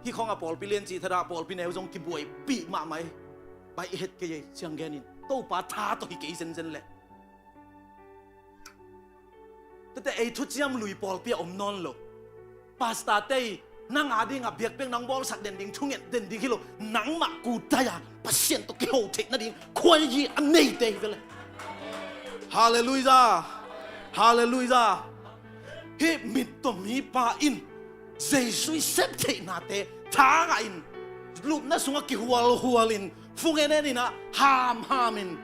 Hih khawng a pawlpi lian cih thadah pawlpi neu zong kibuaipih mahmah ei. Bai i het kei ei ciang genin. Topa tha tawh hi kei zenzen leh. Tete ei thuciam lui pawlpi a om nawn lo. Pastor tei nang a dingah biakpiak nang bawlsak den ding thunget den ding hi lo. Nangmah kutai a Pasian tawh kiho theih nading khuaiyi a neite hi vele. Halleluiah. Halleluiah. Hih mit tawh mipa in Jesu i sep theihnate thangah in lupna sungah kihualhual in fungen en inah hamham in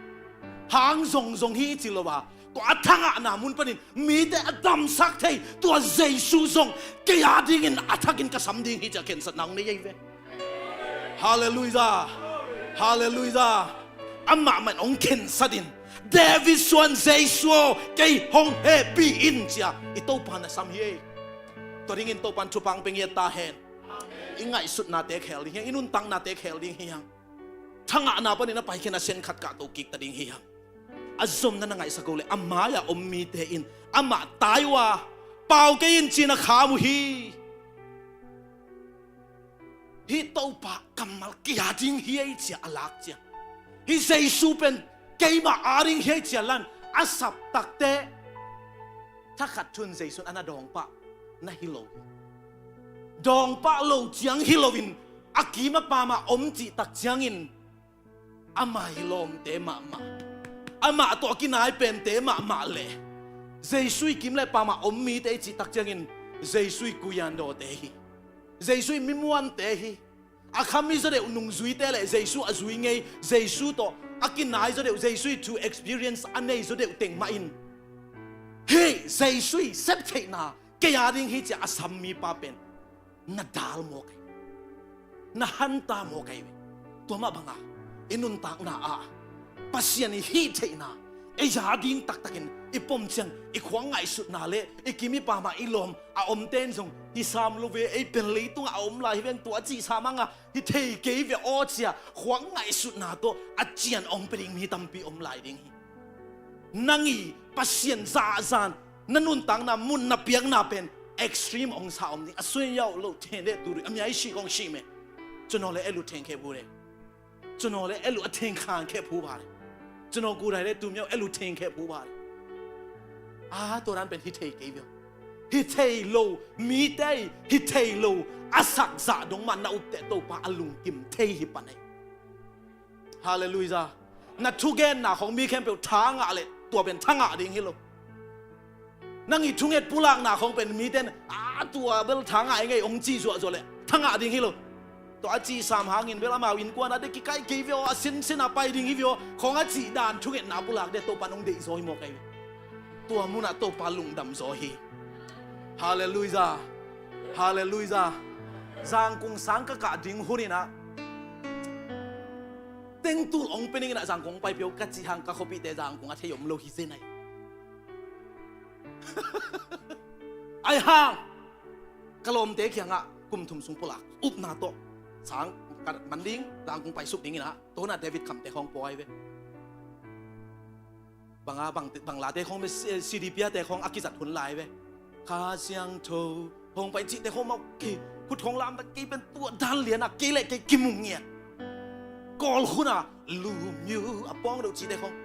hang zongzong hi i ci lo a, tua a thangahna mun panin mite a damsak thei tua Jesu zong kei a dingin a thakin ka sam ding hi ci a khensatna hong nei ei ve. Halleluiah. Halleluiah. Amah man hong khensat in David suan Jesu aw kei hong hehpih in ci a i Topa na sam hi ei. Tua dingin Topan thupha pia ngiat ta hen. I ngaihsutnate khel ding hi hang, i nuntaknate khel ding hi hang. Thangahna panin a paikhiatna senkhat kahto kik ta ding hi hang. A zomna na ngaihsak uh leh a mai-ah om mite in amah tai uh a, pau kei in ci-in a kham uh hi. Hih Topa kammal kei a ding hi ei ci a a lak ciang, hih Jesu pen keimah a ding hi ei ci a lan a sap takte thakhat thun Jesu in a na dawngpah na hi lo hi. Dawngpah lo ciang hi loin a kim a pamah om cih tak ciangin a mai lawmte mahmah, amah tawh a kinai pente mahmah le Jesu i kim le pamah om mite i cih tak ciangin Jesu i kuiandawte hi. Jesu i mimuante hi. A khami zaw deuh nungzuite le Jesu a zui ngei, Jesu tawh a kinai zaw deuh, Jesu i thu experience a nei zaw deuh teng mah in hih Jesu i sep theihna kei a ding hi ci a a sam mipa pen na dal mawk ei, na hanta mawk ei ve. Tua mah banga i nuntakna ah Pasian i hih theihna ei a ding taktakin i pom ciang i khuang ngaihsutna le i kim i pamah i lawm a omte in zong hi sam lo ve, ei pen leitungah a om lai hi veng tua a cih sam hanga hi thei kei ve aw ci a khuang ngaihsutna tawh a cian ong pia ding mi tampi om lai ding hi. Nang i Pasian zahzah na nuntakna mun na piakna pen extreme ong sa om ding a sui yau lo theng deh tu rui a mia i sih kong sih me. Cuno le elu theng khe bu de. Cuno le elu a theng khang khe phu ba de. Cuno ku dai le tu miau elu theng khe phu ba de. A tua dan pen hi thei kei viau. Hi thei lo mite hi thei lo a sak zah dong mah na upte Topa a lungkim thei hi pan ei. Halleluiah. Na thugenna khong mi khempeuh thangah le tua pen thangah ding hi lo. Nang i thunget pulakna khong pen miten a tua bel thangah i ngei ong ci zuahzuah le thangah ding hi lo. Tua a cisam hangin bel amau innkuan ah de kikaih kei ve aw, a sinsin a pai ding hi ve aw, khawng a cih dan thungetna pulak de Topa nong deih zaw hi maw kei ve. Tua munah Topa lungdam zaw hi. Halleluiah. Halleluiah. Zangkung sang ka kah ding hun inah tengtul ong pe ning inah Zangkung ong pai pio ka cih hang ka khuapihte Zangkung a thei om lo hi zen ai. Ai hang ka lawmte kiangah kum thum sung pulak upna tawh sang ka man ding Zangkung pai suk ding inah tawna David Khamte khawng pawi ve. Banga bang, bang late khawng ve, C D piate khawng a kizat hun lai ve. Kha Siangtho hong pai cihte khawng mau kei khut khawng lamta kei pen tua dan lianah kei le kei kimu ngiat. Kawl khuna lumyu a pawng deuh cihte khawng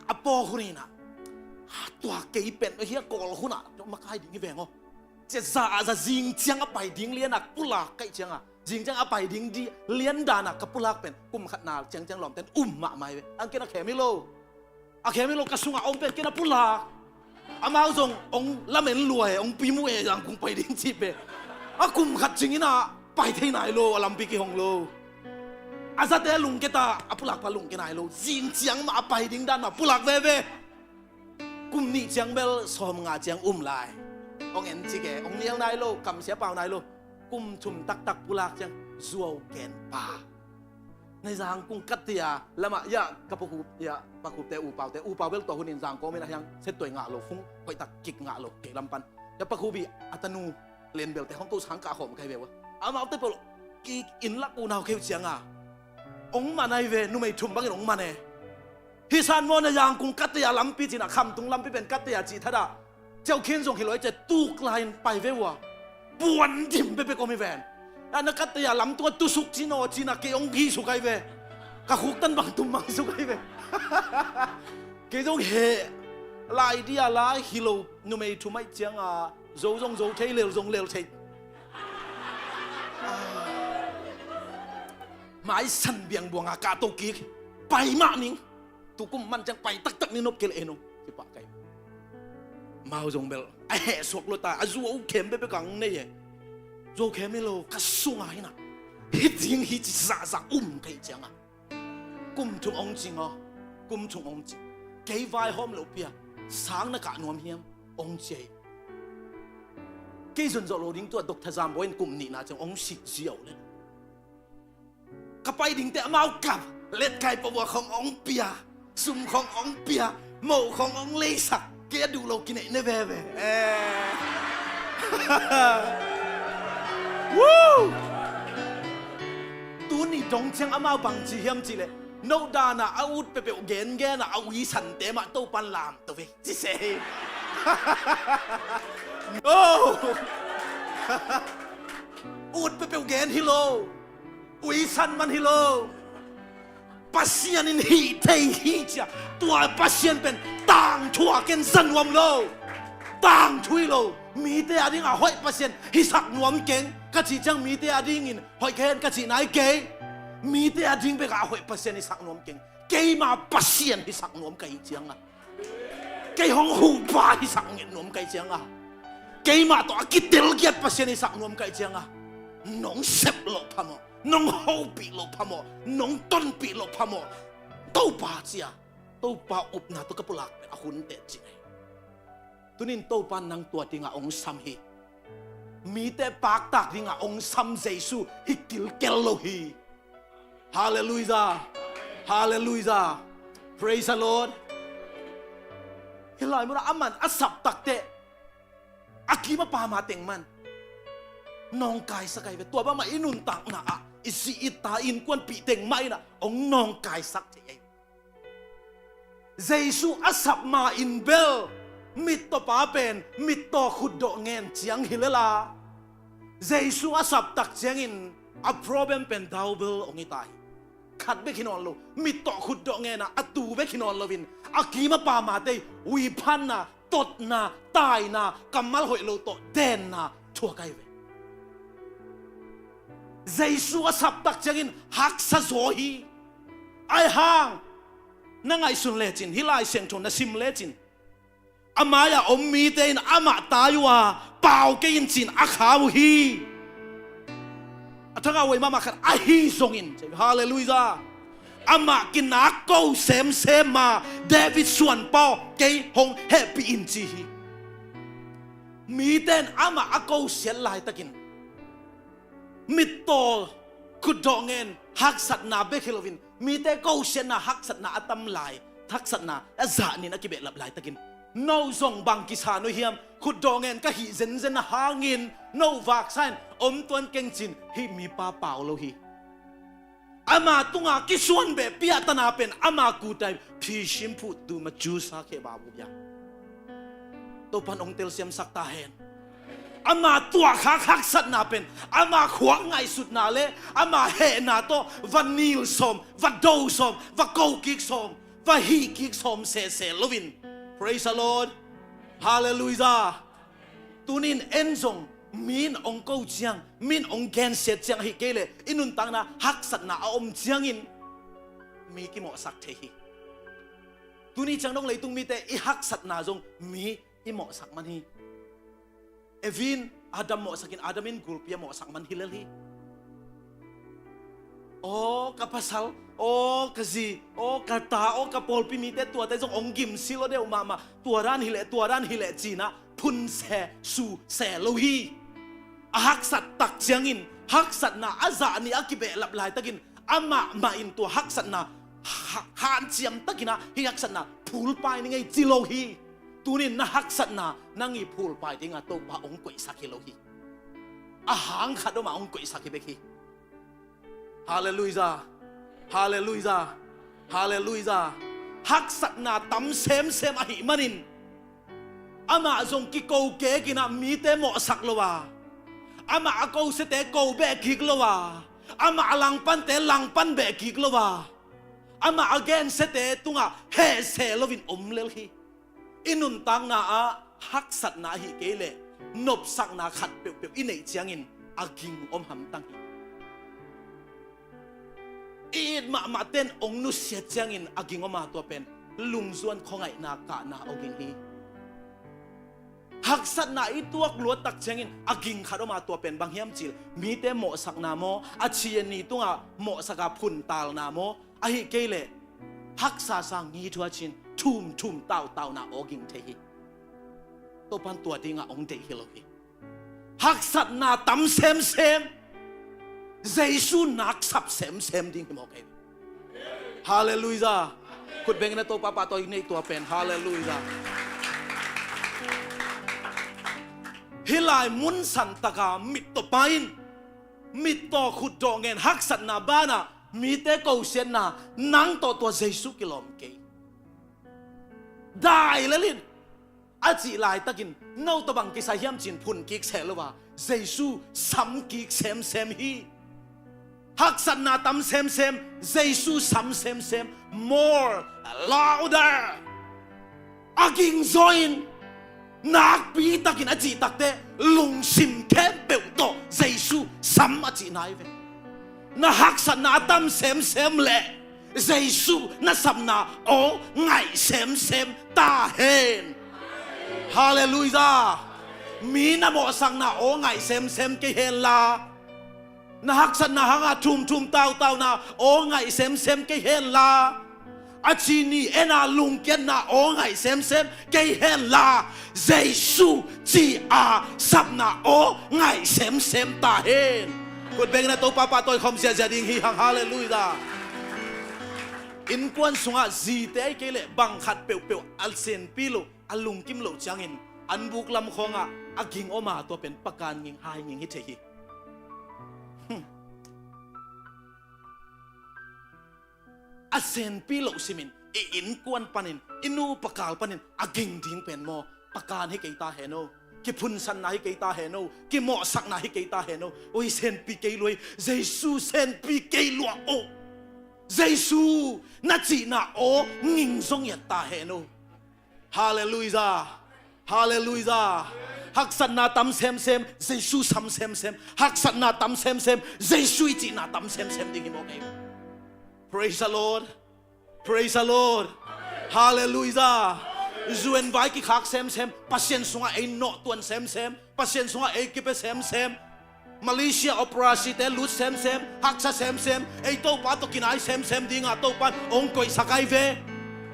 a pawng hun inah tua kei pen hia Kawl khuna makai ding hi veng aw. Cia za a za zing ciang a pai ding lianah pulak kaih cianga zing ciang a pai ding di lian danah ka pulak pen kum khatna ciangciang lawmten um mahmah hi ve. Ang ken a khem hi lo. A khem hi lo ka sungah om pen ken a pulak. Amau zong ong lamen lua e, ong pimu e, Zangkung pai ding cih pe. A kum khat cing inah pai thei nai lo, a lampi kihong lo. A zate lungke ta, a pulakpa lungke nai lo. Zing ciang mah a pai ding dan mah pulak veve. Kum nih ciang bel sawm nga ciang um lai. Ong en cik e, ong nial nai lo, kamsia pau nai lo. Kum thum taktak pulak ciang zuau gen pa. Nai Zangkung katia lamah ya ka pakhup ya pakhupte upaute upau bel tua hunin Zangkong min a hiang settuai ngah lo, khung hoihtak kik ngah lo kei lam pan. Ya pakhup i a tanu len belte hong ko sang kah khawm kai ve ua. Amaute peuh kik inn lak unau keu cianga ong man ai ve, numei thum bangin ong man e. Hi san maw na Zangkung katia lampi cina Khamtung lampi pen katia cih thada. Ceu khin zong hi loi ce tuk lai in pai ve ua. Puan dim pepek om hi ven. Na katia lamtung a tusuk cin aw cina kei ong hi suk ai ve. Ka khuk tan bang tum bang suk ai ve. Kei zong he lai dia lai hi lo numei thum ai cianga zo zong zo thei lel zong lel thei. Mai san biang buanga ka to kik pai mah ning. Tukum man ciang pai taktak ni nop kei le enong kipah kai. Mau zong bel a heh suak lo ta a zuau khem bebe kang nei e. Zuau khem hi lo ka sunga hina hi ding hi ci zahzah um kei cianga kum thum ong cing aw. Kum thum ong cing. Kei vaihawm lo pia sang na kah nuam hiam ong ci ei. Kei zon zawh lo ding tua Doctor Zambawi in kum nihna ciang ong sik ziau le. Ka pai dingte amau kap letkai pawh khong ong pia, sum khong ong pia, moh khong ong leisak. Kei a duh lo kineih ne veve. Eh. Woo! Tuni dong ciang amau bang ci hiam cihleh no dana a ut pepeuh gengen a a ui sante mah Topan lamto ve. Ci se hi. Oh! Ut pepeuh gen hi lo. Uisan man hi lo. Pasian in hih thei hi cia. Tua Pasian pen tangthu a ken za nuam lo. Tangthu hi lo. Mite a ding a hoih Pasian hisak nuam keng ka cih ciang mite a dingin hoih ka hen ka cih nai kei. Mite a ding bek a hoih Pasian hisak nuam keng. Keima Pasian hisak nuam ka hih cianga kei hong huhpa hisak nget nuam kai cianga keimah tawh a kitelgiat Pasian hisak nuam kai cianga nong sep loh phamawh, nong hopih loh phamawh, nong tonpih loh phamawh. Topa cia Topa upna tawh ka pulak pen a hun teh ci ngei. Tunin Topa nang tua dingah ong sam hi. Mite paktak dingah ong sam Jesu hi kilkel lo hi. Halleluiah. Halleluiah. Praise the Lord. Hi lai munah a man a sap takteh a kim a pama teng man nawngkaisak ai ve. Tua bangmah i nuntakna ah i si i ta innkuanpih teng mah inah ong nawngkaisak thei ai. Jesu a sap ma in bel mittawpa pen mittaw khutdawh ngen ciang hi lela Jesu a sap tak ciangin a problem pen double ong hi ta hi. Khat bek hi nawn lo, mittawh khutdawh ngenah a tu bek hi nawn loin a kim a pamate uiphanna, totna, taina, kammal hoih lo tawh denna thuak ai ve. Jesu a sap tak ciangin haksa zaw hi. Ai hang na ngaihsun lecin, hih Lai Siangtho na sim lecin a mai-ah om mite in amah tai uh a pau kei in cin a kha uh hi. A Thangah huai mahmah khat ahi zongin, halleluiah, amah kinak ko semsem a, David suanpa aw, kei hong hehpih in ci hi. Mite in amah a kosiat laitakin mittaw, khutdawh ngen haksatna bek hi loin, mite kosiatna haksatna a tam lai, haksatna a zahnin a kibehlap laitakin, no zong bang kisa no hiam, khutdawh ngen ka hih zenzen a hangin no vaksa in om tuan keng cin, hih mipa pau lo hi. Ama tunga kisuan beh piahtana pen ama kutai phisim phuhtu macusa kheh babu bia. Topan hong telsiamsak ta hen. Ama tuahkhak haksatna pen ama khuak ngaihsutna le ama hehna tawh va nil sawm, va do sawm, va kokik sawm, va hihkik sawm sese loin. Praise the Lord. Halleluiah. Tunin en zong min ong ko ciang, min ong gensiat ciang ahi kei leh i nuntakna haksatna a om ciangin mi kimawhsak thei hi. Tuni ciang dong leitung mite i haksatna zong mi i mawhsak man hi. Evin Adam mawhsakin Adam in gulpi a mawhsak man hi lel hi. Aw ka pasal, aw ka zi, aw ka ta, aw ka pawlpi mite tuate zong ong gimsi lo deuh mahmah, tua dan hileh tua dan hileh cinah phunse suse lo hi. A haksat tak ciangin haksatna a zahni a kibehlap laitakin amah mah in tua haksatna ha- hanciam takinah hih haksatna phulpai ni ngei ci lo hi. Tunin na haksatna nang i phulpai dinga Topa ong koihsak hi lo hi. A hang khat oma ong koihsak hi bek hi. Halleluiah. Halleluiah. Halleluiah. Haksatna tam semsem ahih manin amah zong kiko kekinah mite mawhsak lo a, amah a kosiate ko beh kik lo a, amah a langpante langpan beh kik lo a, amah a gensiate tungah hehse loin om lel hi. I nuntakna ah haksatna ahi kei leh nopsakna khat peuhpeuh i neih ciangin a ging om hamtang hi. I it mahmah ten ong nusiat ciangin a ging oma tua pen lungzuan khuangaihna kahna aw ging hi. Haksatna i tuak luat tak ciangin a ging khat oma tua pen bang hiam cih leh mite mawhsakna maw, a ci a ni tungah mawhsaka phuntalna maw, ahi kei leh haksa sa ngithuacin thumthum tautauna aw ging thei hi. Topan tua dingah ong deih hi lo hi. Haksatna tam semsem, Jesu naksap semsem ding hi mawk ei. Halleluiah. Khutbengna Topa pahtawi nei tua pen. Halleluiah. Hih lai mun santaka mittaw pa in mittaw khutdawh ngen haksatna banah mite kosiatna nang tawh tua Jesu kilawm kei. Dai lel in a cih laitakin no tawh bang kisai hiam cin phun kik seh lo a, Jesu sam kik semsem hi. Haksatna tam semsem, Jesu sam semsem. More, louder. A ging zaw in nakpi takin a cih takteh lungsim khempeuh tawh Jesu sam a cih nai ve. Na haksatna a tam semsem leh Jesu na sapna aw ngaih semsem ta hen. Halleluiah. Mi na mawhsakna aw ngaih semsem kei hen la, na haksatna hanga thumthum tautauna aw ngaih semsem kei hen la, a ci ni ena lungkiatna aw ngaih semsem kei hen la, Jesu ci a sapna aw ngaih semsem ta hen. Khutbengna Topa pahtawi khawm ziahziah ding hi hang. Halleluiah. Innkuan sungah zite ahi kei leh bang khat peuhpeuh a senpi loh, a lungkim loh ciangin an buk lam khawngah a ging oma tua pen pakan nging hai nging hi thei hi. Hmm. A senpi loh simin i innkuan panin, i nu pakal panin a ging ding pen maw, pakan hi kei ta hen o, kiphunsanna hi kei ta hen o, kimawhsakna hi kei ta hen o. Oi, senpi kei luai, Jesu senpi kei luai o. Jesu na cihna aw nging zong iat ta hen o. Halleluiah. Halleluiah. Haksatna tam semsem, Jesu sam semsem. Haksatna tam semsem, Jesu i cihna tam semsem ding hi mawk ei. Praise the Lord. Praise the Lord. Halleluiah. Zu en vai kikhak semsem, Pasian sungah ei nawhtuan semsem, Pasian sungah ei kipia semsem. Malaysia operasi te lut semsem, haksa semsem, ei Topa tawh kinai semsem dinga Topan hong koihsak ahi ve.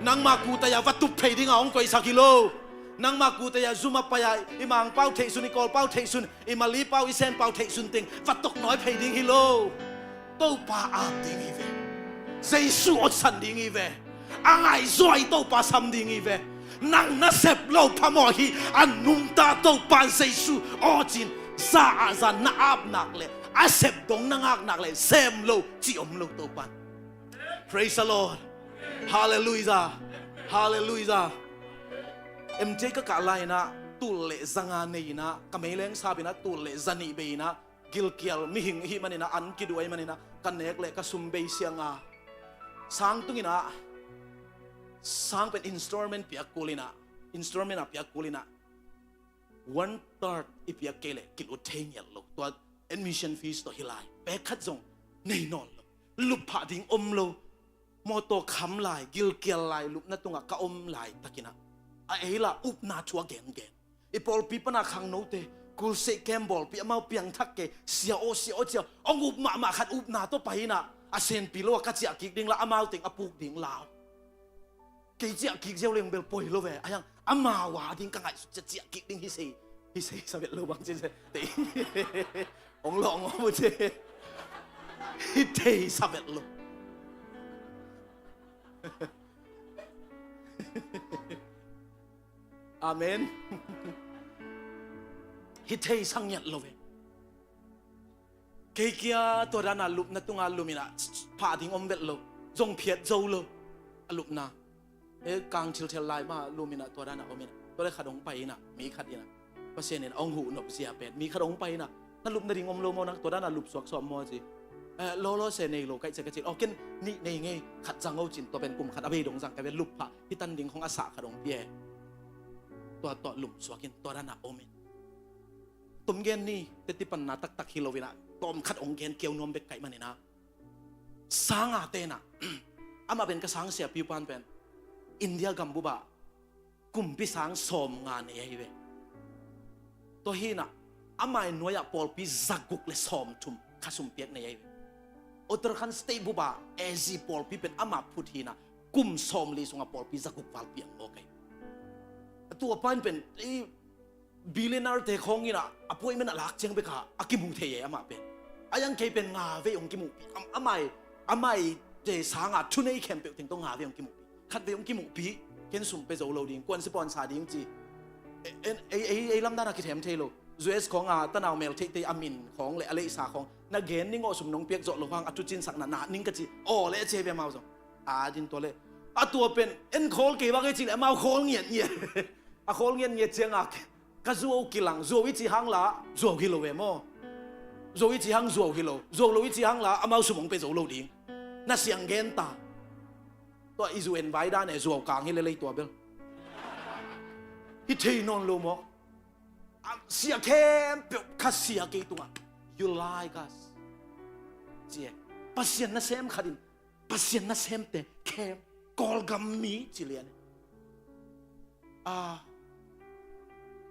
Nangma kutaya va tup phei dinga hong koihsak hi lo. Nangma kutaya zum a paia i Mangpau theihsun, i Kawlpau theihsun, i Malipau, i Senpau theihsun teng va toknawi phei ding hi lo. Topa ap ding hi ve. Jesu awtsan ding hi ve. A ngaihzua i Topa sam ding hi ve. Nang na sep lo phamawh hi. A nungta Topa Jesu aw cin, za ah za na ap nak le, a sep dong na ngak nak le sem lo ci om lo Topan. Praise the Lord. Halleluijah. Halleluijah. M J ka kah lai-inah tul le zanga nei-inah, ka meileng sapinah tul le zanih bei-inah, gilkial mihing ihi maninah, an kiduh ahi maninah, ka nek le ka sum bei sianga, sang tunginah, sang pen installment piak kulinah, installment a piak kulinah, one third i piak kei le kilut thei ngiat lo. Tua admission fees tawh hi lai, pek khat zong nei nawn lo. Lup phah ding om lo. Mawtaw kham lai, gilkial lai, lupna tungah ka om laitakinah, a ei la upna thu a gengen. I pawlpi pana khangnote, kulseih kem bawlpi amau piangthak kei, sia aw, sia aw, cia, hong up mahmah khat upna tawh pai inah, a senpi lo a ka ciah kik ding la, amau teng a puk ding lau. Kei ciah kik ziau leng bel poi lo ve, a hiang, amau a ding ka ngaihsut cia ciah kik ding hi sei, hi sei sa vet lo bang ci se. Te, hong lawng aw bu ci. Hi thei sa vet lo. Amen. Hi thei sa ngiat lo ve. Kei kia tua dana lupna tunga luminah, phah ding om vet lo. Zong phiat zo lo. A lupna. E, kang thilthel lai ma luminah tua dana ominah. Tua le khat hong pai inah, mi khat inah. Pasian in hong huh nop zia pen. Mi khat hong pai inah. Na lupna ding om lo maw, na tua dana lup suak sawm maw ci. E, lawlaw se nei lo kaih cia ka cin. Aw ken nih nei ngei, khat zang o cin, tua pen kum khat a bei dong zang ka ve, lup phah. Hi tan ding hong a sah khat hong pia e. Tua, tua lum suakin, tua dana omin. Tom gen ni, teti panna taktak hi loinah, tawm khat hong gen kiau nuam bek kaih maninah. Sanga tenah, amah pen ka sang siapiu pan pen, India gambubah, kumpi sang sawm nga nei ahi ve. Tua hinah, amai nuai-ah pawlpi zaguk le sawm thum, khasum piak nei ahi ve. Uttarakhand State bubah, A Z pawlpi pen amah phut hinah, kum sawm li sungah pawlpi zaguk val piak ngawk ahi. Tua pan pen, i, billionaire te khawng inah appointment a lak ciang beka a kimu thei e amah pen. A yang kei pen nga vei hong kimuhpi. Am-, amai, amai te sanga thunei khempeuh teng tawh nga vei hong kimuhpi. Khat vei hong kimuhpi, ken sum pe zo lo ding, kuan si pawn sa ding ci. E, en, ei, ei, ei lamdan a kithem thei lo. U S khawng a tanau mel theihtheih a min khawng le a leihsa khawng. Na gen ning aw, sum nong piak zawh lo hang a thucinsakna na ning ka ci. Aw le a ci ve amau zong. A din tua le. A tua pen, en khawl kei bak e ci le amau khawl ngiatngiat. A khawl ngiatngiat cianga, ka zuau kilang, zuau i ci hang la, zuau hi lo ve maw? Zuau i ci hang zuau hi lo, zuau lo i ci hang la, amau sum hong pe zo lo ding. Na siang gen ta. Tua i zu en vai dan e, zuau kang hi lelei tua bel. Hi thei nawn lo maw? A sia khempeuh kha sia kei tungah. You like us. Ci e. Pasian nasem khat in, Pasian nasemte khem, Kawlgam mi ci lian. Ah,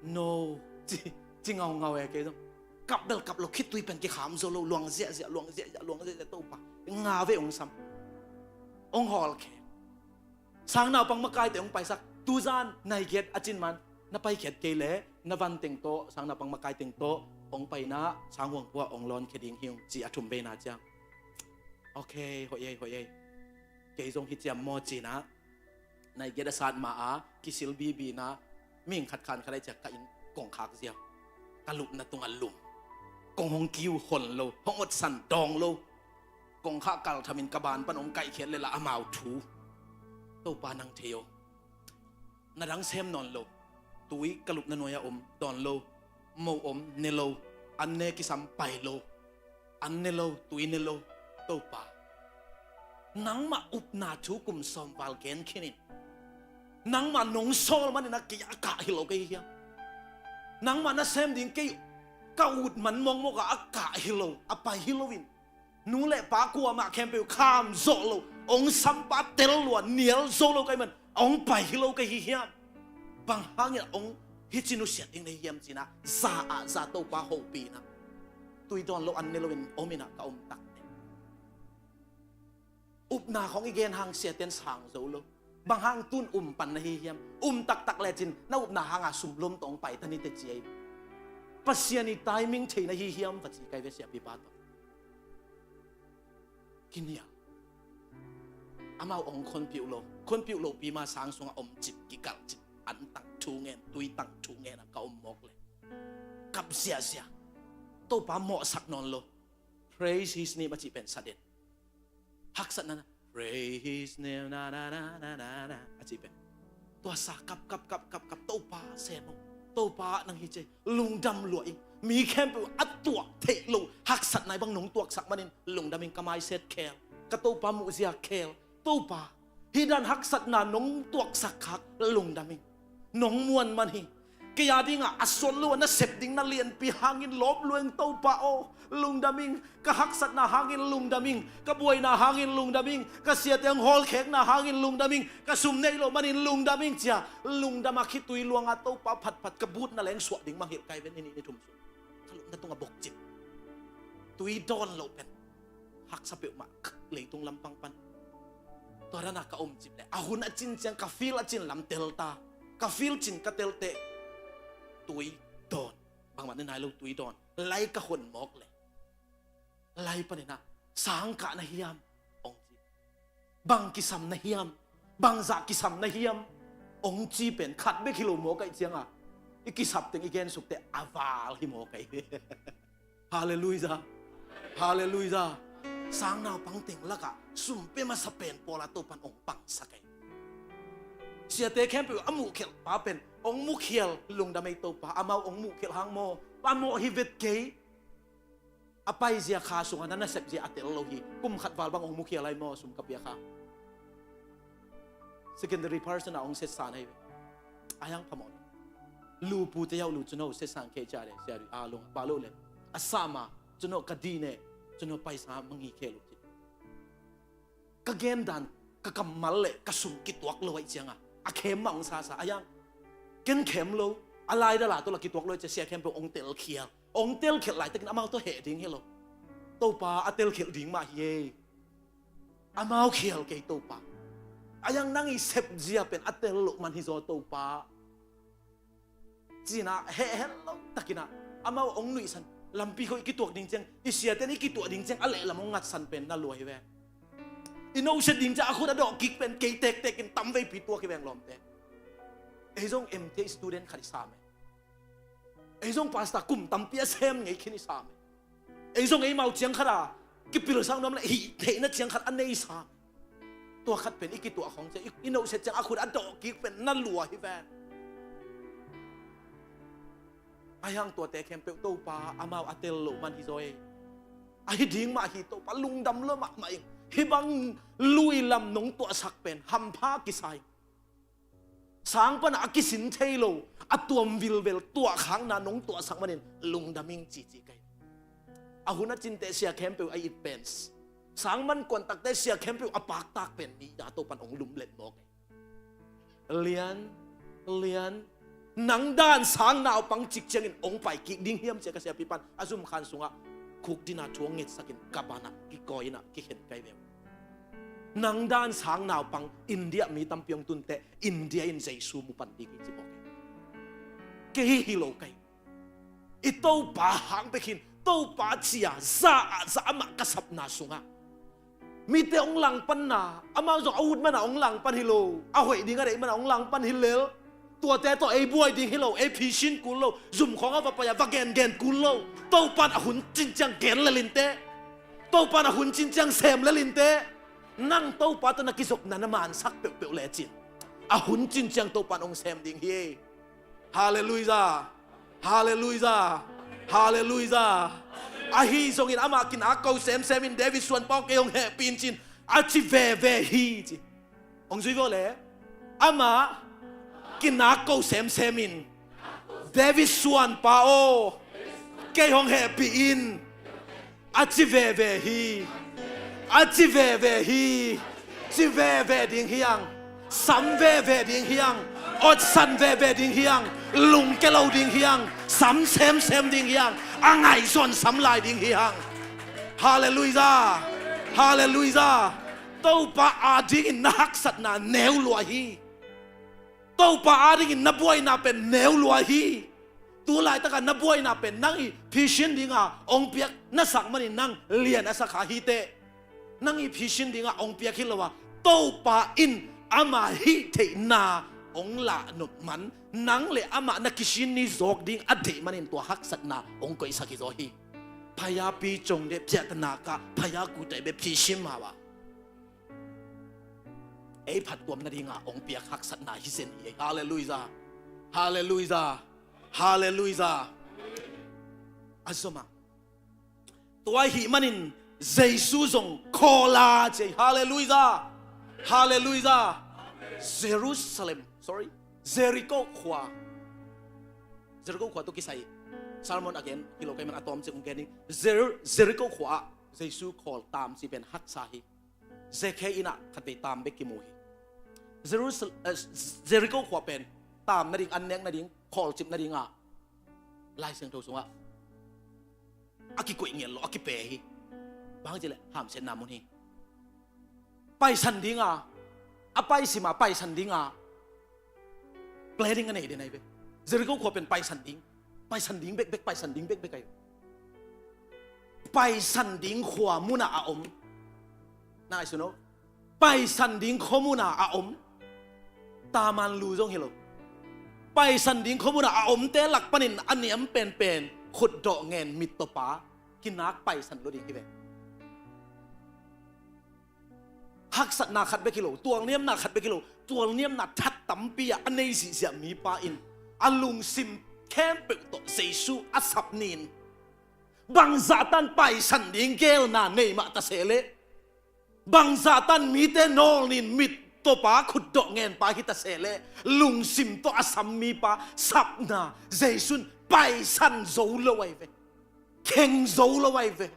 no, ci, ci ngaungau e kei zong. Kap bel kap lo, khitui pen kikham zo lo, luang ziahziah, luang ziahziah, luang ziahziah Topa. Nga vei hong sam. Hong hawl khem. Sang naupang makaite hong paisak. Tuzan, nai giat a cin man, na pai khiat kei le, na van teng tawh, sang naupang makaite teng tawh, hong paina, sang huang pua, hong lawn khia ding hi ung, ci a thum veina ciang. Ok, hoih ei, hoih ei. Kei zong hi ciam maw cina. Nai giat a sat ma a, kisil bibina, mihing khat khan khat ai ciak ka inn kongkhak ziau. Ka lupna tunga lum. Kong hong kiu hon lo, hong otsan dawng lo. Kongkhak kal thamin ka ban pan hong kaihkhiat le la amau thu. Topa nang thei o. Na dang sem nawn lo. Tui ka lupna nuai a om, dawn lo. Mo om, ne lo. An ne kisam pai lo. An ne lo, tui ne lo, Topa. Nangmah upna thu kum sawm val gen khinin. Nangmah nong sawl manin a kei a kah hi lo kei hiam? Nangmah na sem ding kei ka ut man mawkmawk a a kah hi lo, a pai hi loin. Nu le pa kuamah khempeuh kham zawh lo, ong sampa tel lua, nial zo lo kei man, ong pai hi lo kei hi hiam? Bang hangin ong hici nusiat ding nei hiam cina, za ah za Topa hopina. tui dawn lo an ne loin om in ah ka om takte. Upna khong i gen hang siaten sang zo lo. Bang hang tun um pan na hi hiam? Um taktak lecin na upna hanga sumlom tawh hong pai ta nite ci ei. Pasian i timing thei na hi hiam va ci kai ve siapipa tawh. Kinial. Amau hong khonpiuh lo. Khonpiuh lopi ma sang sungah om cip kikalh cip. An tang thu ngen, tui tang thu ngen a ka om mawk le. Kap ziahziah. Topa mawhsak nawn lo. Praise his name a cih pen sa den. Haksatna na. Praise his name, na, na, na, na, na, na, a cih pen. Tua sa kap, kap, kap, kap, kap, Topa sem o. Topa nang hi ce. Lungdam lua ing. Mi khempeuh a tuah theih lo. Haksatna i bang nong tuaksak manin. Lungdam ing ka maiset khel. Ka Topa muhzia khel. Topa. Hih dan haksatna nong tuaksak khak. Lungdam ing. Nong muan man hi. Kei a dingah a suan lo a na sep ding na lianpi hangin lawp lueng Topa aw, lungdam ing. Ka haksatna hangin lungdam ing. Ka buaina hangin lungdam ing. Ka siate hong hawlkhekna hangin lungdam ing. Ka sum neih loh manin lungdam ing cia. Lungdam a khitui luanga Topa phatphat ka butna leng suah ding mangilh kai ven i nih ni thum sung. Ka lupna tungah bokcip. Tui dawn loh pen haksa peuhmah leitung lampang pan. Tua dana ka om cip le a hun a cin ciang ka feel a cin lam tel ta. Ka feel cin ka tel teh tui dawn. Bangmah ne nai lo tui dawn. Lai ka hon mawk le. Lai paninah sang kah na hiam? Ong ci. Bang kisam na hiam? Bangzah kisam na hiam? Ong ci pen khat bek hi lo mawk aih cianga i kisap teng i gensuk teh a val hi mawk aih. Halleluiah. Halleluiah. Sang naupang teng lakah sum pe masa pen pawla Topan ong pangsak ei. Siate khempeuh a muhkhelh pa pen ong muhkhial lungdam ei Topa, amau ong muhkhelh hang maw? A mawh hi vet kei. A paizia kha sungah na nasepzia a tel lo hi. Kum khat val bang ong muhkhial ai maw sum ka pia kha? Secondary person a ong setsan ai ve. A yang phamawh lo. Lu pute yau lu cuno setsan khei cia le sia rui a lung a pa lo le. A sama cuno ka di ne cuno paisa mangi khel uh ci. Ka gen dan ka kammal le ka sum kituak lo aih cianga a khem mah ong sasa a yang. Ken khem lo a lai dala tawh la kituak lo aih cia sia khempeuh ong telkhial. Ong telkhelh laitakin amau tawh heh ding hi lo. Topa a telkhelh ding mah hi ei. Amau khial kei Topa. A yang nang i sepzia pen a tel loh man hi zaw Topa. Cinah heh hel lo takinah amau ong nuihsan. Lampi khawh i kituak ding ciang i siaten i kituah ding ciang a lehlam ong ngatsan pen na lua hi ve. I noset ding ciang a khut a dawh kik pen kei tektekin tam veipi tuak hi veng lawmte. Ei zong M T student khat i sam e. Ei zong pastor kum tampi a sem ngei khin i sam e. Ei zong ei mau ciang khat a kipilsak nuam le hih theihna ciang khat a nei sam. Tua khat pen i kituah khong ciang i noset ciang a khut a dawh kik pen na lua hi ven. A hiang tuate khempeuh Topa amau a tel loh man hi zaw ei. A hi ding mah hi Topa lungdam lo mahmah ing. Hih bang lui lam nong tuahsak pen hampha kisa ing. Sang pana a kisin thei lo a tuam vilvel tuahkhakna nong tuahsak manin lungdam ing cici kai. A hun a cinteh sia khempeuh a it pen sang man kuantakte sia khempeuh a paktak pen mi da Topan ong lumlet mawk ei. Lian, lian. Nang dan sang naupang cik ciangin ong pai kik ding hiam cia ka siapipan a zumkhan sungah khuk dina thu ong ngetsakin ka banah kikawi inah kikhen kai veu. Nang dan sang naupang India mi tampi ong tunteh India in Jesu mu panpik hi ci mawk ei. Kei hi hi lo kai. I Topa hang pekhin Topa cia za ah za amah ka sapna sungah mite ong langpanna amau zong a ut mana ong langpan hi lo, a hoih ding a deih mana ong langpan hi lel. Tuate tawh ei buai ding hi lo, ei phisin kul lo, zumkhawng a va pai a va gengen kul lo. Topan a hun cinciang gen lelinte. Topan a hun cinciang sem lelinte. Nang Topa tawh na kizopna na mansak peuhpeuh lecin a hun cinciang Topan ong sem ding hi. Halleluiah. Halleluiah. Halleluiah. Ahi zongin amah kinak ko semsemin David suanpa aw kei hong hehpih in cin a ci veve hi ci. Hong zui vaw le amah kinak ko semsemin David suanpa aw kei hong hehpih in a ci veve hi. A ci veve hi. Ci veve ding hiang. Sam veve ding hiang. Otsan veve ding hiang. Lungke lo ding hi hang. Sam semsem ding hi hang. A ngaihzon sam lai ding hi hang. Halleluijah. Halleluijah. Topa adingin na haksatna neu lua hi. Topa adingin na buaina pen neu lua hi. Tu laitakah na buaina pen nang i phisin dinga ong piak na sak manin nang lian a sa kha hi teh. Nang i phisin dinga ong piak hi lo a, Topa in ama hih theihna ong lahnop man, nang le amah na kisin ni zawk ding a deih manin tua haksatna ong koihsak hi zaw hi. Phayapi cong de piahtanak ah phaya kutei be phisin mah a, ei phattuam nadinga ong piak haksatna hi zen hi. Halleluijah. Halleluijah. Halleluijah. A zomah. Tua ahih manin Jesu zong khawl a ci. Halleluijah. Halleluijah. Jerusalem, sorry, Jericho khua. Jericho khua tawh kisai sermon a gen hi lo ka hih man a tawm cik ong gen ning. Jer- Jericho khua ah Jesu khawl tam ci pen haksa hi. Zekhia inn ah khatvei tam bek kimu hi. Jerusal- eh, Jericho khua pen tam nading, an nek nading, khawlcip nadinga Lai Siangtho sungah a kikoih ngiat lo, a kipe hi. Bang hang hiam cih leh hamsiatna mun hi. Paisan dinga, a paisima paisan dinga planning a nei den ahi ve. Jericho khua pen paisan ding, paisan ding bekbek, paisan ding bekbek ahi. Paisan ding khua munah a om. Na ngaihsun o. Paisan ding khua munah a om. Taman lu zong hi lo. Paisan ding khua munah a omte lak panin a niam penpen khutdawh ngen mittawpa kinak paisan lo ding hi ve. Haksatna khat bek hi lo, tualniamna khat bek hi lo, tualniamna that tampi ah a nei zihziah mipa in a lungsim khempeuh tawh Jesu a sap nin, bangzahtan paisan ding geelna nei mah ta seh leh, bangzahtan mite nawl nin mittawpa khutdawh ngenpa hi ta seh leh, lungsim tawh a sam mipa sapna Jesu in paisan zo lo ahi ve. Kheng zo lo ahi ve.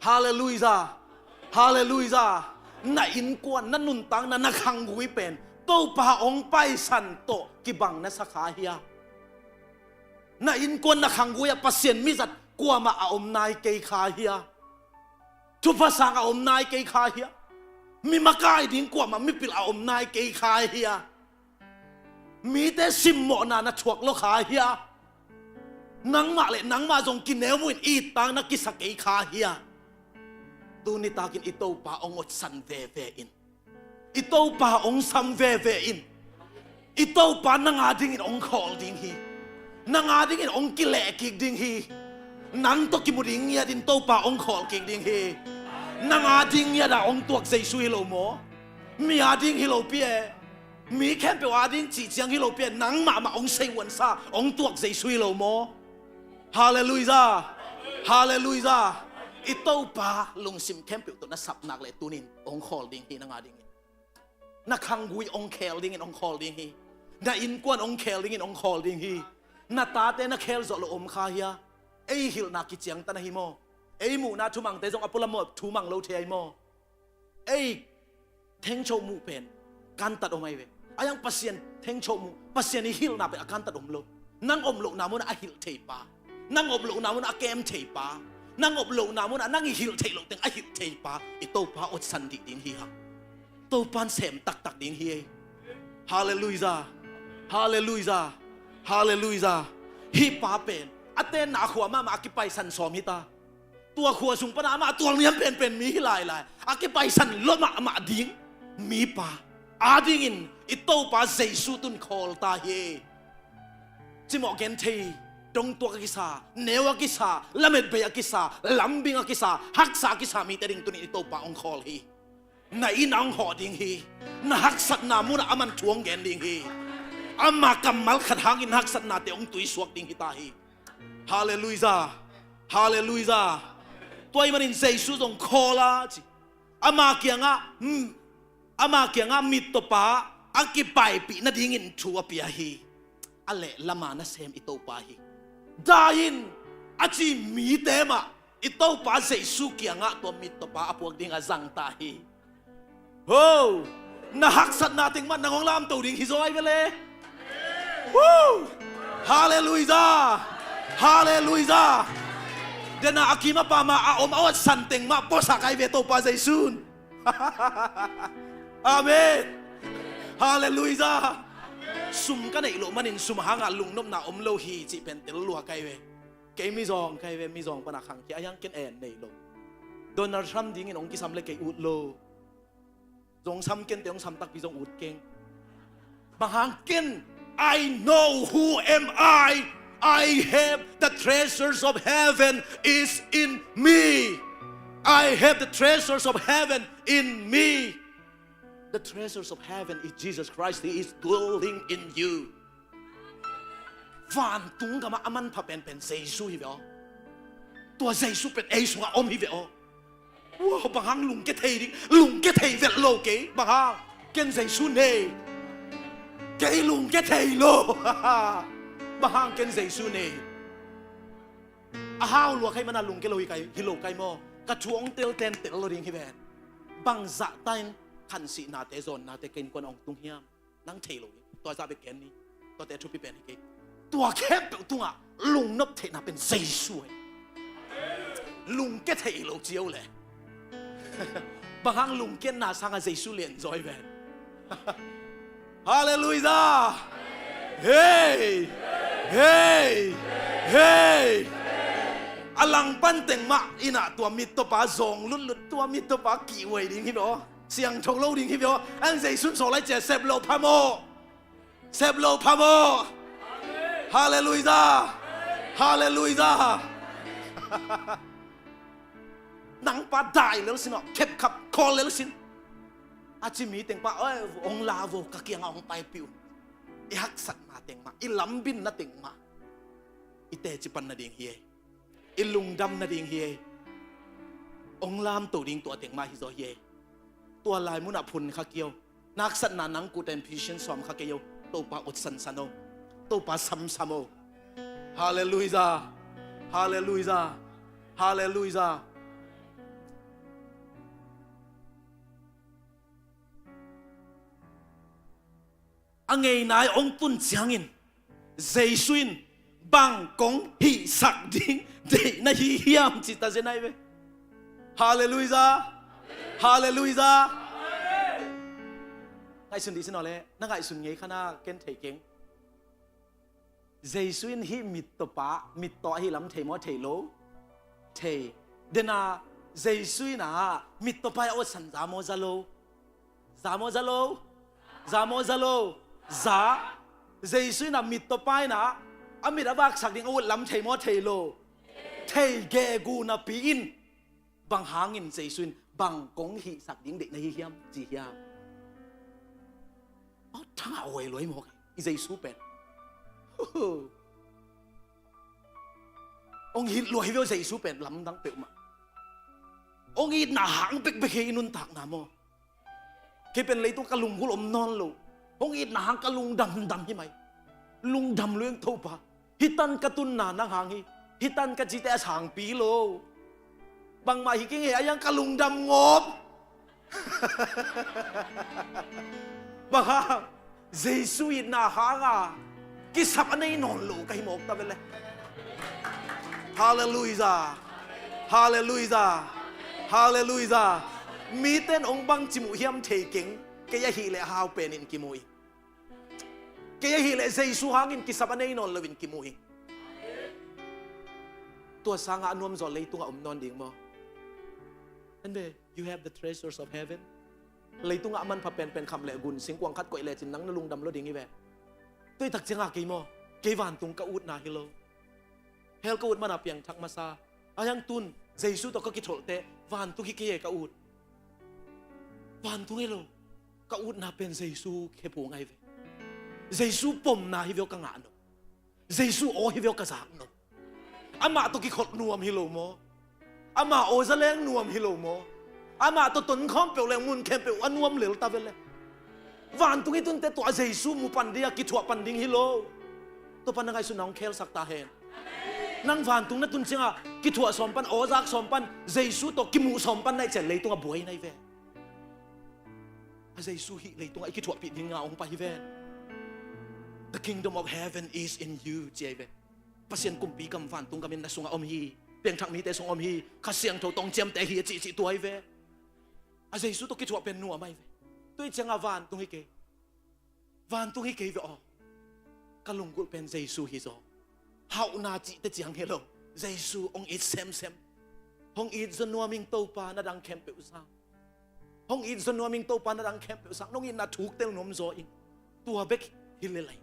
Halleluijah. Halleluijah. Na innkuan, na nuntakna, na khanggui pen Topa ong paisan tawh kibang na sa kha hia? Na innkuan, na khanggui ah Pasian mizat kuamah a om nai kei kha hia? Thupha sang a om nai kei kha hia? Mi makai ding kuamah mipil a om nai kei kha hia? Mite simmawhna na thuak lo kha hia? Nangmah le nangmah zong kineu muhin ittak na kisa kei kha hia? Tuni takin i Topa ong otsan veve in. I Topa ong sam veve in. I Topa nang a dingin ong khawl ding hi. Nang a dingin ong kileh kik ding hi. Nang tawh kimu ding ngiatin Topa ong khawl kik ding hi. Nang a ding ngiat a ong tuak Jesu hi lo maw? Mi a ding hi lo pi e. Mi khempeuh a ding cih ciang hi lo pi e, nang mahmah ong seihuansa, ong tuak Jesu hi lo maw? Halleluijah. Halleluijah. I Topa lungsim khempeuh tawh na sap nak leh tunin ong khawl ding hi, nang a dingin. Na khanggui ong khel dingin ong khawl ding hi. Na innkuan ong khel dingin ong khawl ding hi. Na tate na khel zawh lo om kha hia? Ei hilhna kiciangtan ahi maw? Ei muhna thumangte zong a pualam maw, thumang lo thei ahi maw? Ei thengcho muh pen kantat om ahi ve. A yang Pasian thengcho muh, Pasian i hilhna pen a kantat om lo. Nang om lohna munah a hilh theipa, nang om lohna munah a kem theipa, nang om lohna munah nang i hilh theih loh teng a hilh theipa i Topa otsan dih ding hi hang. Topan sem taktak ding hi ei. Halleluijah. Halleluijah. Halleluijah. Hih pa pen a tenna a khua mahmah a kipaisan sawm hita. Tua khua sung pana amah tualniam penpen mi hi lailai, a kipaisan lua mahmah ding mipa a dingin i Topa Jesu tun khawl ta hi. Cimawh genthei, dongtuak a kisa, neu a kisa, lametbei a kisa, lambing a kisa, haksa a kisa mite ding tunin i Topa ong khawl hi. Na inn ah ong hawh ding hi. Na haksatna munah aman thu ong gen ding hi. Ama kammal khat hangin haksatnate ong tuisuak ding hita hi. Halleluijah. Halleluijah. Tua ahih manin Jesu zong khawl a ci. Ama kiangah, mm, ama kiangah mittawpa a kipaipih nadingin thu a pia hi. A leh lama nasem i Topa hi. Dai in a ci mite mah i Topa Jesu kiangah tua mittawpa a puak ding a zangta hi. Ho! Na haksatna teng mah nang hong lamto ding hi zaw ai ve le. Woo! Halleluijah. Halleluijah. Dena a kim a pam a om a awtsan teng mah puasak ahi ve Topa Jesu'n. Amen. Halleluijah. Sum ka neih loh manin sum hanga lungnopna om lo hi cih pen tel lua ka hi ve. Kei mizawng ka hi ve, mizawng pana khangkhia a hiang ken en nei lo. Donald Trump dingin hong kisam le kei ut lo. Zong sam kente hong sam takpi zong ut keng. Bang hang ken, I know who am I. I have the treasures of heaven is in me. I have the treasures of heaven in me. The treasures of heaven is Jesus Christ. He is dwelling in you. Vantung gamah a manpha penpen Jesu hi ve aw. Tua Jesu pen ei sungah om hi ve aw. Wow, bang hang lungke thei ding, lungke thei vet lo kei, bang hang ken Jesu nei. Kei lungke thei lo. Bang hang ken Jesu nei. A hau lua khai mana lungke lo hi kai, hi lo kai maw. Ka thu hong tel ten tel lo ding hi ven. Bang zahta in khansihnate zawnnate ka innkuan hong tung hiam? Nang thei lo hi. Tua zah bek ken ni. Tuate thupi pen hi kei. Tua khempeuh tungah lungnop theihna pen Jesu hi. Lungke thei lo cio le. Bang hang lungkiatna sangah Jesu lian zaw hi ven. Halleluijah. Hei. Hei. Hei. A langpan teng mah innah tua mittawpa zawng lutlut, tua mittawpa kihhuai ding hi ve aw. Siangtho lo ding hi ve aw. An Jesu'n sawl lai cia sep lo pha maw. Sep lo pha maw. Halleluijah. Halleluijah. Nang pa dai lel sin aw, khepkhap khawl lel sin. A ci mi teng pa, oi, hong la vo, ka kiangah hong paipih un. I haksatna teng mah, i lambinna teng mah, i teci pan nading hi ei. I lungdam nading hi ei. Hong lamto ding tua teng mah hi zaw hi ei. Tua lai munah phun kha kio. Naksatna nang kut in phisian sawm kha kei o. Topa ut sansan o. Topa samsam o. Halleluijah. Halleluijah. Halleluijah. A ngeina i hong tun ciangin Jesu in bang kong hihsak ding deih na hi hiam ci ta zen ahi ve. Halleluijah. Halleluijah. Ngaihsun dih sin aw le, na ngaihsun ngei kha na ken thei keng. Jesu in hih mittawpa, mittaw ahi lam thei maw thei lo? Thei. Dena Jesu in a mittawpa a awtsan za maw za lo? Za maw za lo? Za maw za lo? Za. Jesu in a mittawpa in a, a mit a vaksak ding a ut lam thei maw thei lo? Thei gegu napi in. Bang hangin Jesu in bang kong hihsak ding deih na hi hiam ci hiam? Aw thangah huai luai mawk i Jesu pen. Hong hih luai veu Jesu pen lamdang peuhmah. Hong itna hang bekbek hi i nuntakna maw. Kei pen leitung ka lunggulh om nawn lo. Hong itna hang ka lungdamdam hi mai. Lungdam lueng Topa. Hitan ka tunna nang hang hi. Hitan ka cite a sangpi lo. Bangmah hi keng he a yang ka lungdam ngawp. Bang hang Jesu itna hanga kisap a nei nawn lo ka hi mawk ta vele. Halleluijah. Halleluijah. Halleluijah. Miten hong bang ci muh hiam thei keng. Kei ahih leh a hau penin kimu hi. Kei ahih leh Jesu hangin kisap a nei nawn loin kimu hi. Tua sangah a nuamzaw leitungah om nawn ding maw? And you have the treasures of heaven. Leitungah a manpha penpen kham le gun singkuang khat koih lecin nang na lungdam lo ding hi ve. Tuitak cianga kei maw? Kei vantung ka utna hi lo. Hell ka ut mana piangthak masa. A hiang tun Jesu tawh ka kitholh teh vantung hi kei e ka ut. Vantung hi lo. Ka utna pen Jesu khephung ahi ve. Jesu pomna hi ve aw ka ngah nop. Jesu aw hi ve aw ka zak nop. Amah tawh kikholh nuam hi lo maw? Amah aw zaleng nuam hi lo maw? Amah tawh tonkhawm peuh le mun khempeuh a nuam lel ta vele. Vantung i tunte tua Jesu mu pan ding a kithuah pan ding hi lo. Tua pan na ngaihsutna hong khelsak ta hen. Nang vantung na tun cianga kithuah sawm pan, aw zak sawm pan, Jesu tawh kimuh sawm pan na i cian leitung a buai na hi ve. A Jesu hih leitungah i kithuahpih dinga hong pai hi ven. The "Kingdom of heaven is in you," ci ahi ve. "Pasian kumpi kam vantung gamin na sungah om hi. Piangthak mite sung om hi. Kha Siangtho tong ciamteh hi," a cihcih tua ahi ve. A Jesu tawh kithuah pen nuam ahi ve. Tua hi ciangah vantung hi kei. Vantung hi kei ve aw. Ka lunggulh pen Jesu hi zaw. Hauhna cihte ciang hi lo. Jesu hong it semsem. "Hong it zaw nuam ing Topa, na dang khempeuh sang. Hong it zaw nuam ing Topa, na dang khempeuh sang. Nong itna thuk tel nuam zaw ing." Tua bek hi lel lai.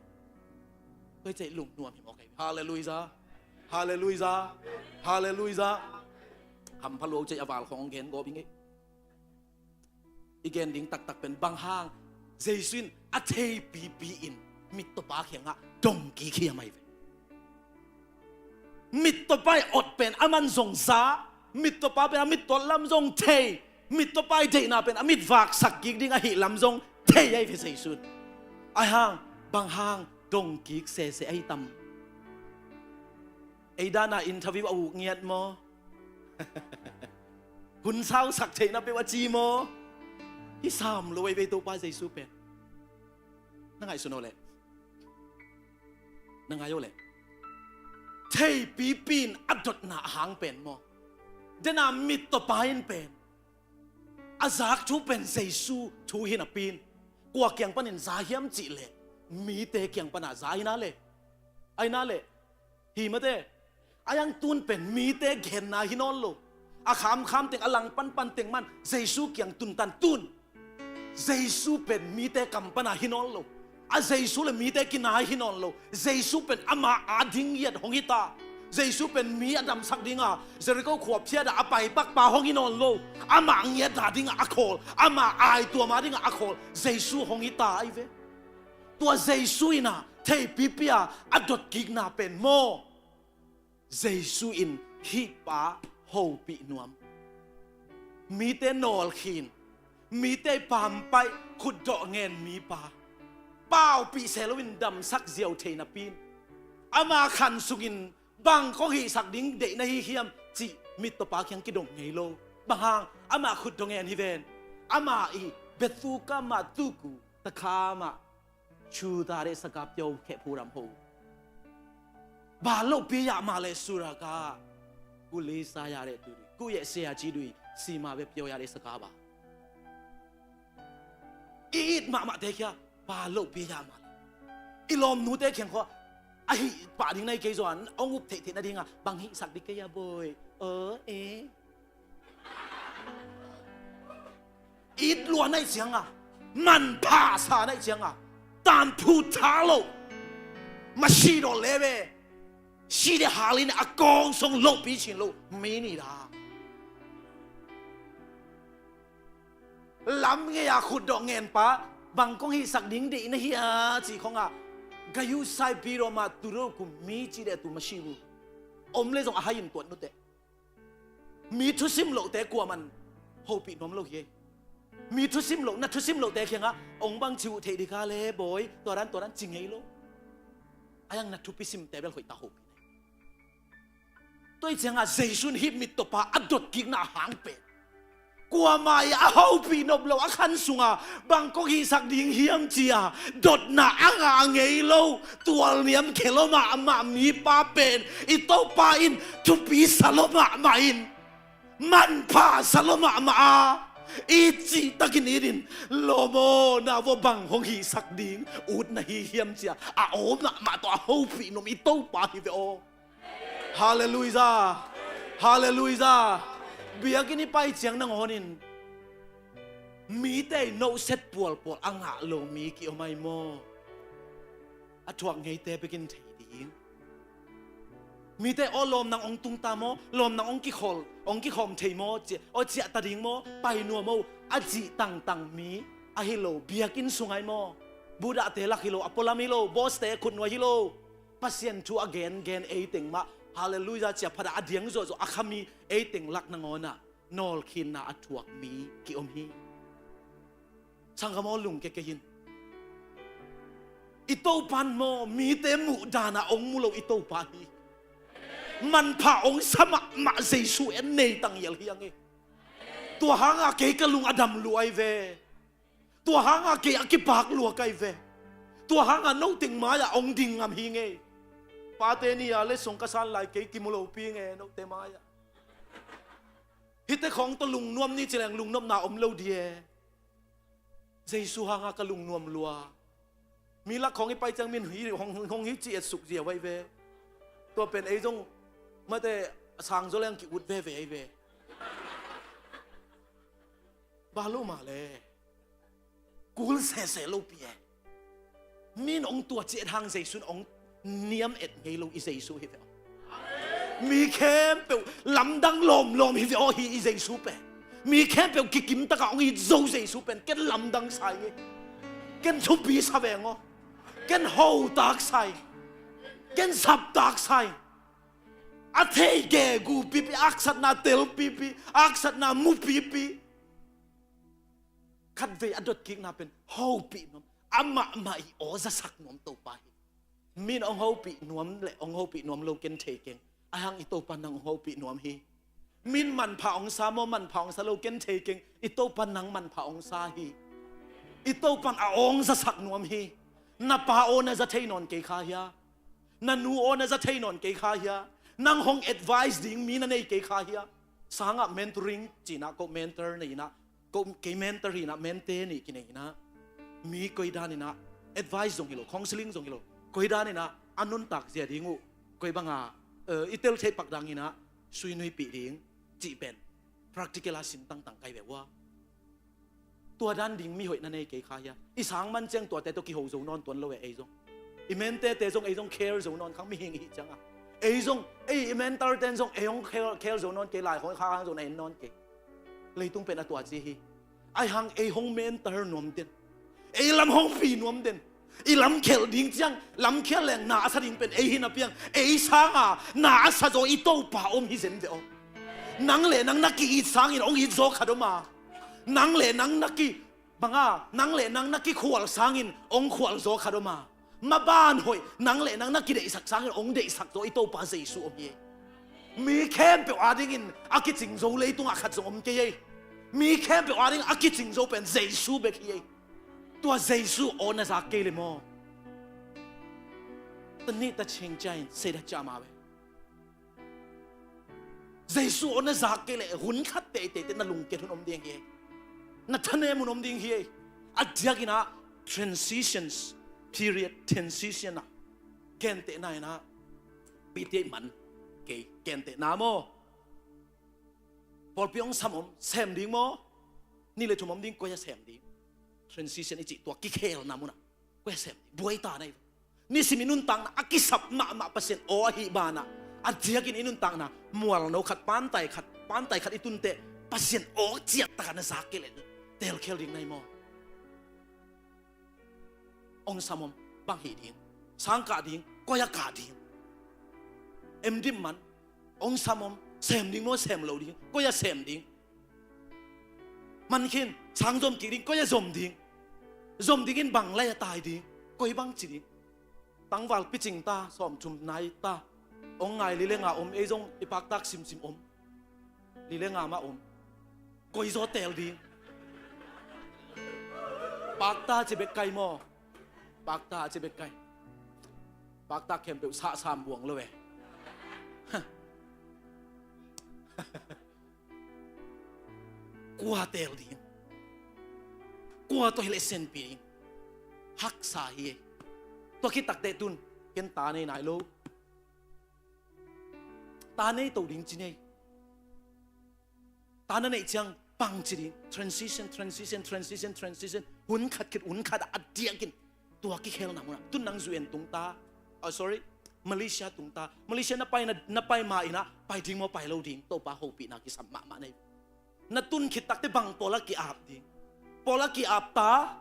Tua hi ciah lungnuam hi mawk ahi. Halleluiah. Halleluiah. Halleluiah. Hampha lo ciah a val khong gen gawp ing ei. I gen ding taktak pen bang hang, Jesu in a theipipi in mittawpa kiangah dong kik hiam ahi ve. Mittawpa i awt pen aman zong za, mittawpa pen a mittawt lam zong thei, mittawpa i deihna pen a mitvaksak kik ding ahih lam zong thei ahi ve Jesu in. Ahi hang, bang hang dong kik sese ahi tam? Ei dana interview a uk ngiat maw? Hun sausak theihna peuh a ci maw? Hi sam lo ei ve Topa Jesu pen. Na ngaihsun aw leh. Na ngai aw leh. Theipipi in a dotna a hang pen maw? Dena mittawpa in pen a zak thu pen Jesu thu hi napi in, kua kiang panin za hiam cih leh mite kiang pana za ahi na leh. Ahi na leh. Hi mate. Ahi hang tun pen mite genna hi nawn lo. A khamkham teng, a langpanpan teng man Jesu kiang tuntan tun. Jesu pen mite kam pana hi nawn lo. A Jesu le mite kinai hi nawn lo. Jesu pen ama ading ngiat hong hi ta. Jesu pen mi a damsak dinga Jericho khua phiata a paipakpa hong hi nawn lo. Ama ngiata dinga a khawl, ama aituama dinga a khawl Jesu hong hi ta ahi ve. Tua Jesu ina theipipia a dotkikna pen maw? Jesu in hih pa hopih nuam. Mite nawlkhin, mite pampaih, khutdawh ngen mipa, paupih se loin damsak ziau thei napi in, ama khan sungin bang kong hihsak ding deih na hi hiam cih mittawpa kiang kidong ngei lo. Bang hang, ama khutdawh ngen hi ven. Ama i betuka matuku takha mah 主的十架標劇鋪林鋪。Ba lo pi ya ma le sura ka. Ku li sa ya le tu. Ku ye se ya ci dui. Si ma be pyo ya le sa ka ba. I it mahmah te kia. Ba lo pi ya ma le. I lawm nu te kiang kho. A hih pah ding na hi kei zaw a, ong up theihtheih na dinga bang hihsak ding kei a bawi. Aw e. It lua na hih cianga, manpha sa na hih cianga, tanphu tha lo, masi dawh le ve, si de halin a kawng song lohpi cin lo mi ni da. Lam ngei a khutdawh ngen pa, bang kong hihsak ding deih na hi a ci khong a, gayu sai pi ro ma tu ro kum mi ci de tu masi bu. Om le zong a hai in tuat nute. Mi thusim lohte kuaman hopih nuam lo hi. Mi thusim loh, na thusim lohte kiangah ong bang ci uh theih dika le bawi, tua dan tua dan ci ngei lo. Ayang na thupi simte bel hoih ta hopih. Tua hi ciangah Jesu in hih mittawpa a dotkikna a hang pen kuamah i a hopih nop lo a khan sunga bang kong hihsak ding hiam cia dotna a ngah ngei lo, tualniam khia lo mahmah mipa pen i Topa in thupi sa lo mahmah in, manpha sa lo mahmah a, i cihtakin it in, lawm aw, na vua bang hong hihsak ding ut na hi hiam cia a aw mahmah tawh a hopih nop i Topa hi ve aw. Halleluiah. Halleluiah. Biakinn i pai ciang nangawnin mite i nohset pualpual a ngah lo mi ki-om ai maw? A thuak ngeite bekin thei ding. Mite aw lawm nang ong tungta maw? Lawm nang ong kikhol, ong kikhawm thei maw? Cia, aw ciahta ding maw? Pai nuam aw, a cih tangtang mi ahi lo, biakinn sung ai maw? Budahte lak hi lo, a pualam hi lo, bawste khutnuai hi lo. Pasian thu a gengen eiteng mah, halleluiah cia phadah a diang zuahzuah a khami eiteng lak nangawnah nawlkhinna a thuak mi ki-om hi. Sanggam aw lungke kei hin. I Topan maw, mite muh dana ong mu lo i Topa hi. Manpha ong sa mahmah Jesu en nei tang hial hi ang e. Tua hanga kei ka lung a dam luai ve. Tua hanga kei a kipak lua kai ve. Tua hangah note mai-ah hong ding ngam hi ngei. Pate ni-a letsong ka san lai kei kimu lopi nge note mai-ah. Hihte khawng tawh lungnuam ni ci leng lungnopna om lo di e. Jesu hangah ka lungnuam lua. Mi lak khawng i pai ciang min hi hong, hong hi ci et suk zia vai ve. Tua pen ei zong mate sang zaw leng ki-ut veve ei ve. Ba lo mah le. Kul sese lopi e. Min hong tua ci et hang Jesu in hong niam et ngei lo i Jesu hi ve aw. Mi khempeuh lamdang lawmlawm hi ve aw hi i Jesu pen. Mi khempeuh kikim takah hong it zo Jesu pen ken lamdang sa ing. Ken thupi sa veng aw. Ken hotak sa ing. Ken saptak sa ing. A thei gegu pipi, aksatna tel pipi, aksatna mu pipi. Khatvei a dot kikna pen hopih nuam, amah mah i aw zasak nuam Topa hi. Min hong hopih nuam le hong hopih nuam lo ken thei keng. Ahi hang i Topa nang hong hopih nuam hi. Min manpha hong sa maw manpha hong sa lo ken thei keng. I Topa nang manpha hong sa hi. I Topan a aw hong zasak nuam hi. Na pa aw na za thei nawn kei kha hia? Na nu aw na za thei nawn kei kha hia? Nang hong advice ding mi na nei kei kha hia? Sangah mentoring cinah ko mentor nei inah ko kei mentor hinah mente nih kinei inah mi koi dan inah advice zong hi lo, counseling zong hi lo, koi dan inah a nuntak zia ding uh koi banga, eh, i tel theih pak dang inah sui nuipih ding cih pen practical a sin tangtang kai ve ua. Tua dan ding mi hoih na nei kei kha hia? I sang man ciang tuate tawh kiho zo nawn tuan lo e ei zong. I mentete zong ei zong care zo nawn khang mihing i hih cianga. Ei zong, ei i mentor ten zong ei hong care, care zo nawn kei lai hong kha hang zo na en nawn kei. Leitung pen a tua ci hi. Ahi hang ei hong mentor nuam den. Ei lam hong pi nuam den. I lam khelh ding ciang, lam khial leng na a sa ding pen ei hi na piang. Ei sanga na a sa zaw i Topa om hi zen ve aw. Nang le nang na ki-it sangin hong it zaw khat om a. Nang le nang na ki, banga, nang le nang na kikhual sangin hong khual zaw khat om a. Maban hoih, nang le nang na kideihsak sangin hong deihsak zaw i Topa Jesu om hi ei. Mi khempeuh adingin a kicing zo leitungah khat zong om kei ei. Mi khempeuh adingin a kicing zo pen Jesu bek hi ei. Tua Jesu aw na zak kei le maw? Tanih ta ching ciain sei da ciah ma ve. Jesu aw na zak kei le hun khat teitei te na lungkiat hun om ding hi ei. Na thanem hun om ding hi ei. A diakinah transitions period, transition ah gentehna inah pite man kei gentehna maw? Pawlpi hong sam om sem ding maw? Ni le thum om ding koi a sem ding? Transition i cih tua kikhelna munah koi a sem ding? Buai ta na i nisim i nuntakna a kisap mahmah Pasian aw ahi banah a diakin i nuntakna mualno khat pantai khat pantai khat i tunteh Pasian aw ciattaka na zak kei le telkhel ding na i maw? Hong sam om bang hih ding? Sang kah ding? Koi a kah ding? Em dim man. Hong sam om sem ding maw sem lo ding? Koi a sem ding? Man khin sang zom kik ding? Koi a zom ding? Zom dingin bang lai a tai ding? Koi bang ci ding? Tangval picing ta sawm thum nai ta. Hong ngai li le nga om ei zong i paktak simsim om. Li le nga mah om. Koi zaw teel ding? Pakta ci bek kai maw? Pakta ci bek kai. Pakta khempeuh sahsam buang lo e. Kua teel ding? Kua tawh hileh senpi ding? Haksa hi e. Tua khit takteh tun ken ta nei nai lo. Ta nei to ding ci nei. Ta na neih ciang pang ci ding. Transition, transition, transition, transition. Hun khat khit hun khat a diakin tua kikhelna munah tun nang U N tung ta. Oh, sorry. Malaysia tung ta. Malaysia na pai na, na pai ma inah pai ding maw pai lo ding? Topa hopihna kisam mahmah nei. Na tun khit takte bang pawl a ki-ap ding? Pawl a ki-ap ta.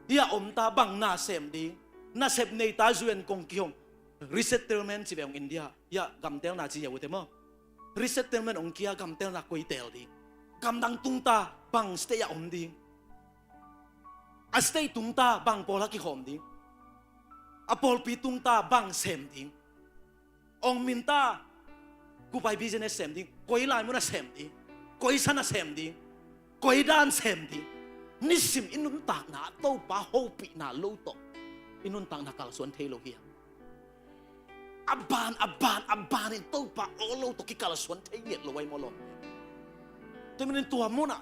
Hia om ta bang na sem ding? Na sep nei ta U N kong kihong. Resettlement ci ve hong India. Hia gamtelna ci hia ute maw? Resettlement hong kia gamtelna koi teel ding? Gamdang tung ta bang state a om ding? A state tung ta bang pawl a kikhawm ding? A pawlpi tung ta bang sem ding? Hong min ta kupai business sem ding? Koi lai mun a sem ding? Koi san a sem ding? Koi dan sem ding? Nisim i nuntakna Topa hopihna lo tawh i nuntakna kalsuan thei lo hi hang. A ban a ban a ban in Topa aw lo tawh kikalsuan thei ngiat lo ahi maw lawm? Tua manin tua munah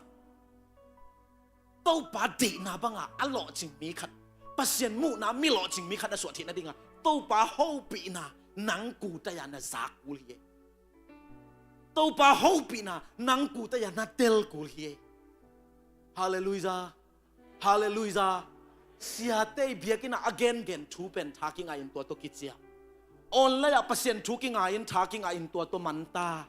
Topa deihna banga a lawhcing mi khat, Pasian muhna mi lawhcing mi khat na suah theih nadinga Topa hopihna nang kut ai-a na zak kul hi ei. Topa hopihna nang kut ai-a na tel kul hi ei. Halleluijah. Halleluijah. Siate i biakinn ah a gengen thu pen tha kingai in tua tawh kiciam. Online ah Pasian thu kingai in tha kingai in tua tawh manta.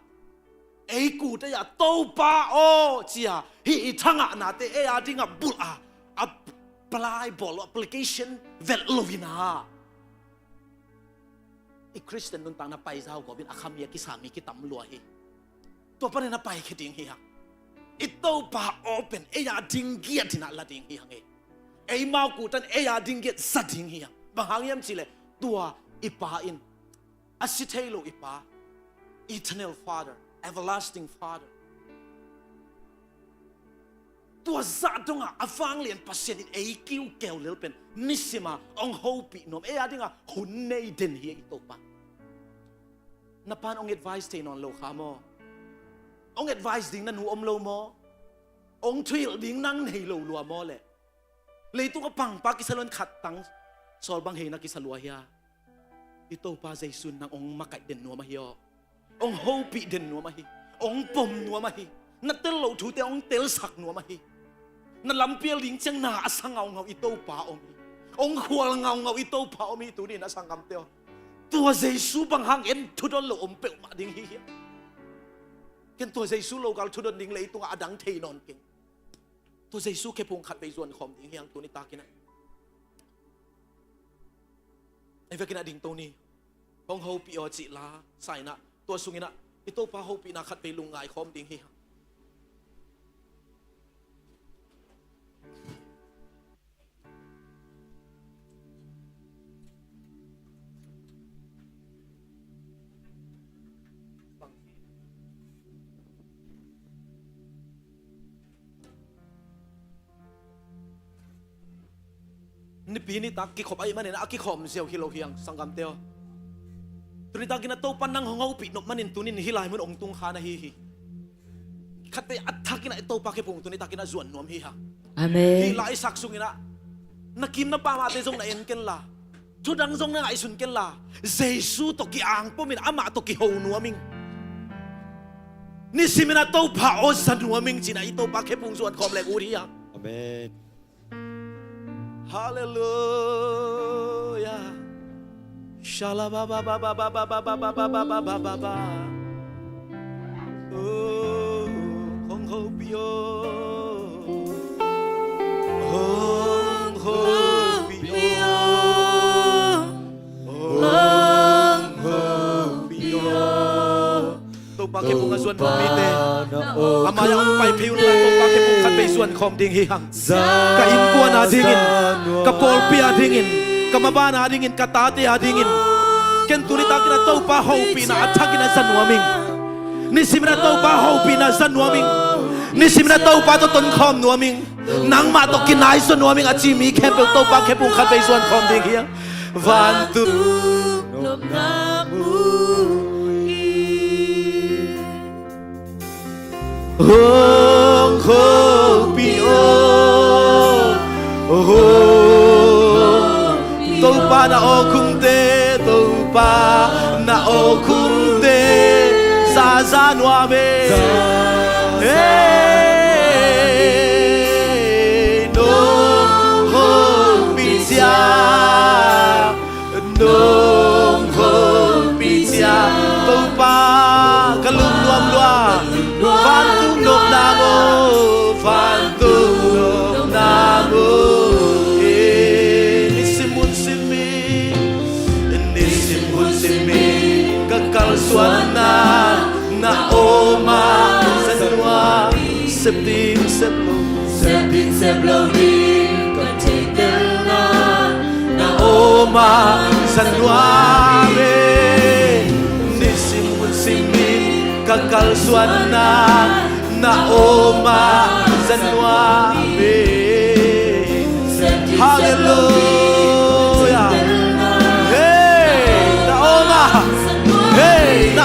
Ei kut ai-a Topa aw ci-a hih i thangahnate ei a dingah bulh a apply bawl lo, application velh lo-in ah i Khristian nuntakna paizau gawpin a khami a kisa mi kitam lua hi. Tua panin a paikhia ding hi hang. I Topa aw pen ei a ding giat in ah la ding hi hang ei. Eimau kut tan ei a ding giat za ding hi hang. Bang hang hiam cihleh tua i Pa in, a si thei lo i Pa, Eternal Father, Everlasting Father, tua zah dongah a vanglian Pasian in ei kiu keu lel pen nisima hong hopih nuam, ei a dingah hun nei den hi ei i Topa. Na pan hong advice thei nawn lo kha maw? Hong advice ding na nu om lo maw? Hong thuhilh ding nang nei lo lua maw leh? Leitung a pangpa kisa lo-in khat tang sawl bang hei na kisa lua hia? I Topa Jesu in nang hong makaih den nuam ahi aw. Hong hopih den nuam ahi. Hong pom nuam ahi. Na tel loh thute hong telsak nuam ahi. Na lampial ding ciang na a sa ngaungau i Topa om hi. Hong khual ngaungau i Topa om hi tuni-in a sanggamte aw. Tua Jesu bang hang en thudon lo om peuhmah ding hi hiam? Ken tua Jesu lo kal thudon ding leitungah a dang thei nawn keng. Tua Jesu khephung khatvei zuan khawm ding hi hang tuni takin ah. Ei vekin ah dingto ni. Hong hopih aw cih la sa-in ah tua sungin ah i Topa hopihna khatvei lungngai khawm ding hi hang. Nipi nitak kikhop ahih manin a kikhawm ziau hi lo hi hang, sanggamte aw. Tuni takin a Topa nang hong hopih nop manin tunin hih lai mun hong tung kha na hi hi. Khatvei a thakin a Topa khephung tuni takin a zuan nuam hi hang. Amen. Hih laisak sungin ah na kim na pamate zong na en ken la, thudang zong na ngaihsun ken la, Jesu tawh ki-angpomin amah tawh kiho nuam ing. Nisimin a Topa aw za nuam ing ci-in ah i Topa khephung zuan khawm leng ut hi hang. Amen. Halleluijah. Shalababababababababababababa. Oh, hong hopih aw. Hong hopih aw. Hong hopih aw. Topa khephung a zuan khawm mite, a mai-ah hong pai phei un la, Topa khephung khatvei zuan khawm ding hi hang. Ka innkuan adingin, ka pawlpi adingin, ka maban adingin, ka tate adingin, ken tuni takin a Topa hopihna a thakin a za nuam ing. Nisimin a Topa hopihna za nuam ing. Nisimin a Topa tawh tonkhawm nuam ing. Nangmah tawh kinaisawn nuam ing a ci mi khempeuh Topa khephung khatvei zuan khawm ding hi hang. Vantung nopna mu hi. Hong hopih aw. Hong Topa na awkhungte, Topa na awkhungte zaza nuam e. Hey, nong hopih ciang, nong hopih ciang, Topa ka lungnuam lua. Vantung nopna mu, vantung nopna mu hi. Nisim hun simin, nisim hun simin ka kalsuanna na om a za nuam. Sep ding sep lo, sep ding sep lo ding ka theihtelna na om a za nuam e. Nisim hun simin ka kalsuanna na om a za nuam e. Halleluijah.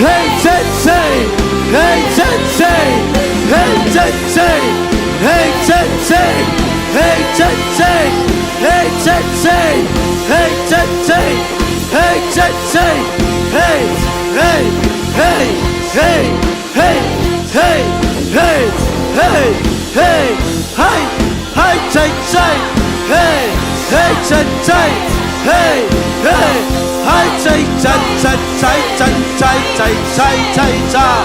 Hey, Sensei! Hey, Sensei! Hey, Sensei! Hey, Sensei! Hey, Sensei! Hey, Sensei! Hey, Sensei! Hey, Sensei! Hey, hey, hey, hey, hey, hey, hey, hey, hey, hey, hey, Sensei! Hey, hey, Sensei! Hey, hey, hey, Sensei! Sensei, Sensei, Sensei, Sensei!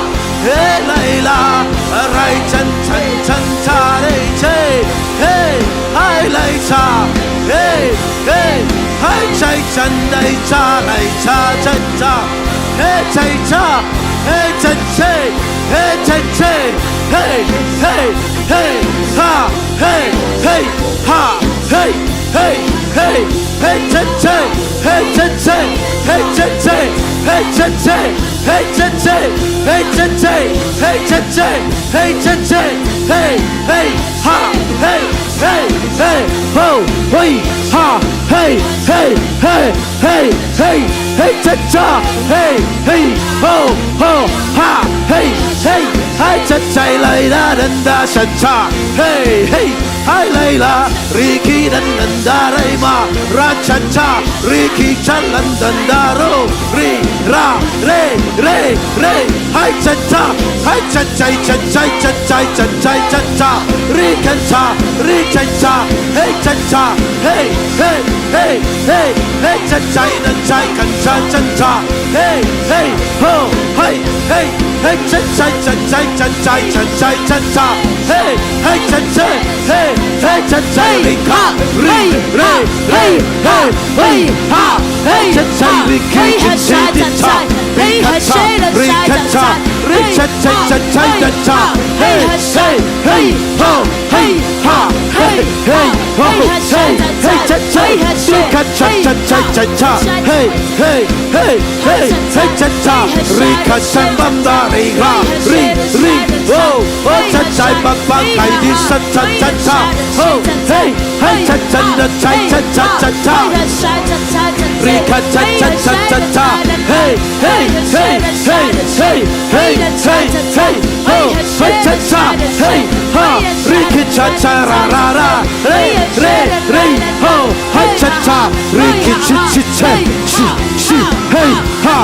Hey, Laila! Rai, Sensei, Sensei, Sensei! Hey, hai, Laila! Hey, hey, Chan dai cha lai cha chan cha. Hey chan cha. Hey chan che. Hey chan che. Hey hey hey ha. Hey hey ha. Hey hey hey. Hey chan che. Hey chan che. Hey chan che. Hey chan che. Hey chan che. Hey chan che. Hey chan che. Hey chan che. Hey hey ha. Hey hey hey ho. Hey ha. Hey hey hey. Hey hey hey cha cha. Hey hey ho ho ha. Hey hey. Hai cha cha lai da dan da cha cha. Hey hey. Hai lai la ri ki dan dan da rai ma ra cha cha. Ri ki cha lan dan da ro ri ra re re re. Hai cha cha. Hai cha chai cha chai cha chai cha chai cha cha. Ri kan cha ri kan cha. Hey cha cha. Hey hey hey hey. Hey cha chai nan chai kan cha chan cha. Hey hey ho. Hey hey hey cha chai cha chai cha chai cha chai cha cha. Hey hey cha chai. Hey hey cha chai ri ka ri re re. Hey hey ha. Hey cha chai ri ki chin chi di cha. Ri ka cha ri ka cha. Ri cha chai cha chai cha cha. Hey hey hey ho. Hey ha. Hey hey ho. Hey hey cha chai. Ri ka cha cha chai cha cha. Hey hey hey hey hey cha cha. Ri ka cha bam da ri ra ri ri. Oh oh cha chai bam bam kai di sa cha cha cha cha. Oh hey. Hey cha cha cha cha cha cha cha. Ri ka cha cha cha cha cha. Hey hey hey hey hey hey hey hey ho. Hey cha cha. Hey ha. Ri ki cha cha ra ra ra. Re re re ho. Hey cha cha. Ri ki chi chi che chi chi. Hey ha.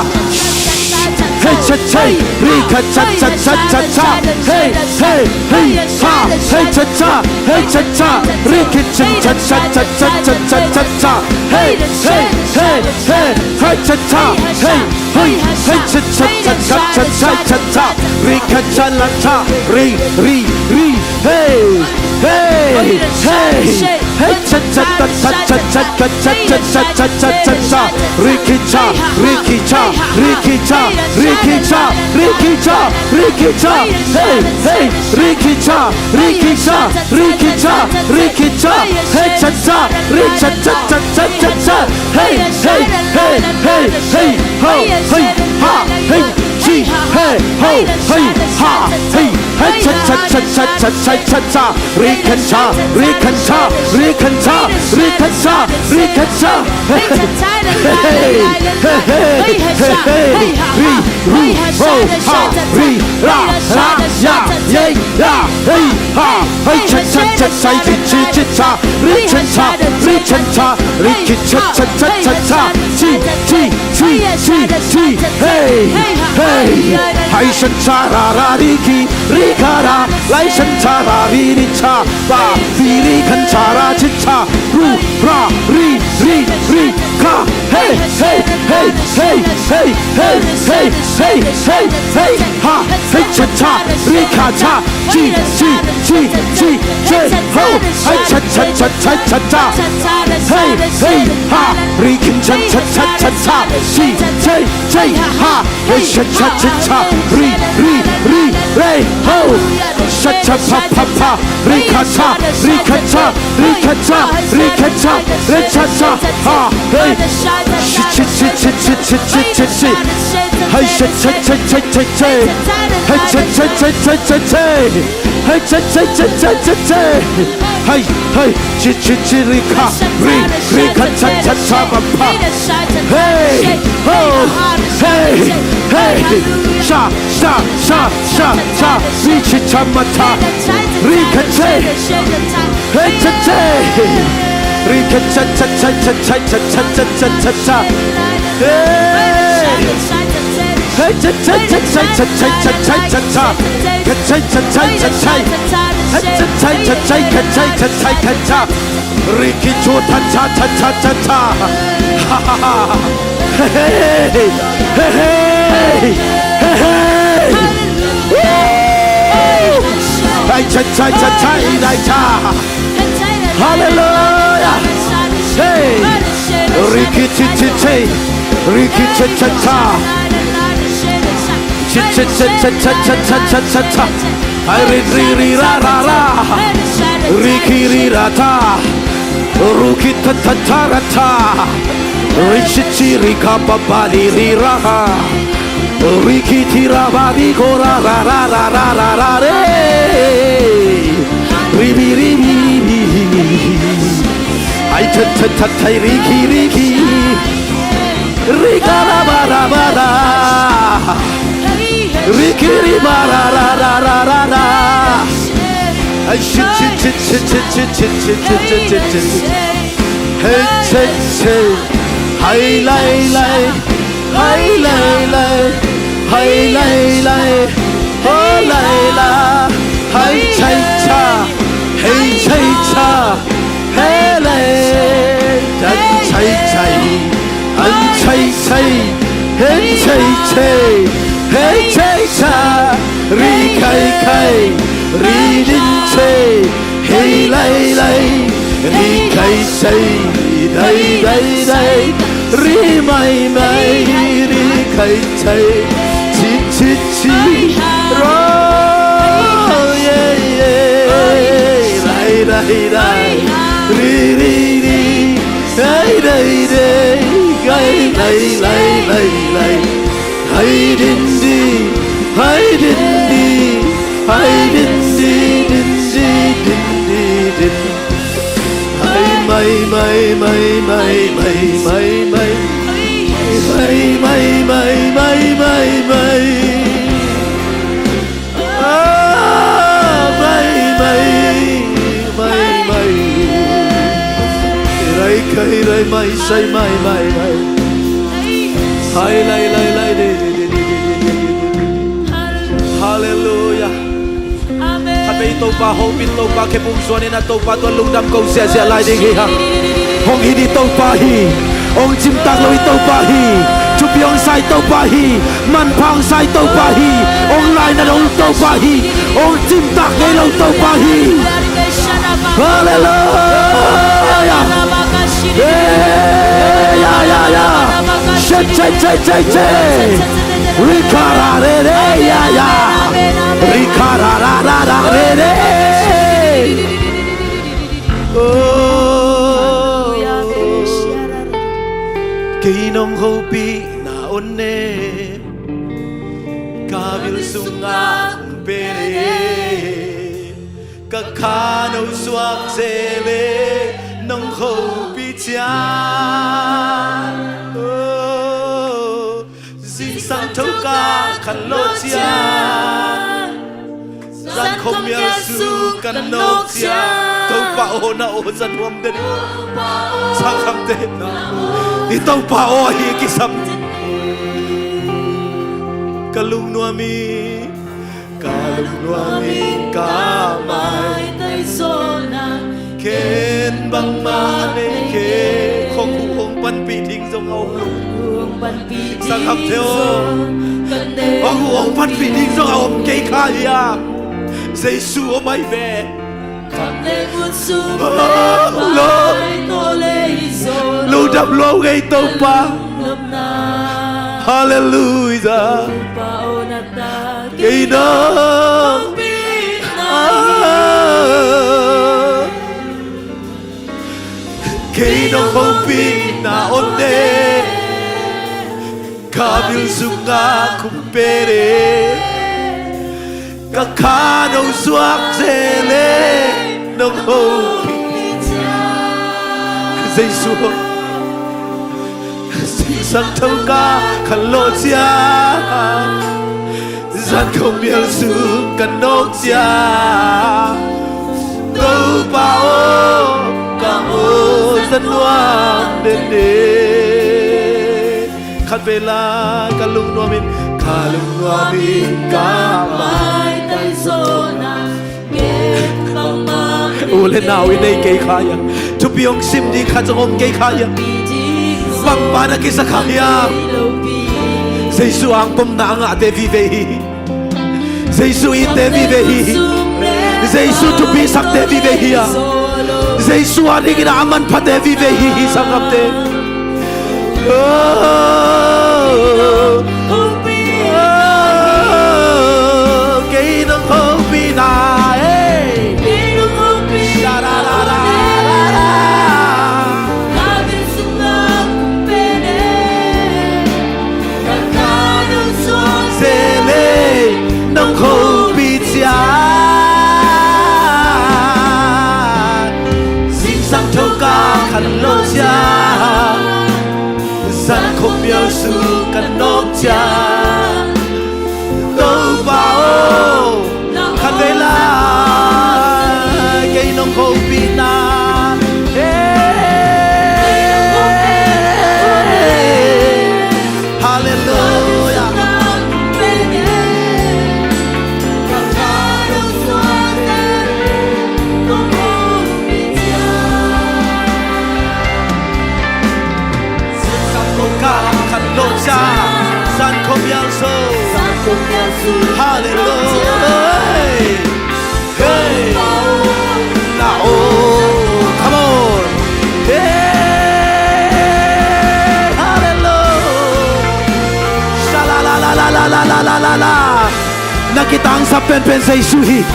Hey cha cha. Ri ka cha cha cha cha cha. Hey hey hey ha. Hey cha cha. Hey cha cha. Ri ki chin cha cha cha cha cha cha cha cha. Hey hey hey hey. Hey cha cha. Hey hey hey cha cha cha cha cha cha cha cha. Ri ka cha la cha. Ri ri ri. Hey hey hey. Hey cha cha cha cha cha cha cha cha cha cha cha cha cha. Ri ki cha ri ki cha ri ki cha ri ki cha ri ki cha ri ki cha. Hey hey. Ri ki cha ri ki cha ri ki cha ri ki cha. Hey cha cha. Ri cha cha cha cha cha cha. Hey hey hey hey hey ho. Hey ha. Hey chi. Hey ho. Hey ha. Hey hey cha cha cha cha cha cha cha cha. Ri kan cha ri kan cha ri kan cha ri kan cha ri kan cha. Hey hey hey hey hey. Ri ru ho ha ri ra ra ya ye ya. Hey ha. Hey cha cha cha cha ki chi chi cha. Ri chan cha ri chan cha. Ri ki cha cha cha cha cha. Chi chi chi chi chi. Hey hey. Hai shan cha ra ra ri ki ri ka ra. Lai shan cha ra ri ri cha. Ba ri ri kan cha ra chi cha. Ru ra ri ri ri ka. Hey hey hey hey hey hey hey hey hey hey ha. Hey cha cha ri ka cha. Chi chi chi chi chi ho. Hai cha cha cha cha cha cha. Hey hey ha. Ri kin cha cha cha cha cha. Chi chi chi ha. Hey cha cha cha cha. Ri ri ri re ho. Cha cha pa pa pa. Ri ka cha ri ka cha ri ka cha ri ka cha. Re cha cha ha. Hey. Chi chi chi chi chi chi chi chi chi. Hey cha cha cha cha cha cha. Hey cha cha cha cha cha cha. Hey cha cha cha cha cha cha. Hey hey. Chi chi chi ri ka ri ri ka cha cha cha pa pa. Hey ho. Hey hey. Sha sha sha sha sha. Ri chi cha ma cha. Ri ka che. Hey cha che. Ri ka cha cha cha cha cha cha cha cha cha cha. Hey. Hey cha cha cha cha cha cha cha cha cha. Ka cha cha cha cha cha. Hey cha cha cha cha ka cha cha cha cha cha. Ri ki chu ta cha cha cha cha cha. Ha ha ha. Hey hey hey hey hey hey. Woo! Hey cha cha cha cha cha. Hallelujah. Hey. Riki chi chi chi. Riki cha cha cha. Chi cha cha cha cha cha cha cha cha cha. Ai ri ri ri ra ra ra. Riki ri ra ta. Ruki ta ta ta ra ta. Ri chi chi ri ka pa pa li ri ra ha. Riki ti ra ba ri ko ra ra ra ra ra ra re. Ri bi ri bi ri bi. Ai cha cha cha cha riki riki. Rika ra ba ra ba ra. Riki ri ba ra ra ra ra ra ra. Ai shi shi shi shi shi shi shi shi shi shi shi. Hey che che. Hai lai lai. Hai lai lai. Hai lai lai. Ho lai la. Hai chai cha. Hei chai cha. Hele, chan chai chai, an chai chai, hen chai chai, hei chai cha, ri khai khai, ri din chai, hei lai lai, ri khai chai, dai dai dai, ri mai mai, ri khai chai, chi chi chi, ro, ye ye, rai rai rai, ri ri ri. Hey day day, hey lay lay lay lay. Hey din di, hey din di, hey din di, din di, din di, din. Hey may may may may may may. Hey may may may may may. Ah, mai mai mai mai. Rai kai rai mai sai mai mai mai. Hai lai lai lai de de de de de de de de. Hallelujah. Khatvei Topa hong pin Topa khempeuh zuan in a Topa tua lungdam ko ziahziah lai ding hi hang. Hong hi di Topa hi. Hong cimtak lo i Topa hi. Thupi hong sa i Topa hi. Manpha hong sa i Topa hi. Hong lainat hong Topa hi. Hong cimtak ngei lo Topa hi. Hallelujah. Hey, ya ya ya. Che che che che che. Rikararere ya ya. Rikararararere. Oh. Kei nong hopihna on ne. Ka bil sungah hong pele. Ka kha no suak zele nong hopih ciang. Oh. Zingsang thoka khan lawh ciang. Zan khawmial sung kan nawk ciang. Topa aw na aw zan huam den. Sangkhamte. I Topa aw ahi kisam. Ka lungnuam hi. Ka lungnuam hi ka maitai zaw na. Ken bangmah nei kei. Khawkhu hong panpih ding zong a om lo. Sangkhamte aw. Khawkhu hong panpih ding zong a om kei kha hiam? Jesu om ahi ve. Lungdam lua ngei Topa. Halleluijah. Kei nong, kei nong hopihna on ne. Ka bil sungah khum pele. Ka kha no suak zele nong hopih. Jesu. Zingsang thoka khan lawh ciang. Zan khawmial sung kan nawk ciang. Topa aw, ka aw zan nuam dende. Khatvei lai ka lungnuam in, ka lungnuam in ka maitai zaw na. U le nau i nei kei kha hiam? Thupi hong sim ding khat zong om kei kha hiam? Bangmah na kisa kha hiam? Jesu angpomna a ngahte vive hi. Jesu itte vive hi. Jesu thupi sakte vive hi a. Jesu a dingin a manphate vive hi hi sangkhamte. Oh, oh, kei nong hopihna, eh. Sha-ra-ra-ra-ra-ra. Nong hopih ciang, zingsang thoka khan lo ciang, zan khuamial sung ka nawk ciang, Topa aw, khatvei lai kei nong hopihna. Hey. Halleluiah. Zan khuamial sung. Halleluiah. Hey. Na, oh, come on. Hey, hallelujah. Sha-la-la-la-la. Na kitangsap penpen Jesu hi.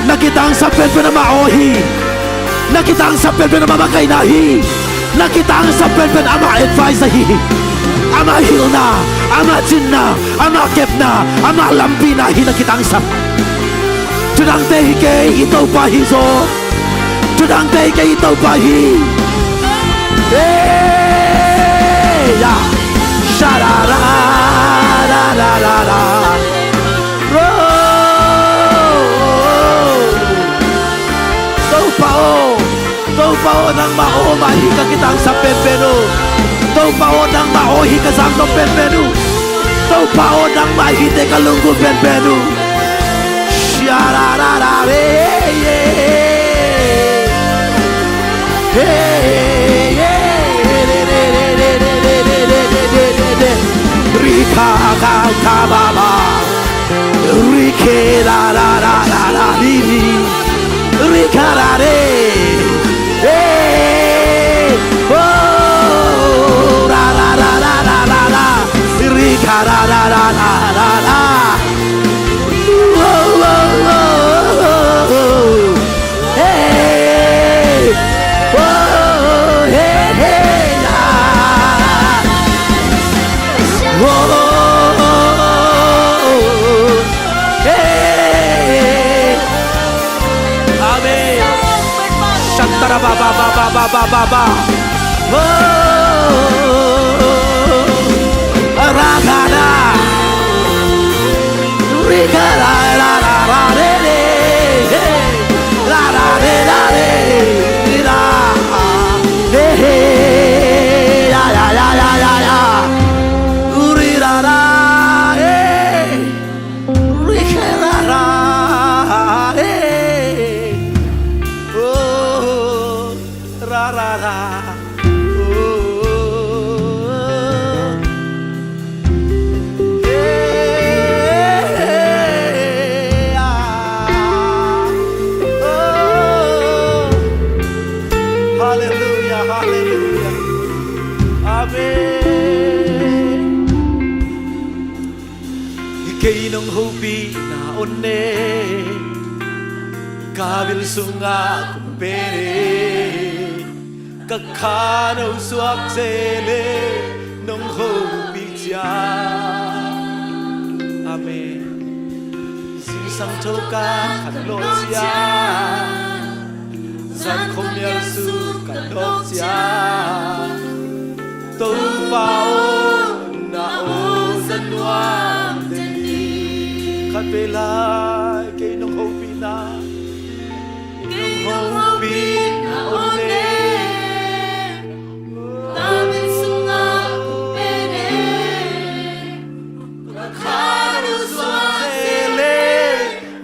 Na kitangsap penpen amah aw hi. Na kitangsap penpen amah makaihna hi. Na kitangsap penpen amah advice ahi hi. Amah hilhna, amah cinna, amah kepna, amah lampihna hi na kitangsap. Thudangte hi kei, i Topa hi zaw. Thudangte hi kei, i Topa hi. Hey, ya. Sha-ra-ra-ra-ra-ra. Ro. Topa aw. Topa aw, nangmah aw mah hi ka kitangsap penpen uh. Topa aw, nangmah aw hi ka zangnom penpen uh. Topa aw, nangmah hi te ka lunggulh penpen uh. Sha-ra-ra-ra-re. Hey, hey, hey. Ri-ka-ka-ka-ba-ba. Ri-ke-ra-ra-ra-ra-ra-ri-ri. Ri-ka-ra-re. Eh. Oh, ra-ra-ra-ra-ra-ra-ra. Ri-ka-ra-ra-ra-ra-ra-ra. Oh, oh, oh, oh, oh. Hey! Oh, hey, hey, ah. Oh, hey. Amen. Shantara ba, ba, ba. Oh, ra, ga, da. Ri, ga, ra, ra, ra, ra, re, re. Hey. Ra, ra, re, ra, re, ra. Hey, hey, ya, ya, ya. Ri, ra, ra, hey. Ri, ke, ra, ra, hey. Oh, ra, ra, ra. Oh, hey, ah. Oh. Hallelujah, hallelujah. Amen. Kei nong hopihna aw ne, ka bil sungah kong pen e. Ka khan a suak se le nong hopih ciang. Amen. Zingsang thoka khan lo ciang, zan khuamial sung ka nawk ciang. Topa aw, na aw za nuam teh ni. Khatvei lai kei nong hopihna, nong hopihna aw ne.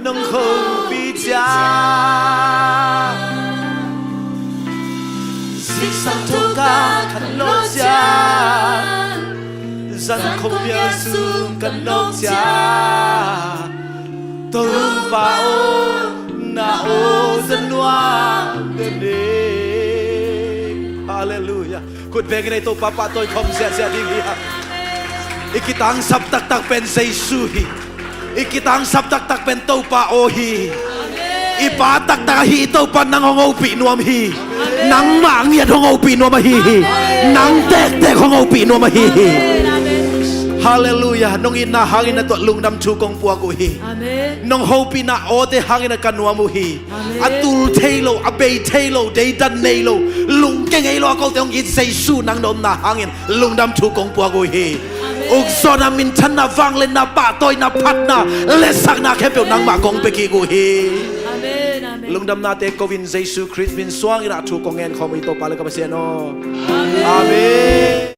Nong hopih ciang, zingsang thoka khan lo ciang, zan khuamial sung ka nawk ciang. Topa aw, na aw za nuam teh ni. Halleluiah. Khut bengin ei Topa pahtawi khawm ziahziah ding hi hang. I kitangsap taktak pen Jesu hi. I kitangsap taktak pen Topa aw hi. I Pa taktak ahi i Topa nang hong hopih nuam hi. Nangmah ngiat hong hopih nuam ahi hi. Nang tektek hong hopih nuam ahi hi. Halleluiah. Nong itna hangin na tuah lungdam thu kong puak uh hi. Nong hopihna awte hangin a ka nuam uh hi. A tul thei lo, a bei thei lo, deidan nei lo, lungke ngei lo a kote hong it Jesu nang na omna hangin lungdam thu kong puak uh hi. Ukzawhna, minthanna, vangliatna, pahtawina, phatna, letsakna khempeuh nangmah kong pia kik uh hi. Lungdamnate ko-in Jesu Khrist min suangin a thu kong ngen khawm uh hi, Topa le ka Pasian aw. Amen.